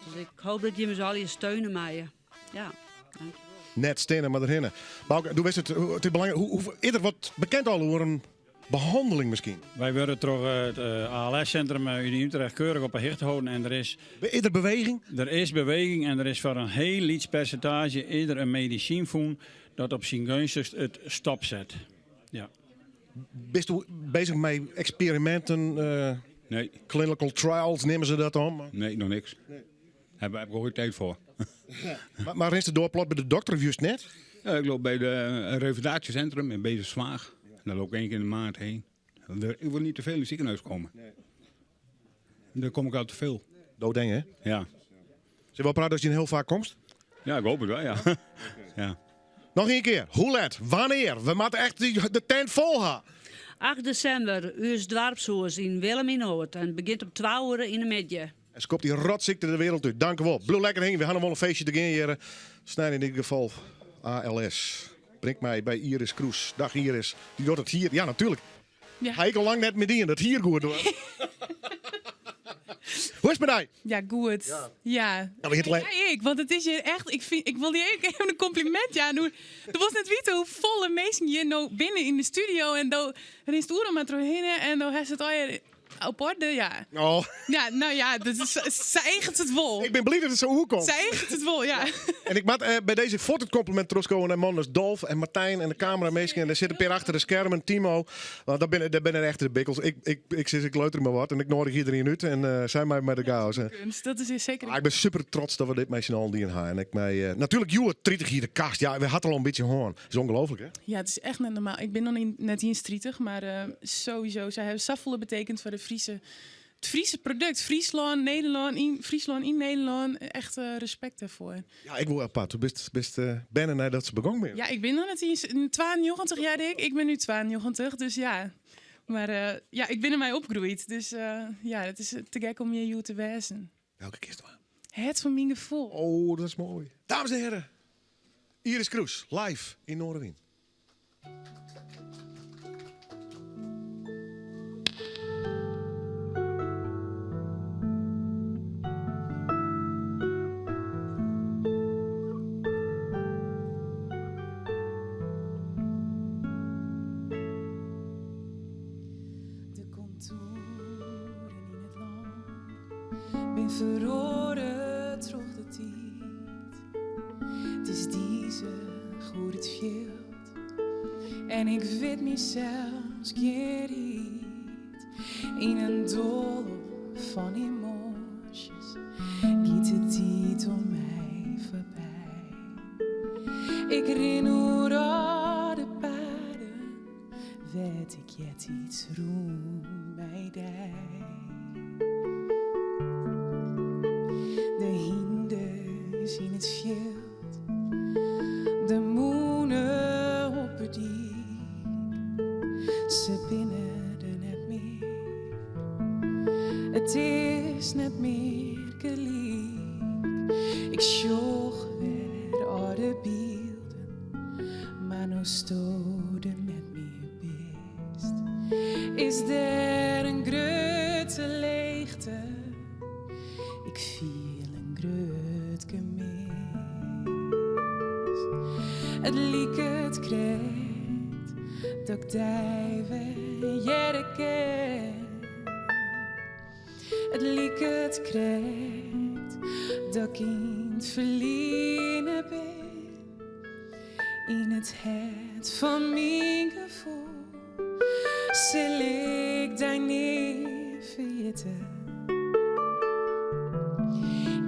Dus ik hoopje dat jimme ús allegear steune meie. Ja, dank. Net stean mar derhinne. Bouke, do witst it, it is belangryk. Hoe, hoe, is der wat bekend al oer in behanneling miskien? Wy wurde troch it ALS-sintrum yn Utrecht keurich op 'e hichte holden en der is... Is der beweging? Der is beweging en der is foar in hiel lyts persintaazje is der in medisyn fûn dat op syn geunstichst it stopset. Ja. Bist bezich mei eksperiminten? Nee. Clinical trials neame se dat dan? Nee, noch niks. Dêr ha ik wol tiid foar. Mar rinst der plat by de dokter of just net? Ja, ik loop by it revalidatiecentrum yn Beetsterzwaag. Dêr loop ik ien kear yn de maand hinne. Ik wol net te folle yn it sikehûs komme. Dêr kom ik al te folle. Doodeng, hè? Ja. Sil wol prate ast hjir hiel faak komst? Ja, ik hoopje it wol, ja. ja. Noch ien kear, hoe let, wannear? We moatte echt de tent fol ha. 8 desimber, ús doarpshûs yn Wilhelminaoord en it begjint om twa oere yn de middei. En skop dy rotsykte de wereld út. Dank u wol. Bliuw lekker hingjen. We ha noch wol in feestje te gean hjir. Snein yn ieder gefal ALS. Bringt my by Iris Kroes. Dag Iris. Dy docht it hier. Ja, natuerlik. Ja. Ha ik al lang net mear dien. Dat hier goed hoor. Hoe is it mei dy? Ja, goed. Ja. Ja, we Ja, ik, want it is hjir echt. Ik, fyn, ik wol dy even in kompliment jaan. Hoe, do wolst net witte hoe folle minsken hjir no binne yn de studio en do rinst oeral mar trochhinne en do hast it allegear op oarder, ja. Oh. Ja, no ja, dat is, sa eaget it wol. Ik bin bliid dat it sa oerkomt. Sa eaget it wol, ja. En ik moat by dizze fuort it kompliment trochskowe nei mannen as Dolf en Martijn en de kameraminsken. En der sitte in pear achter de skermen, Timo. Want dat binne, dat binne echt de bikkels. Ik, ik, ik sis, ik leuter mar wat en ik noadigje iderien út. En sy mei mei de chaos. Kunst, dat is seker. Ah, ik bin super trots dat we dit mei syn allen dien ha. En ik mei, natuerlik hjoed 30 jier de kast. Ja, we ha it al in bytsje hân. Dat is ongelooflik, hè? Ja, it is echt net normaal. Ik bin noch net iens 30, mar sowieso, sy hawwe safolle betekend foar de Friese, it Friese produkt. Fryslân, Nederlân, yn Fryslân, yn Nederlân. Echt respekt dêrfoar. Ja, ik wol apart. Do bist, bist berne neidat se begûn binne. Ja, ik bin noch net iens 92 jaar ik. Ik bin nu 92, dus ja. Mar ja, ik bin dermei opgroeid. Dus ja, it is te gek om hjir hjoed te wêzen. Welke kinst dwaan? Hert fan myn gefoel. Oh, dat is moai. Dames en hearen, Iris Kroes, live yn Noardewyn. De kontoeren yn it lân binne feroare troch de tiid. It is dizich oer it fjild en ik wit mysels gjin ried. Yn in doalhôf fan emoasjes giet de tiid oan my foarby. Ik rin oer âlde paden wêr't ik eartiids rûn mei dy. De hynders yn it fjild, de mûne op 'e dyk, se binne der net mear. It is net mear gelyk. Ik sjoch wer âlde bylden, mar no'tsto der net mear bist, is der in grutte leechte. Ik fiel in grut gemis. It liket krekt dat ik dy wer hearre kin. It liket krekt dat ik yn it ferline bin. Yn it hert fan myn gefoel sil ik dy nea ferjitte.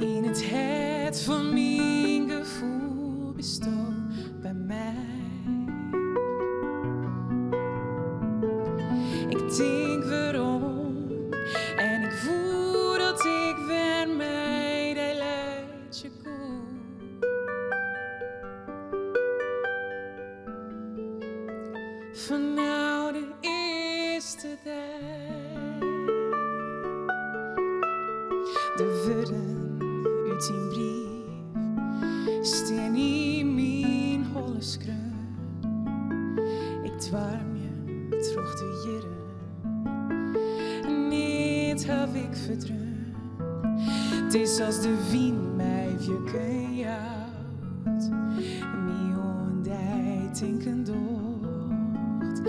Yn it hert fan myn gefoel bisto by my. Ik tink werom en ik woe dat ik wer mei dy laitsje koe. Fanôf de earste dei. De wurden út dyn brief stean yn myn holle skreaun. haw ik ferdreaun. 't Is as de wyn my wjukken jout, my oan dy tinken docht.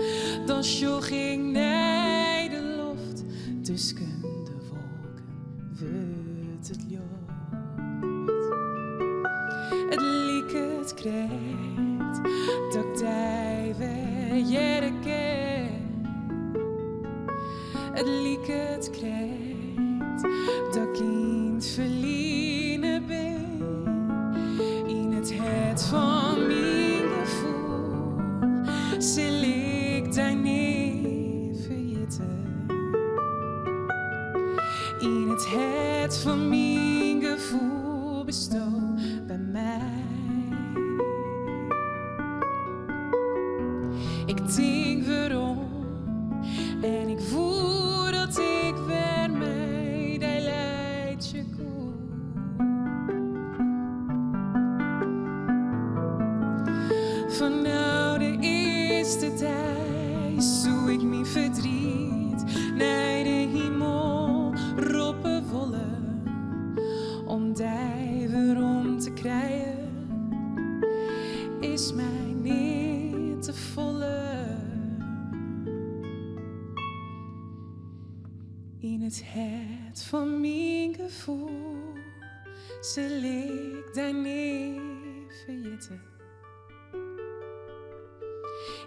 Dan sjoch ik nei de loft, tusken de wolken wurdt it ljocht. It liket krekt dat ik dy wer hearre kin. It liket krekt dat ik yn it ferline bin. Yn it hert fan myn gefoel sil ik dy nea ferjitte. Yn it hert fan myn gefoel bisto by my. Ik tink werom en ik woe dat ik wer mei dy laitsje koe. Fanôf de earste dei soe ik myn ferdriet nei de himel roppe wolle om dy werom te krijen is my neat te folle. Yn it hert fan myn gefoel sil ik dy nea ferjitte.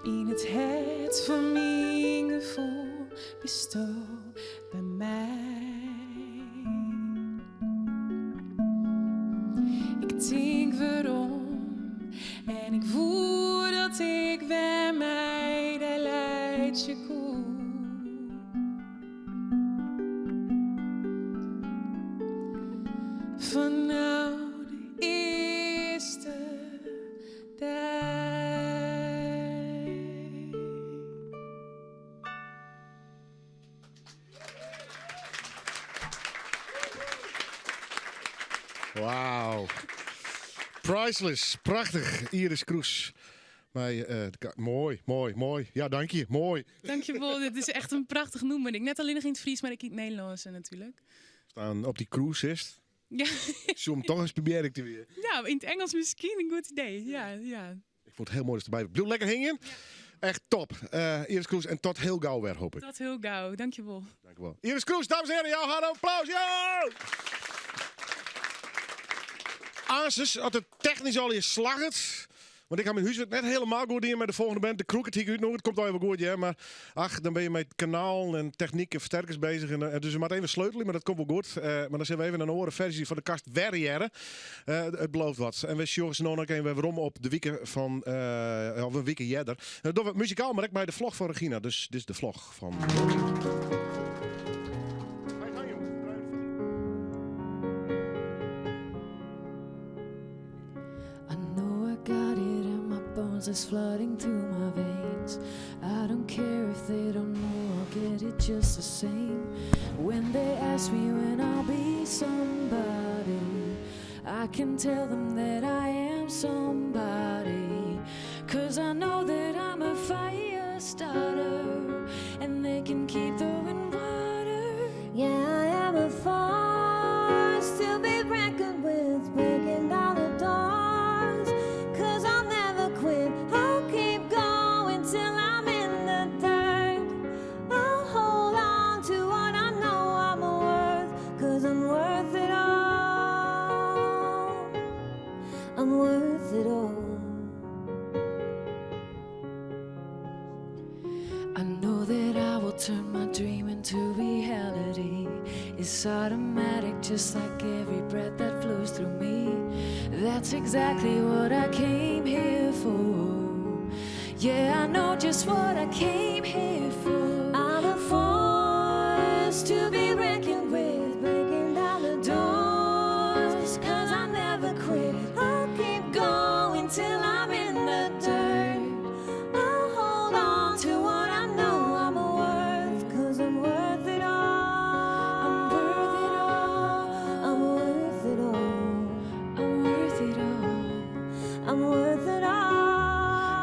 Yn it hert fan myn gefoel bisto by my. Ik tink werom en ik woe dat ik wer mei dy laitsje koe. Fanôf de earste dei. Wauw. Priceless, prachtich. Iris Kroes. Mei, moai, moai, moai. Ja, dank je. Moai. Dankjewol, dit is echt in prachtich nûmer. Ik net allinnich yn it Frysk, mar ek yn it Nederlânsk natuerlik. Staan op dy cruise is. Ja. Soe him toch ris probearje te weer. Ja, yn it Ingelsk miskien in goed idee. Ja, ja. Ik fûn it hiel moai datst derby. Bliuw lekker hingjen. Echt top. Iris Kroes en tot hiel gau wer, hoop ik. Tot hiel gau. Dankjewol. Dankjewol. Iris Kroes, dames en heren, jou har in applaus. Ja! Aansens, as it technysk allegear slagget. Want ik ha myn húswurk net hielendal goed dien mei de folgjende band. De Crooked hie ik útnûge. It komt allegear wol goed, hear. Mar ach, dan binne je mei kanalen en technyk en fersterkers bezich. En, dus we moatte even sleutelje, mar dat komt wol goed. Mar dan sille we even in oare ferzje fan de kast wer hearre. It belooft wat. En we sjogge se no noch even wer werom op de wike fan, of in wike earder. En dat dogge we muzikaal, mar ek mei de vlog fan Regina. Dus dit is de vlog fan. I know I got it in my bones, it's flooding through my veins. I don't care if they don't know, I'll get it just the same. When they ask me when I'll be somebody, I can tell them that I am somebody. Cause I know that I'm a fire starter, and they can keep throwing water. Yeah, I am a force to be reckoned with, breaking down the doors. Cause I'll never quit, I'll keep going till I'm in the dirt. I'll hold on to what I know I'm worth, cause I'm worth it all. I'm worth it all. I know that I will turn my dream into reality. It's automatic, just like every breath that flows through me. That's exactly what I came here for. Yeah, I know just what I came here for. I'm a force to be reckoned with, breaking down the doors. Cause I never quit, I'll keep going till I'm in the dirt. I'll hold on to what I know I'm worth, cause I'm worth it all. I'm worth it all. I'm worth it all. I'm worth it all. I'm worth it all.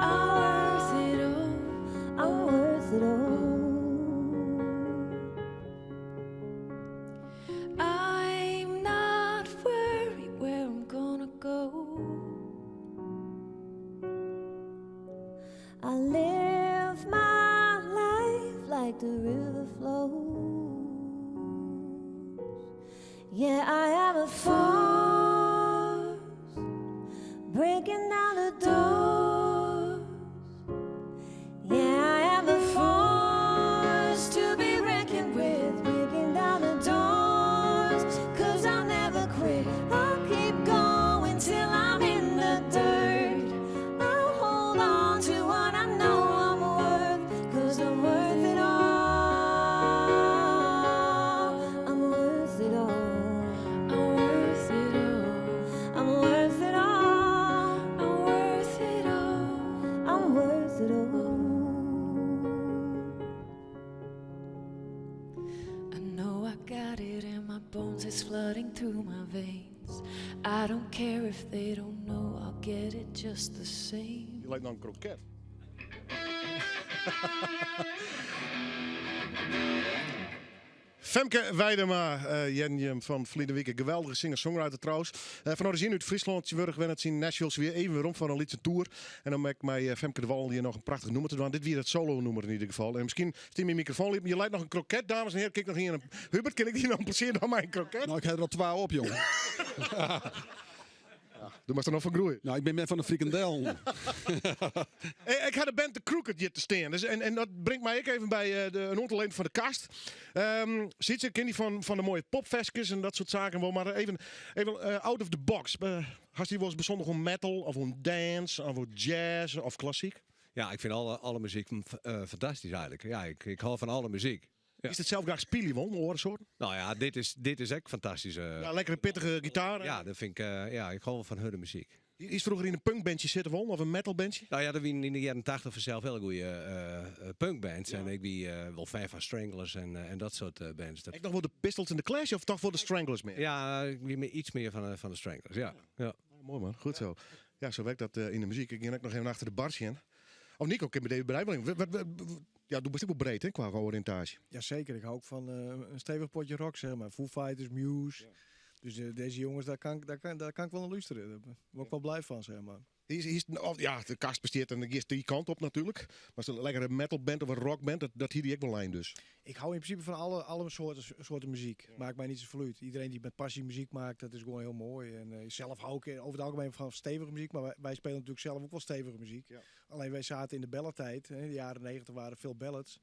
I'm worth it all. I'm worth it all. Yeah, I am a force breaking down the doors. Yeah, I am a force to be reckoned with, breaking down the doors. Cause I'll never quit. I'll keep going till I'm in the dirt. I'll hold on to what I know I'm worth. Cause I'm worth it all. I'm worth it all. I'm worth it all. I'm worth it all. I'm worth it all. I'm worth it all. I know I got it in my bones, it's flooding through my veins. I don't care if they don't know, I'll get it just the same. Je lijkt nou een kroket. Femke Weidema, eh Jen van Vliedenwieke, geweldige singer-songwriter trouwens. Eh, van origine uit Friesland, Wurg het zien Nashville weer even weer om van een liedje tour. En dan maak mij eh, Femke de Wal hier nog een prachtig nummer te doen. Dit weer het solo nummer in ieder geval. En misschien is die mijn microfoon liep. Je lijkt nog een kroket, dames en heren. Kijk nog hier een Hubert, kan ik die nog plezier dan mijn kroket? Nou, ik heb er al 12 op, jongen. Doe maar er nog van groeien. Nou, ik ben meer van de frikandel. Hey, ik had de band de Crooked hier te staan. Dus, en, en dat brengt mij ook even bij eh, de, een aantal leden van de kast. Ehm ziet ze, ken die van, van de mooie popvestjes en dat soort zaken wel. Maar even, even eh, out of the box. Uh, had die wel eens bijzonder om metal of om dance of om jazz of klassiek? Ja, ik vind alle, alle muziek eh, fantastisch eigenlijk. Ja, ik, ik hou van alle muziek. Ja. Is het zelf graag spelen, won, oren soort? Nou ja, dit is, dit is echt fantastisch. eh. Ja, lekkere pittige gitaar. Ja, dat vind ik, eh, ja, ik hou wel van hun muziek. Is vroeger in een punkbandje zitten won of een metalbandje? Nou ja, dat waren in de jaren 80 vanzelf heel goede eh, eh, punkbands. En ik wie eh, wel fan van Stranglers en, eh, en dat soort eh, bands. Dat... Ik nog wel de Pistols en de Clash of toch voor de Stranglers meer? Ja, ik wie meer iets meer van, eh, van de Stranglers, ja. ja. Mooi man, goed zo. Ja, zo werkt dat eh, in de muziek. Ik ging ook nog even achter de bar zien. Of Nico, ik heb me deze bereid. Ja, doe best ook wel breed hè, qua oriëntatie. Jazeker, ik hou ook van eh, een stevig potje rock, zeg maar. Foo Fighters, Muse. Dus eh, deze jongens, daar kan, ik- daar, kan, daar kan ik wel naar luisteren. Daar word ik wel blij van, zeg maar. Hier is, hier is, oh, ja, de kast besteedt en is die kant op natuurlijk. Maar zo'n lekkere metalband of een rockband, dat, dat hier die ook wel lijn dus. Ik hou in principe van alle, alle soorten, soorten muziek. Maakt mij niet zoveel uit. Iedereen die met passie muziek maakt, dat is gewoon heel mooi. En eh, zelf hou ik over het algemeen van stevige muziek. Maar wij, wij spelen natuurlijk zelf ook wel stevige muziek. Alleen wij zaten in de balladtijd. hè. In de jaren 90 waren veel ballads.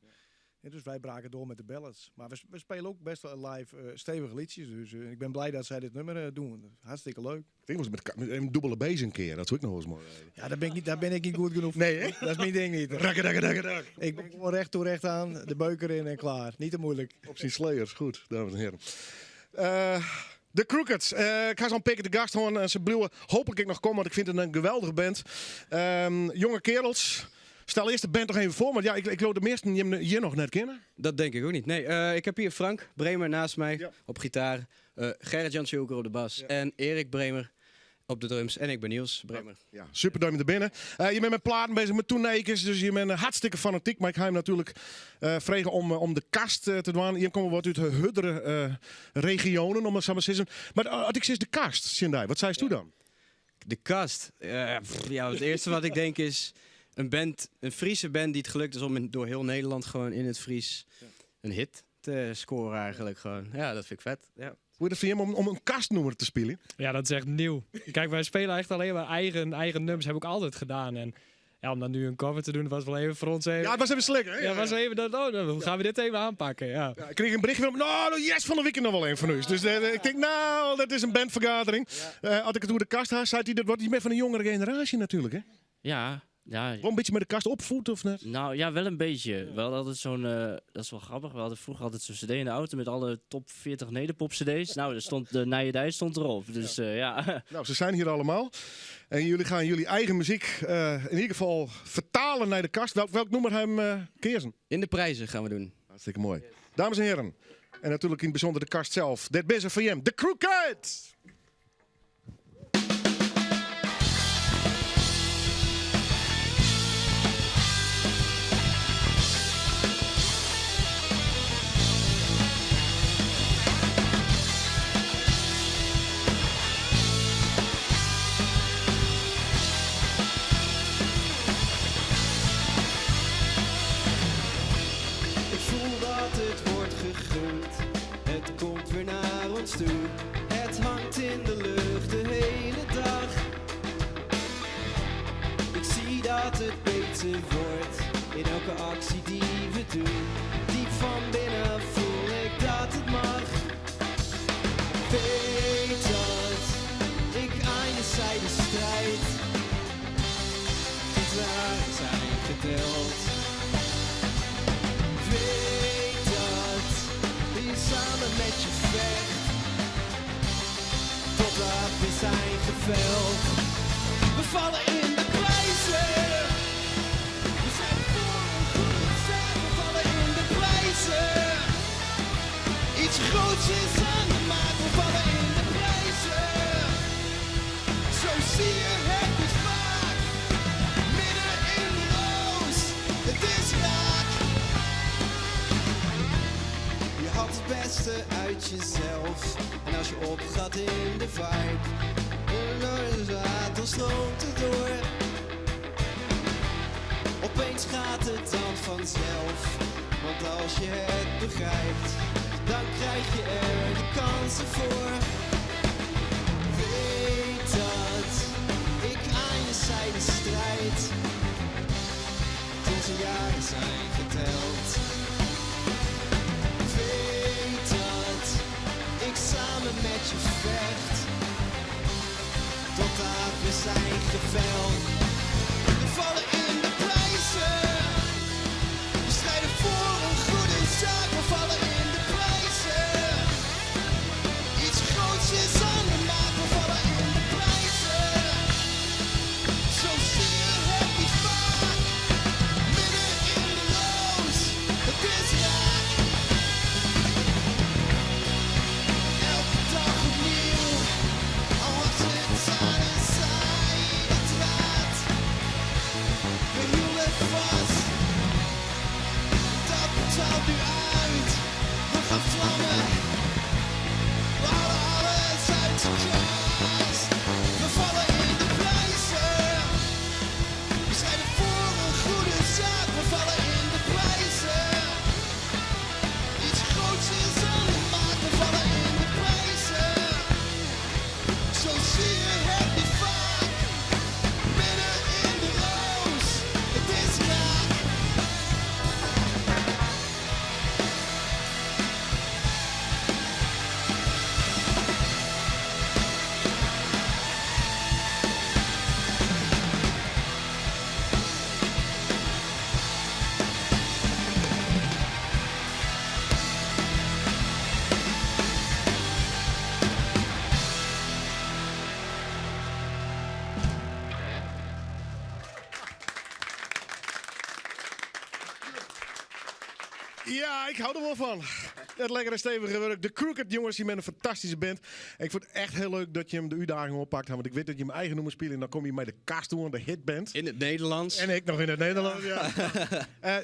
En dus wij braken door met de ballads. Maar we, we spelen ook best wel live eh, stevige liedjes. Dus eh, ik ben blij dat zij dit nummer eh, doen. Hartstikke leuk. Ik denk wel eens met, met een dubbele B's een keer, dat zou ik nog wel eens mooi. Ja, daar ben ik niet, daar ben ik niet goed genoeg. Nee, hè? Dat is mijn ding niet. Rakke, rakke, rakke, rakke. Ik ben gewoon recht toe recht aan, de beuker in en klaar. Niet te moeilijk. Op zijn Slayers, goed, dames en heren. Eh, de Crookeds. Eh, ik ga zo'n pikken de gast horen en ze blijven hopelijk ik nog komen, want ik vind het een geweldige band. Ehm, jonge kerels, stel eerst de band nog even voor, want ja, ik, ik loop de meesten hier, hier nog net kennen. Dat denk ik ook niet. Nee, eh, ik heb hier Frank Bremer naast mij op gitaar. eh Gerrit-Jan Schulker op de bas. En Erik Bremer op de drums. En ik ben Niels Bremer. Ja, super dat je er binnen. Eh, je bent met platen bezig, met toenekers, dus je bent eh, hartstikke fanatiek. Maar ik ga hem natuurlijk eh vragen om, eh, om de kast eh, te doen. Hier komen wat uit de huddere eh, regionen, om het zo maar te zeggen. Maar eh, als ik zeg de kast, Sindai, wat zei je toen dan? De kast. Eh, pff, ja, het eerste wat ik denk is een band, een Friese band die het gelukt is om in- door heel Nederland gewoon in het Fries een hit te scoren eigenlijk gewoon. Ja, dat vind ik vet. Ja. Hoe is het voor hem om, om een kastnoemer te spelen? Ja, dat is echt nieuw. Kijk, wij spelen echt alleen maar eigen, eigen nummers. Heb ik altijd gedaan. En ja, om dan nu een cover te doen, was wel even voor ons even... Ja, het was even slikken, hè? Ja, het was even dat, oh, dan gaan we dit even aanpakken, ja. Ja, ik kreeg een berichtje van, nou, yes, van de weekend nog wel een van u. Dus eh, ik denk, nou, dat is een bandvergadering. Eh, als ik het door de kast haal, zei hij, dat wordt niet meer van de jongere generatie natuurlijk, hè? Ja, ja. Wel een beetje met de kast opvoeden of net? Nou ja, wel een beetje. We hadden altijd zo'n, eh, dat is wel grappig, we hadden vroeger altijd zo'n cd in de auto met alle top 40 nederpop cd's. Nou, daar stond de Nijedij stond erop. Dus ja. ja. Nou, ze zijn hier allemaal. En jullie gaan jullie eigen muziek eh, in ieder geval vertalen naar de kast. Welk, welk noemer hem eh Keersen? In de prijzen gaan we doen. Hartstikke mooi. Dames en heren, en natuurlijk in het bijzonder de kast zelf. Dit is er voor hem, de Crooked! Ik voel dat het wordt gegund. Het komt weer naar ons ons toe. Het hangt in de lucht de hele dag. Ik zie dat het beter wordt in elke actie die we doen. Diep van binnen voel ik dat het mag. Weet dat ik aan je zijde strijd. Tot waar zijn geteld. Weet dat ik samen met je vecht. Totdat we zijn geveld. We vallen in de prijzen. We zijn voor een goede zaak. We vallen in de prijzen. Iets groots is aan de maak. We vallen in de prijzen. Zo zie je het niet vaak. Midden in de roos. Het is raak. Je had het beste uit jezelf. En als je opgaat in de vibe, dan stroomt het door. Opeens gaat het dan vanzelf. Want als je het begrijpt, dan krijg je er de kansen voor. Weet dat ik aan je zijde strijd. Onze jaren zijn geteld. Weet dat ik samen met je vecht. Totdat we zijn geveld. We vallen in de prijzen. We strijden voor een goede zaak. We vallen in de prijzen. Iets groots is aan de maak. We vallen in de prijzen. Zo zie je het niet vaak. Midden in de roos. Het is raak. Elke dag opnieuw. Al was het aan een zijden draad. We hielden vast. Dat betaalt nu uit. We gaan vlammen. We halen alles uit de kast. We vallen in de prijzen. We strijden voor een goede zaak. We vallen in de prijzen. Iets groots is aan de maak. We vallen in de prijzen. Zo zie je het niet vaak. Midden in de roos. Het is raak. Ja, ik hou er wel van. Het lekkere stevige werk. De Crooked jongens, die met een fantastische band. En ik vond het echt heel leuk dat je hem de uitdaging oppakt. Want ik weet dat je mijn eigen nummer speelt. En dan kom je bij de kast toe, de hitband. In het Nederlands. En ik nog in het Nederlands, ja.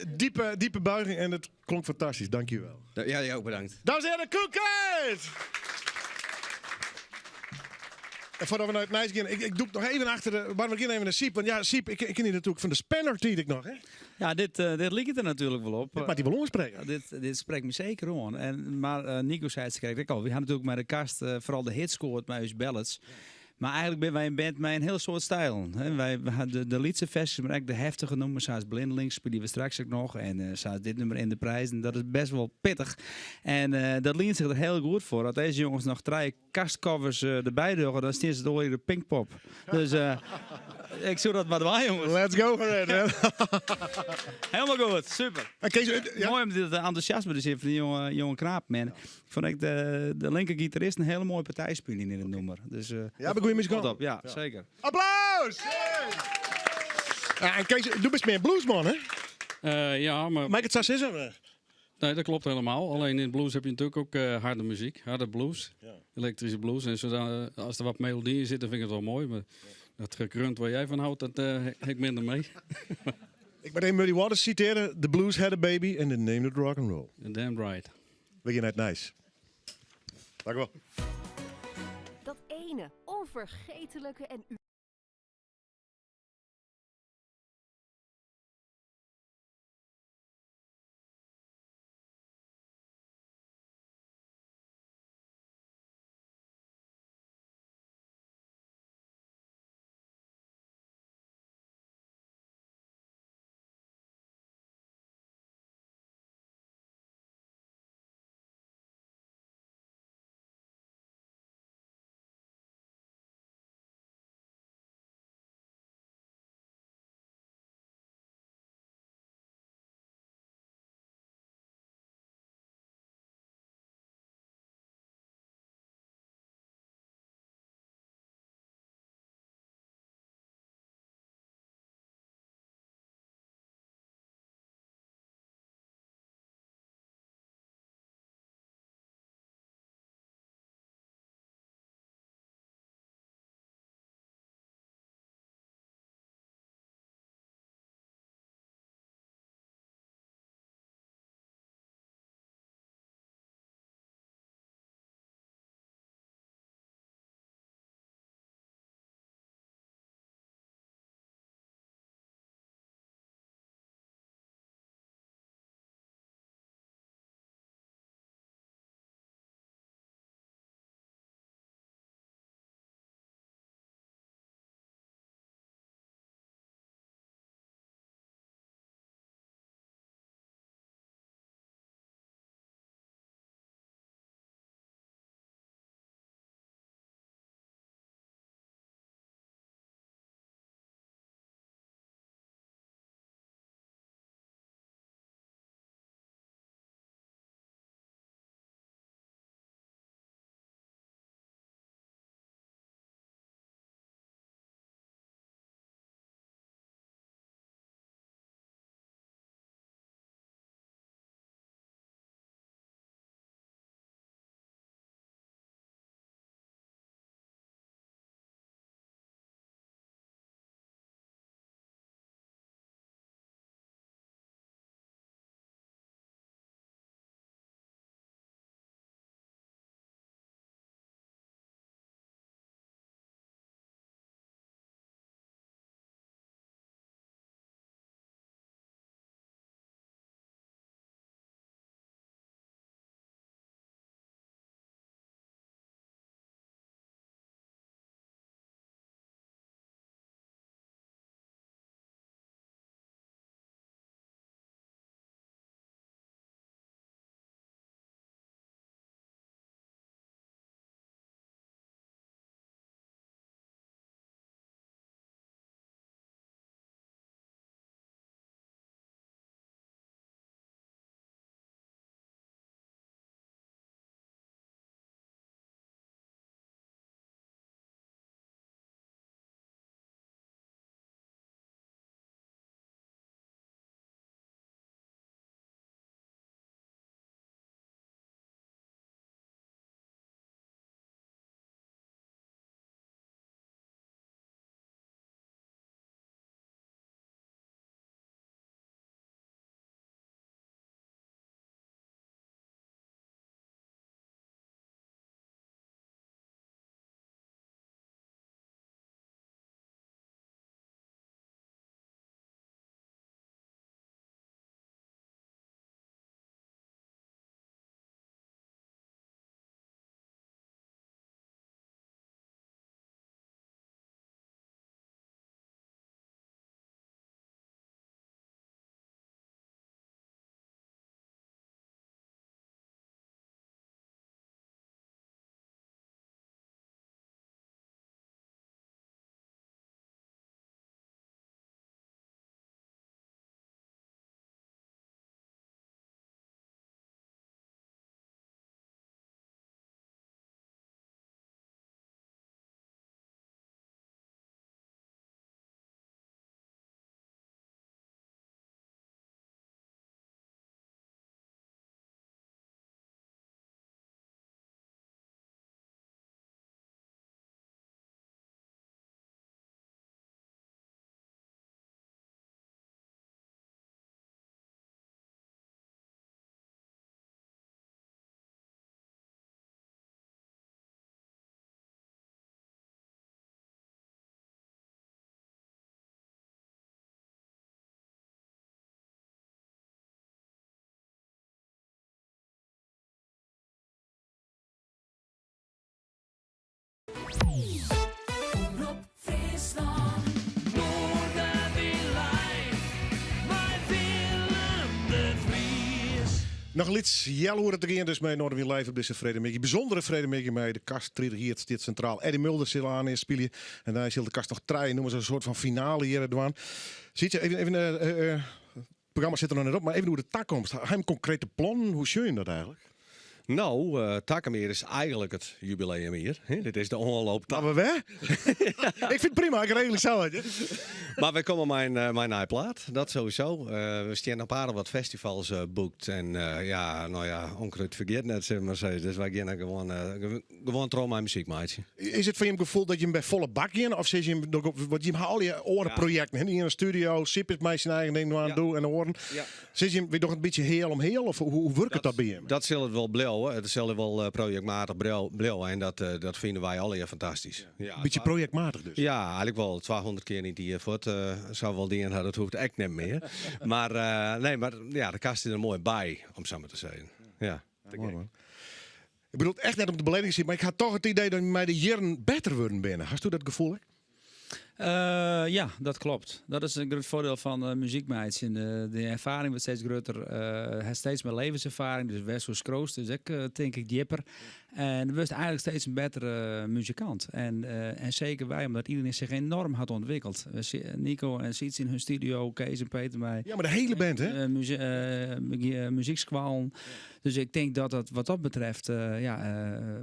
Diepe, diepe buiging en het klonk fantastisch. Dank je wel. Ja, jij ook bedankt. Dames en heren, de Crooked! En voordat we naar het Nijs gaan, ik doe het nog even achter de... Maar we gaan even naar Siep. Want ja, Siep, ik ken die natuurlijk van de Spanner tijd ik nog, hè? Ja, dit liep het er natuurlijk wel op. Dit maar die ballon spreken. Ja, dit spreekt me zeker aan. Maar Nico zei het zeker ook al. We hebben natuurlijk met de kast vooral de hits scoort met ons ballads. Maar eigenlijk ben wij een band met een heel soort stijl. Hè. Wij hadden de liedse versies, maar ook de heftige nummers, zoals Blindelings spelen we straks ook nog. En zoals dit nummer in de prijs. En dat is best wel pittig. En dat leent zich er heel goed voor. Dat deze jongens nog 3 kastcovers erbij doen, dan staan ze door in de Pinkpop. Dus ik zoek dat maar waar, jongens. Let's go for it, man. Helemaal goed, super. En Kees, ja. Mooi om dit enthousiasme te zien van die jonge knaap, man. Ik vond ik de linker gitarist een hele mooie partij spelen in het nummer. Dus Ja, maar goeie muzikant. Op, ja, Ja. zeker. Applaus! Ja, en Kees, doe best meer bluesman, hè? Ja, maar... Mag ik het zo zeggen? Nee, dat klopt helemaal. Alleen in blues heb je natuurlijk ook harde muziek, harde blues, elektrische blues. En als er wat melodie in zit, dan vind ik het wel mooi. Maar dat gekrunt waar jij van houdt, dat heb ik minder mee. Ik ben een Muddy Waters citeren. The blues had a baby and they named it rock and roll. Damn right. We gaan het nice. Dank u wel. Dat ene onvergetelijke en Noch in lyts healoere te gean dus mei Noardewyn Live op dizze freedtemiddei. Bysûndere freedtemiddei mei De Kast 30 jier stiet sintraal. Eddie Mulder sil aanst spylje en dêrnei sil De Kast noch trije nûmers as in soart fan finale hjir dwaan. Sietse, even, even, it programma sit der noch net op, mar even oer de takomst. Ha jim konkrete plannen? Hoe sjogge jim dat eigentlik? No, takom jier is eigentlik it jubileumjier. Dit is de oanloop ta. Maar we wer? Ik fyn it prima, ik regelje sels. Mar wy komme mei in mei in nije plaat, dat sowieso. We stean op aardich wat festivals boekt. En ja, no ja, onkruid fergiet net, sil ik mar sizze. Dus wy geane gewoan, gewoan troch mei muzyk meitsjen. Is it foar jim gefoel dat jim by folle bak gean? Of sizze jim, want jim ha allegear oare projekten. Hè? De iene studio, Syp is mei syn eigen ding dwaan, doe en de oaren. Sizze jim, wy dogge it in bytsje heal om heal? Of hoe wurket dat by jim? Dat sil it wol bliuwe. It sil wol projektmatich bliuwe en dat fine wy allegear fantastysk. Ja. Bytsje projektmatich dus? Ja, eigentlik wol. 200 kear yn it jier fuort sa wol dien ha, dat hoecht ek net mear. Mar nee, mar ja, de kast is der moai by, om sa mar te sizzen. Ja. Moai man. Ik bedoel it echt net om te beledigen, mar ik ha toch it idee dat mei de jierren better wurden binne. Hasto dat gefoel ek? Ja, dat klopt. Dat is in grut foardiel fan uh, muzyk meitsjen. De erfaring wurdt steeds grutter. Uh, hast steeds mear levenserfaring. Dus wêr'tsto skriuwst is ek, tink ik, djipper. En wurdst eigentlik steeds in bettere muzikant. En seker wy, omdat iderien sich enoarm hat ûntwikkeld. Nico en Sietse yn hun studio, Kees en Peter mei. Ja, mar de hiele band, hè? Muzykskoallen. Dus ik tink dat dat wat dat betreft, ja,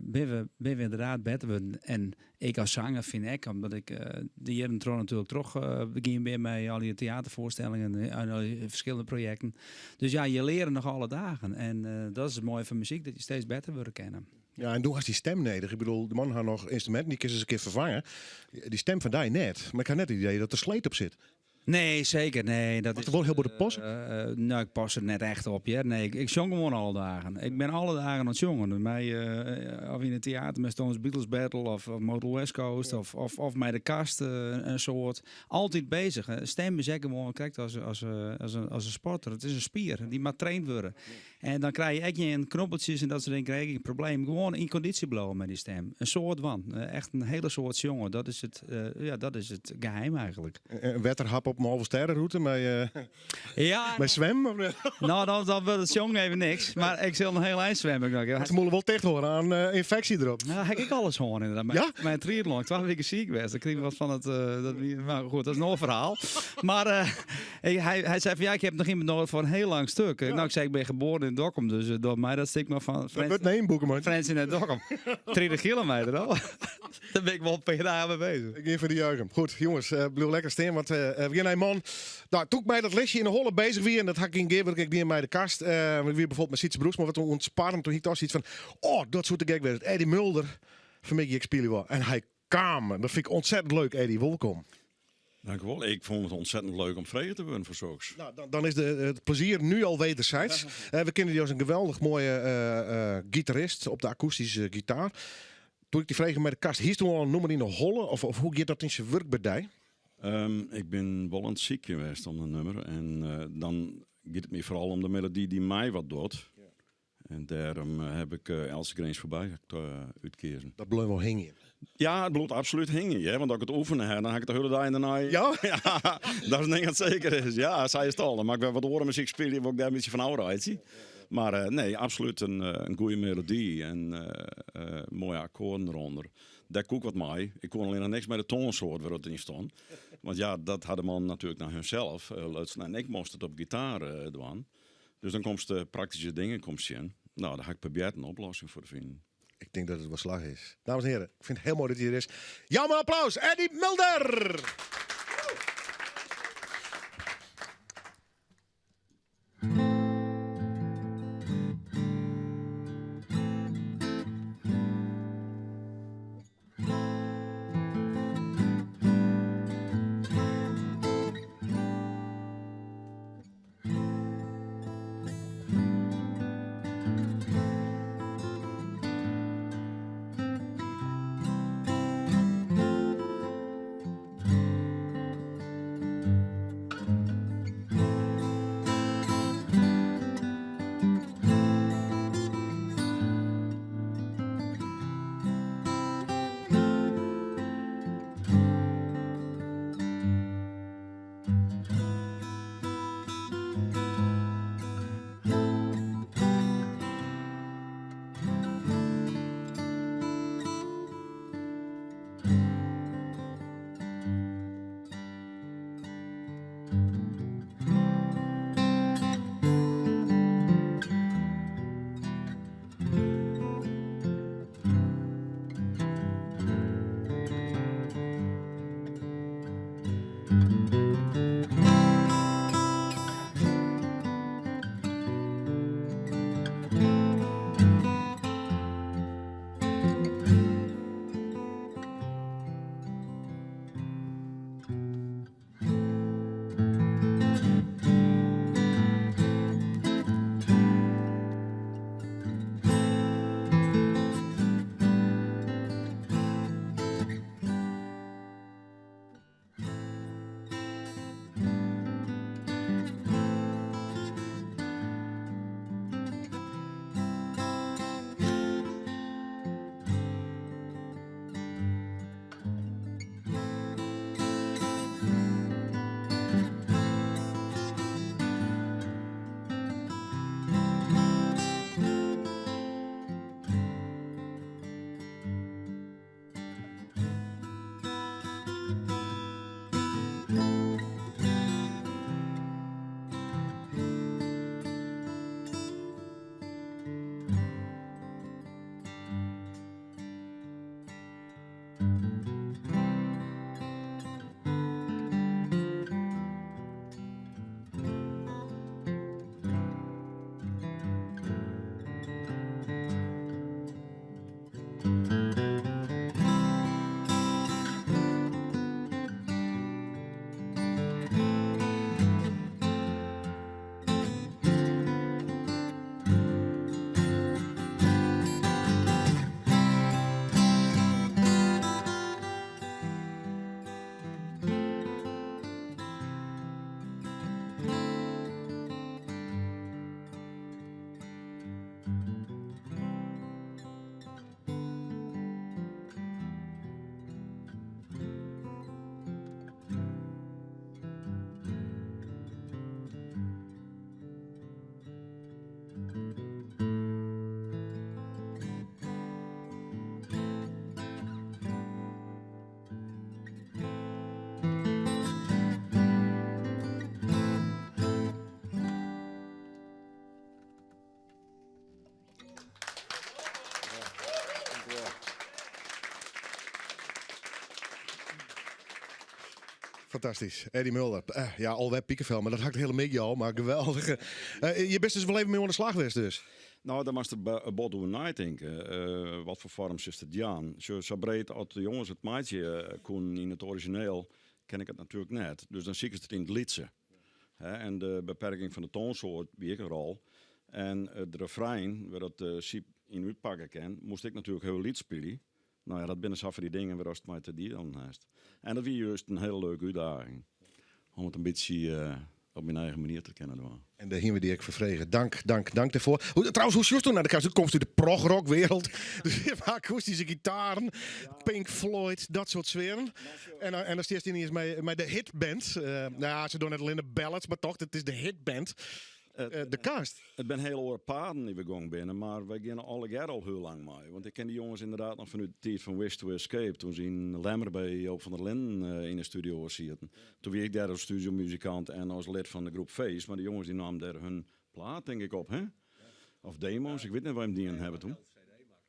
binne we, binne we ynderdaad better wurden. En ik as sanger fyn ek, omdat ik de jierren troch natuerlik troch begien bin mei al dy teaterfoarstellingen en al dy ferskillende projekten. Dus ja, je leare noch alle dagen. En dat is it moaie fan muzyk, dat je steeds better wurde kinne. Ja, en do hast dy stim nedich. Ik bedoel, de man hat noch ynstruminten, dy kinst ris in kear ferfange. Dy stim fan dy net. Mar ik ha net it idee dat der sleet op sit. Nee, seker. Nee, dat Moatst der wol hiel bot op passe? No, ik pas der net echt op, hear. Nee, ik sjong gewoan alle dagen. Ik bin alle dagen oan it sjongen. Mei, of yn it teater mei Stones Beatles Battle of Modal West Coast of mei de kast in soad. Altyd bezich. Stim is ek gewoan krekt as in sporter. It is in spier, dy moat traind wurde. En dan krije je ek gjin knobbeltsjes en dat soart dingen, krije je ek gjin probleem. Gewoan yn kondysje bliuwe mei dy stim. In soad dwaan. Echt in hiele soad sjonge. Dat is it, ja, dat is it geheim eigentlik. In wetterhap op in Alvestêderûte mei, ja, mei swimmen? Of net? No, dan wurdt it sjongen even niks. Mar ik sil in hiel ein swimme. Moatst de mûle wol ticht hâlde oan ynfeksje derop. No, ha ik ek alris hân ynderdaad. Ja? Mei in triatlon. 2 wiken siik west. Dan krige ik wat fan it, dat wie, mar goed, dat is in oar ferhaal. Mar hy sei fan ja, ik heb noch iemand nodig foar in hiel lang stuk. No, ik sei, ik bin geboren yn Dokkum, dus doch my dat stik mar fan Dat wurdt in boeken, man. Frjentsjer nei Dokkum. 30 kilometer, al. Dêr bin ik wol in pear dagen mei bezich. Ik gean foar dy juichen. Goed, jonges, bliuw lekker stean, want we gean nei in man. No, doe't ik mei dat listje yn 'e holle bezich wie, en dat ha ik yn gearwurking ek dien mei de kast, ik wie bijvoorbeeld mei Sytse Broeksma wat oan it sparren, toen hie ik toch sayts fan, oh, dat soe te gek wêze. Eddie Mulder, fanmiddei ek spylje wol. En hy kaam. Dat fyn ik ontzettend leuk, Eddie. Wolkom. Dank u wol. Ik fûn it ontzettend leuk om frege te wurden foar soks. No, dan is it plezier nu al wederzijds. We kenne dy as in geweldich moaie gitarist op de akoestyske gitaar. Doe't ik dy frege mei de kast, hiest al in nûmer yn de holle? Of hoe giet dat yn syn wurk by dy? Ik bin wol oan it sykjen west om in nûmer. En dan giet it my foaral om de melody dy't my wat docht. En dêrom heb ik Eltse Grins Foarby útkeazen. Dat bliuwt wol hingjen? Ja, it bliuwt absolút hingjen. Ja, want as ik it oefene ha, dan ha ik it de hiele dei dêrnei. Ja? Ja, dat is in ding dat seker is. Ja, sa is it al. Dan moat ik wer wat oare muzyk spylje, wol ik dêr in bytsje fan ôfreitsje. Mar nee, absolút in goede melody en moaie akkoarden derûnder. Dêr koe ik wat mei. Ik koe allinnich niks mei de toansoart wêr't it yn stond. Want ja, dat ha de mannen natuerlik nei hunsels lutsen en ik moast it op gitaar dwaan. Dus dan komst de praktyske dingen komst tsjin. No, dêr ha ik probearre in oplossing foar te finen. Ik tink dat it wol slagge is. Dames en hearen, ik fyn it hiel moai dat hy der is. Jou him in applaus, Eddie Mulder! Fantastysk. Eddie Mulder. Ja, alwer pikefel, mar dat ha ik de hiele middei al. Mar geweldich. Je bist dus wol even mei oan de slach west dus? No, dêr moatst der bot oer neitinke. Wat foar foarm silst it jaan? Sjoch, sa breed as de jonges it meitsje koenen yn it orizjineel, ken ik it natuerlik net. Dus dan sikest it yn it lytse. Hè, en de beperking fan de toansoart wie ek in rol. En it refrein, wêr dat Syb yn útpakke kin, moast ik natuerlik hiel lyts spylje. No ja, dat binne sa fan dy dingen wêr ast mei te dealen hast. En dat wie juist in hiele leuke útdaging. Om it in bytsje op myn eigen manier te kinnen dwaan. En dêr hiene we dy ek foar frege. Dank, dank, dank dêrfoar. Hoe, trouwens, hoe sjochst do nei de Kast? Do komst út de progrockwereld. Dus je hebt akoestyske gitaren, Pink Floyd, dat soart sfearen. En, en dan steest yniens mei de hitband. No ja, se dogge net allinne ballads, mar toch, it is de hitband. De Kast. It binne hiele oare paden dy't we gong binne, mar wy geane allegear al hiel lang mei. Want ik ken dy jonges ynderdaad noch fanút de tiid fan Wish to Escape, toen se yn Lemmer by Joop van der Linden yn de studio sieten. Toen wie ik dêr as studiomuzikant en as lid fan de groep Feest, mar de jonges dy namen dêr hun plaat tink ik op, hè? Of demo's, ik wit net wat jim dien hawwe toen.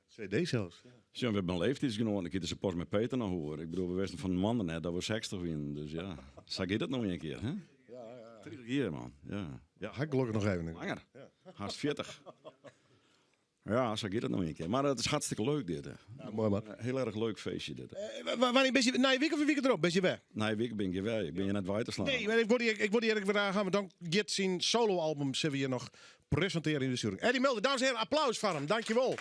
CD sels. Sjoch, we binne leeftiidsgenoaten, ik hie der sa pas mei Peter noch oer. Ik bedoel, we wisten fan de moanne net dat we 60 wienen, dus ja, sa giet it no ien kear, hè? 30 jier, man. Ja. Ja, ha ik gelokkich noch even. Langer. Hast 40. Ja, sa giet it no ien kear. Mar it is hartstikke leuk dit. Hè. Ja, moai man. Hiel erch leuk feestje dit. Wannear bist je, nije wike of de wike derop, bist je wer? Nije wike bin ik hjir wer. Ik bin hjir net wei te slaan. Nee, mar ik wol dy earlik wer ha, want dan giet syn soloalbum sille we hjir noch presintearje yn de stjoering. Eddie Mulder, dames en heren, applaus foar him. Dankjewol.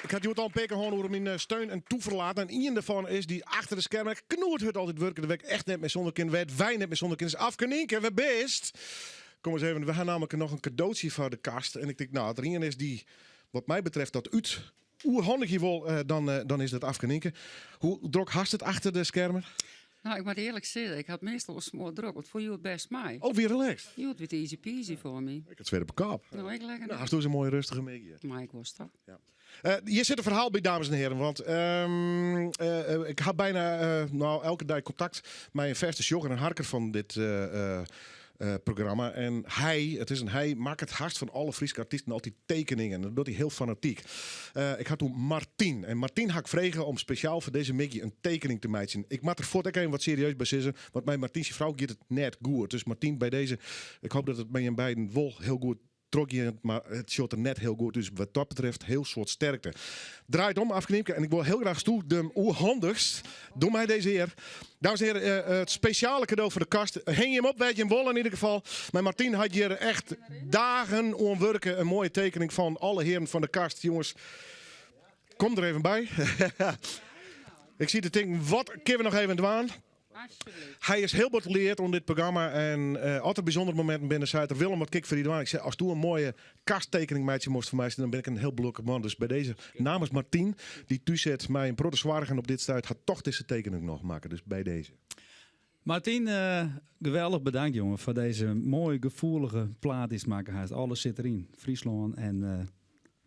Ik ha hjoed al in pear kear hân oer myn steun en toeferlaat. En ien dêrfan is dy't achter de skermen knoerhurd altyd wurket. Dêr wêr't ik echt net mear sûnder kin, wêr't wy net mear sûnder kinne, is Afke Nynke. Wêr bist? Kom ris even, we ha nammentlik noch in kadootsje foar de kast. En ik tink, no, as der ien is dy't wat my betreft dat út oerhandigje wol, dan is dat Afke Nynke. Hoe drok hast it achter de skermen? No, ik moat earlik sizze, ik ha it meastal wol smoardrok, want foel hjoed bêst mei. Oh, wie relaxed? Hjoed wie it easy peasy foar my. Ik ha it swear op 'e kop. No, ik lekker. No, hast dus in moaie rêstige middei. Mar ik was toch. Ja. Hjir sit in ferhaal by, dames en heren. Want ik ha byna no, elke dei kontakt mei in fêste sjogger en harker fan dit programma. En hy, it is in hy, makket hast fan alle Fryske artysten altyd tekeningen. Dat docht hy hiel fanatyk. Ik ha toen Martien. En Martien ha ik frege om spesjaal foar dizze middei in tekening te meitsjen. Ik moat der fuort ek even wat serieus by sizze, want mei Martien syn frou giet it net goed. Dus Martien, by dizze, ik hoopje dat it mei jim beiden wol hiel goed trochgiet, mar it sjocht der net hiel goed út. Wat dat betreft hiel soad sterkte. Draait om, Afke Nynke, en ik wol hiel graach stoe de oerhandichst. Doe my dizze ear. Dames en heren, it spesjale kado foar de kast. Hingje him op wêr't jim wolle yn ieder gefal. Mar Martien hat hjir echt dagen oan wurke. In moaie tekening fan alle hearen fan de kast. Jonges, kom der even by. Ik siet te tinken, wat kinne we noch even dwaan? Hy is hiel bot leard oan dit programma en as der bysûndere mominten binne, seit er, Willem, wat kin ik foar dy dwaan? Ik sei, ast do in moaie kasttekening meitsje mochtst foar my, dan bin ik in hiel gelokkich man. Dus by dizze, namens Martien, dy't thús sit mei in protte soargen op dit stuit, hat toch dizze tekening noch makke. Dus by dizze. Martien, geweldich bedankt jonge foar dizze moaie gefoelige plaat dy'tst makke hast. Alles sit deryn. Fryslân en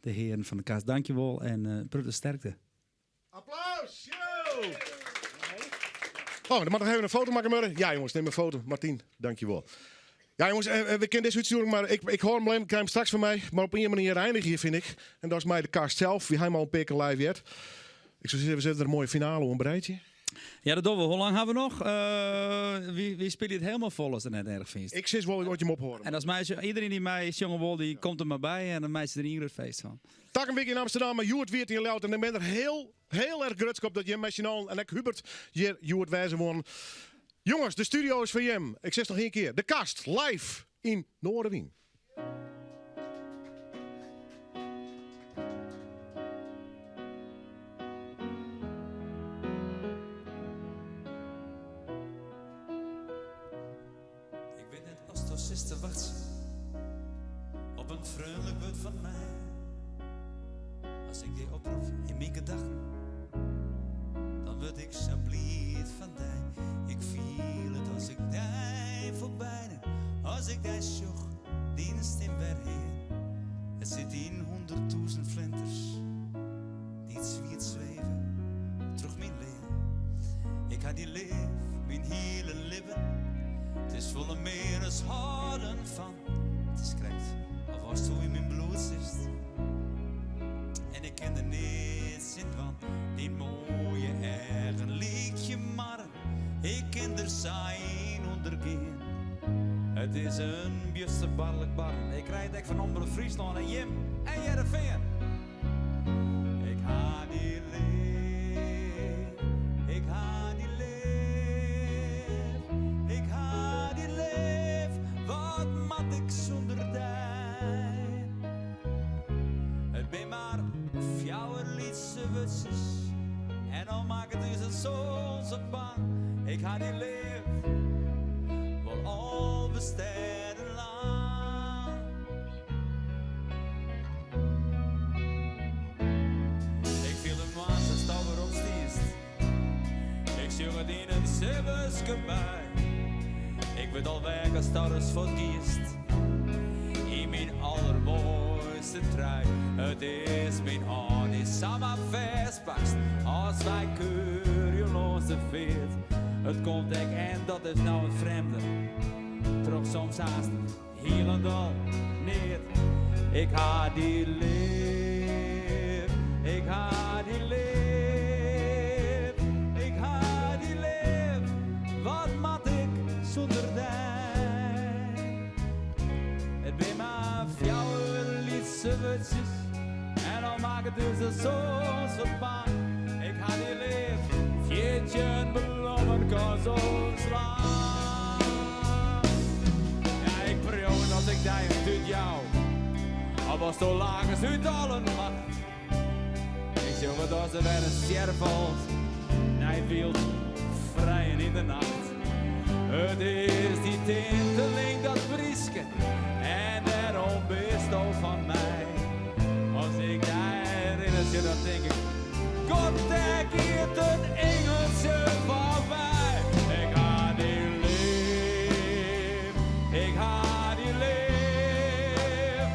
de hearen fan de kast. Dankjewol en protte sterkte. Applaus! Yo! Oh, dan moat noch even in foto makke wurde. Ja, jonges, nim in foto. Martien, dankjewol. Ja, jonges, we kinne dizze útstjoering, mar ik hâld him even, ik krij him straks fan my. Mar op ien manier einigje, fyn ik. En dat is mei de kast sels. Wy ha him al in pear kear live heard. Ik soe sizze, we sette der in moaie finale oan breidzje. Ja, dat dogge we. Hoe lang ha we noch? Wy spylje it hielendal fol ast it net erch fynst. Ik sis wol wat jim ophâlde. En as my, iedereen dy't mei sjonge wol, dy komt der mar by en dan meitsje der ien grut feest fan. Takom wike yn Amsterdam, mar hjoed wie it yn Ljouwert en ik bin der hiel, hiel erch grutsk op dat jim mei syn allen en ek Hubert hjir hjoed wêze woenen. Jonges, de studio is foar jim. Ik sis noch ien kear, De Kast, live yn Noardewyn. Ik wit net oftsto sitst te wachtsjen op in freonlik wurd fan my. As ik dy oprop yn myn gedachten, dan wurd ik sa bliid fan dy. Ik fiel it as ik dy foarby rin, as ik dy sjoch, dyn stim wer hear. It sit yn hûnderttûzen flinters dy't swiet sweve troch myn lean. Ik ha dy leaf myn hiele libben. It is folle mear as hâlden fan. It is krekt of asto yn myn bloed sitst. En ik kin der neat tsjin dwaan. Dyn moaie eagen lykje marren. sa yn ûndergean. It is in bjusterbaarlik barren. Ik krij it ek fan Omrop Fryslân en jim en Hearrenfean. Ik ha dy leaf, ik ha dy leaf, ik ha dy leaf, wat moat ik sûnder dy? It binne mar fjouwer lytse wurdsjes en al makket ús in soad bang. Ik ha dy leaf, wol 11 stêden lang. Ik fiel de moarns asto wer opstiest. Ik sjoch it yn in simmerske bui. Ik wurd al wekker asto ris fuortgiest. Yn myn allermoaiste trui. It is myn hân dy'tst samar fêstpakst as wy kuierje lâns de feart. It komt ek en dat is no it frjemde. Troch soms hast hielendal neat. Ik ha dy leaf, ik ha dy leaf, ik ha dy leaf. Wat moat ik sûnder dy? It binne mar fjouwer lytse wurdsjes en al makket ús in soad bang. Ik ha dy leaf, 14 blommen kan zo slaan. Ja, ik priuw as ik dy in tút jou. Of asto lachest út alle macht. Ik sjoch it as der wer in stjer falt. Nei it wyld frijen yn de nacht. It is dy tinteling, dat bryske. En dêrom bisto fan my. As ik dy rinnen sjoch, dan tink ik. God, dêr giet in ingeltsje foarby. Ik ha dy leaf, ik ha dy leaf,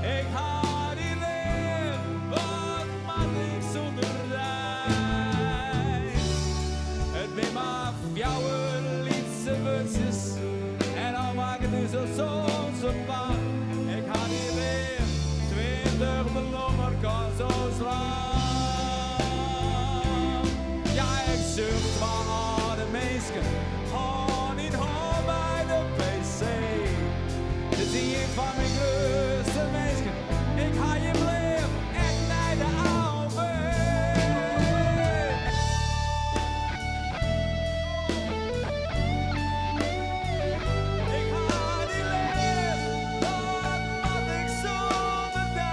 ik ha dy leaf. Wat moat ik sûnder dy? It binne mar fjouwer lytse wurdsjes en al makket ús in soad bang. Ik ha dy leaf, 20 blommen kan zo slaan. Ja, ik sucht twa âlde minsken, hân yn hân by de PC. Dit is ien fan myn grutste winsken. Ik ha jim leaf, ek nei de AOW. Ik ha dy leaf, wat moat ik sûnder dy?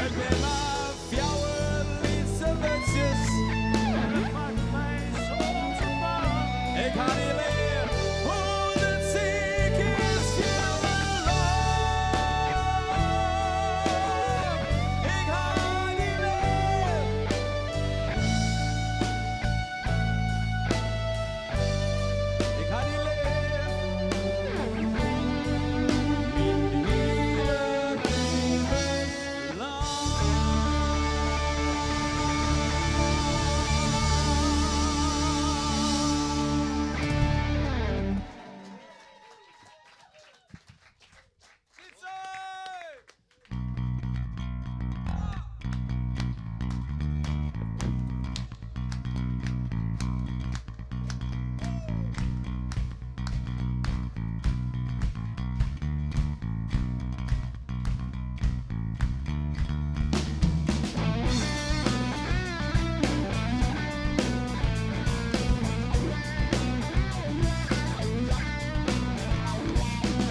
It binne mar fjouwer lytse wurdsjes en it makket my soms bang. Ik ha dy leaf, 110 kear stjerren lang. Ik ha dy leaf. Ik ha dy leaf. Myn hiele libben lang.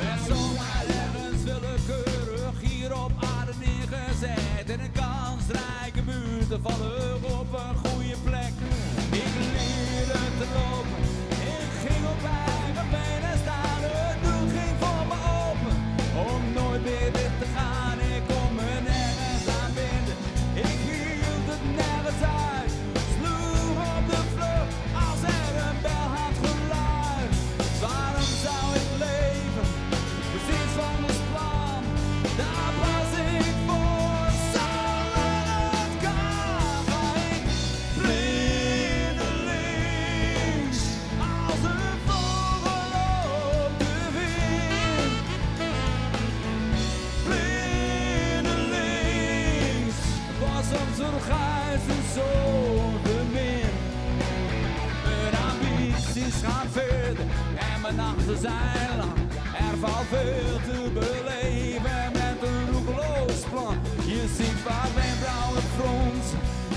En zomaar ergens willekeurig hier op aarde neergezet. In een kansrijke buurt, toevallig op een goede plek. Ik leerde te lopen, ik ging op eigen benen staan. Het doel ging voor me open, om nooit meer dicht te gaan. Ik kon me nergens aan binden, ik hield het nergens uit. Sloeg op de vlucht als er een bel had geluid. Waarom zou ik leven? Precies van ons plan. Daar pas ik voor, zolang het kan. Ga ik gaan verder en mijn nachten zijn lang. Er valt veel te beleven met een roekeloos plan. Je ziet waar wenkbrauwen frons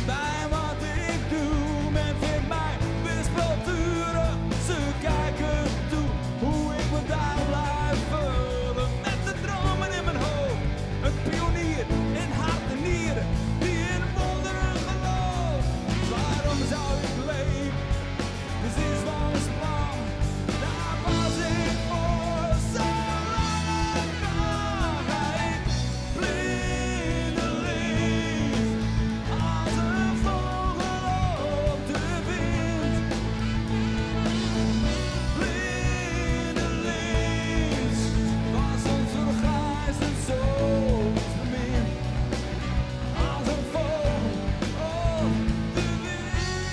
bij wat ik doe. Men vindt mij wispelturig, ze kijken toe hoe ik me daar blijf vullen. Met de dromen in mijn hoofd, een pionier in hart en nieren die in wonderen gelooft. Waarom zou ik leven? Dus is wel eens plan. Daar was ik voor zo lang ik kan. Ga ik blindelings als een vogel op de wind. Blindelings was ons vergrijsd en zo bemind. Als een vogel op de Blindelings als een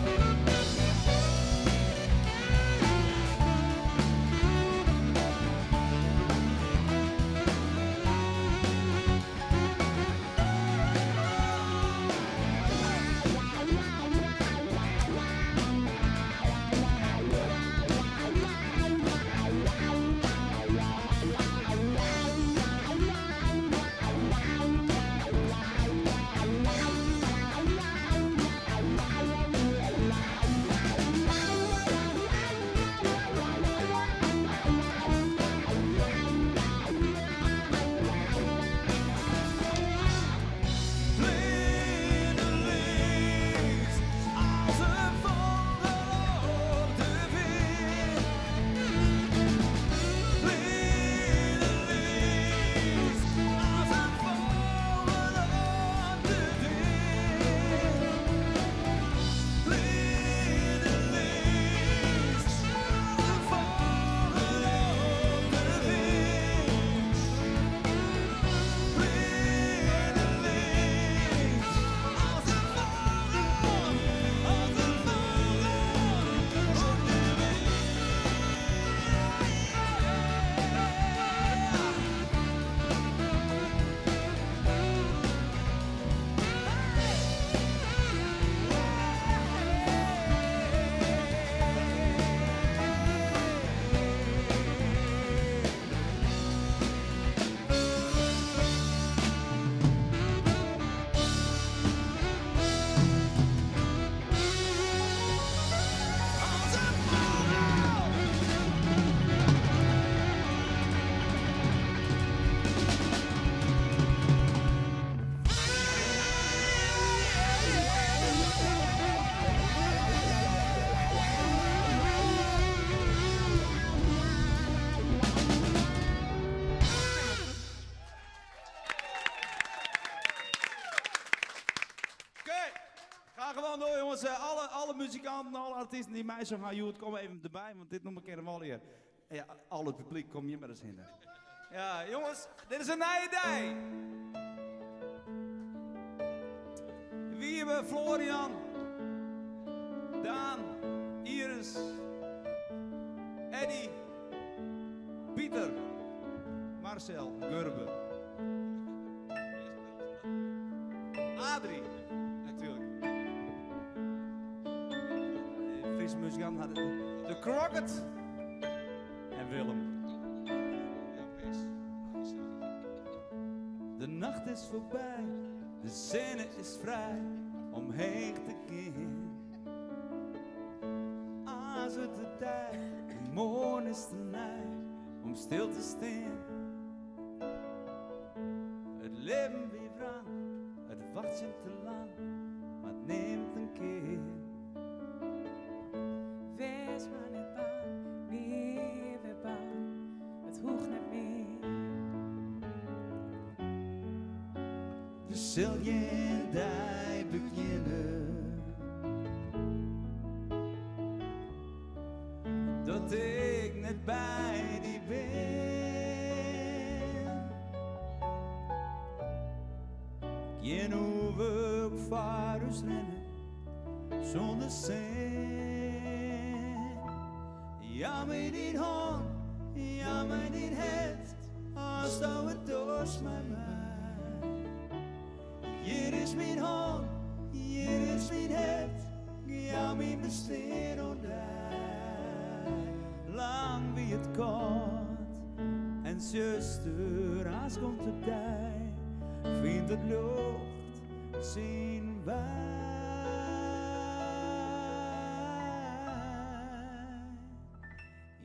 vogel op de wind. Blindelings als een vogel op de wind. Blindelings als een vogel op de wind. Blindelings als een vogel, als een vogel op de wind. Oké, ga gewoon door jongens. Alle, alle muzikanten, alle artiesten die mij zo gaan, joh, kom even erbij, want dit noem ik helemaal hier. Ja, al het publiek, kom je maar eens in. Ja, jongens, dit is een nieuwe idee. Wie hebben Florian, Daan, Iris, Eddy, Pieter, Marcel, Gurbe. Adrie, natuurlijk. De Friese muzikant had het. De Crockett en Willem. De nacht is voorbij, de zin is vrij om heen te keren. Als het de tijd, de morgen is te nij om stil te staan. Het leven weer wrang, het wacht je te lang, maar het neemt een keer. Wees maar net bang, nee, weer bang, het hoeft net meer. Dus zul je in die beginnen. net by dy bin. Gjin oerwurk foar ús rinne sûnder sin. Jou my dyn hân, jou my dyn hert, asto it doarst mei my. Hjir is myn hân, hjir is myn hert, jou myn bestean oan dy. Lang wie it kâld en tsjuster, aanst komt de dei, fynt it ljocht syn wei.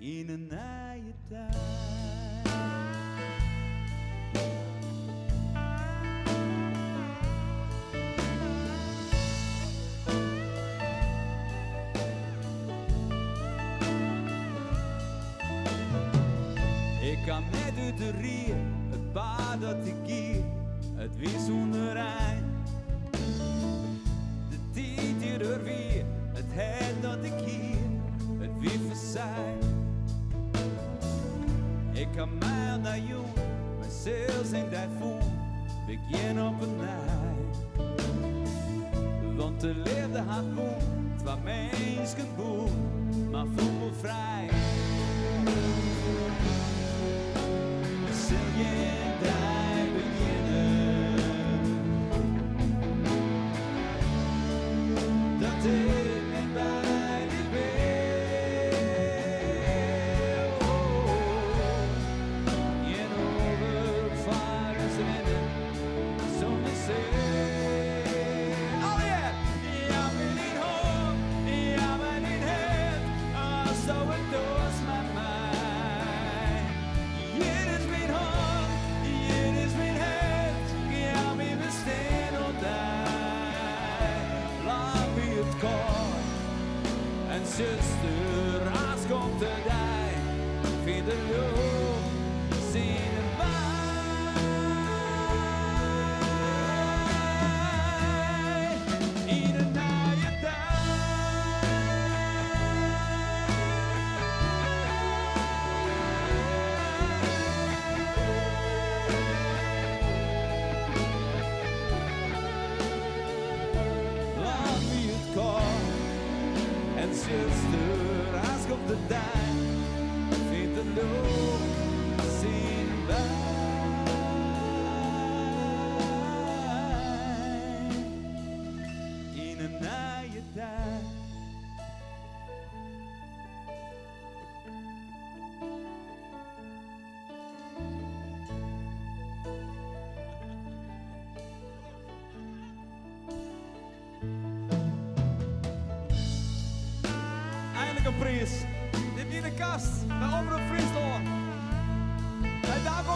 Yn in nije dei. Ik kaam net út de rie, it paad dat ik gie, it wie sûnder ein. De tiid dy't der wie, it hert dat ik hie, it wie fersein. Ik ha my oan dy jûn, mysels yn dy fûn, begjin op 'e nij. Want de leafde hat wûn, twa minsken bûn, mar fûgelfrij. Sil jin dei begjinne? Dat ik net by dy bin. Gjin oerwurk foar ús rinne sûnder sin. Allegear! Jou my dyn hân, jou my dyn hert, asto it doarst mei my. Hjir is myn hân, hjir is myn hert, jou myn bestean oan dy. Lang wie it kâld en tsjuster, aanst komt de dei, fynt it ljocht syn wei. Yn in nije dei. Lang wie it kâld en tsjuster, aanst komt de dei, fynt it ljocht syn wei. Yn in nije dei. Eindelijk in priis. Dit wie de kast by Omrop Fryslân. Hey, dank.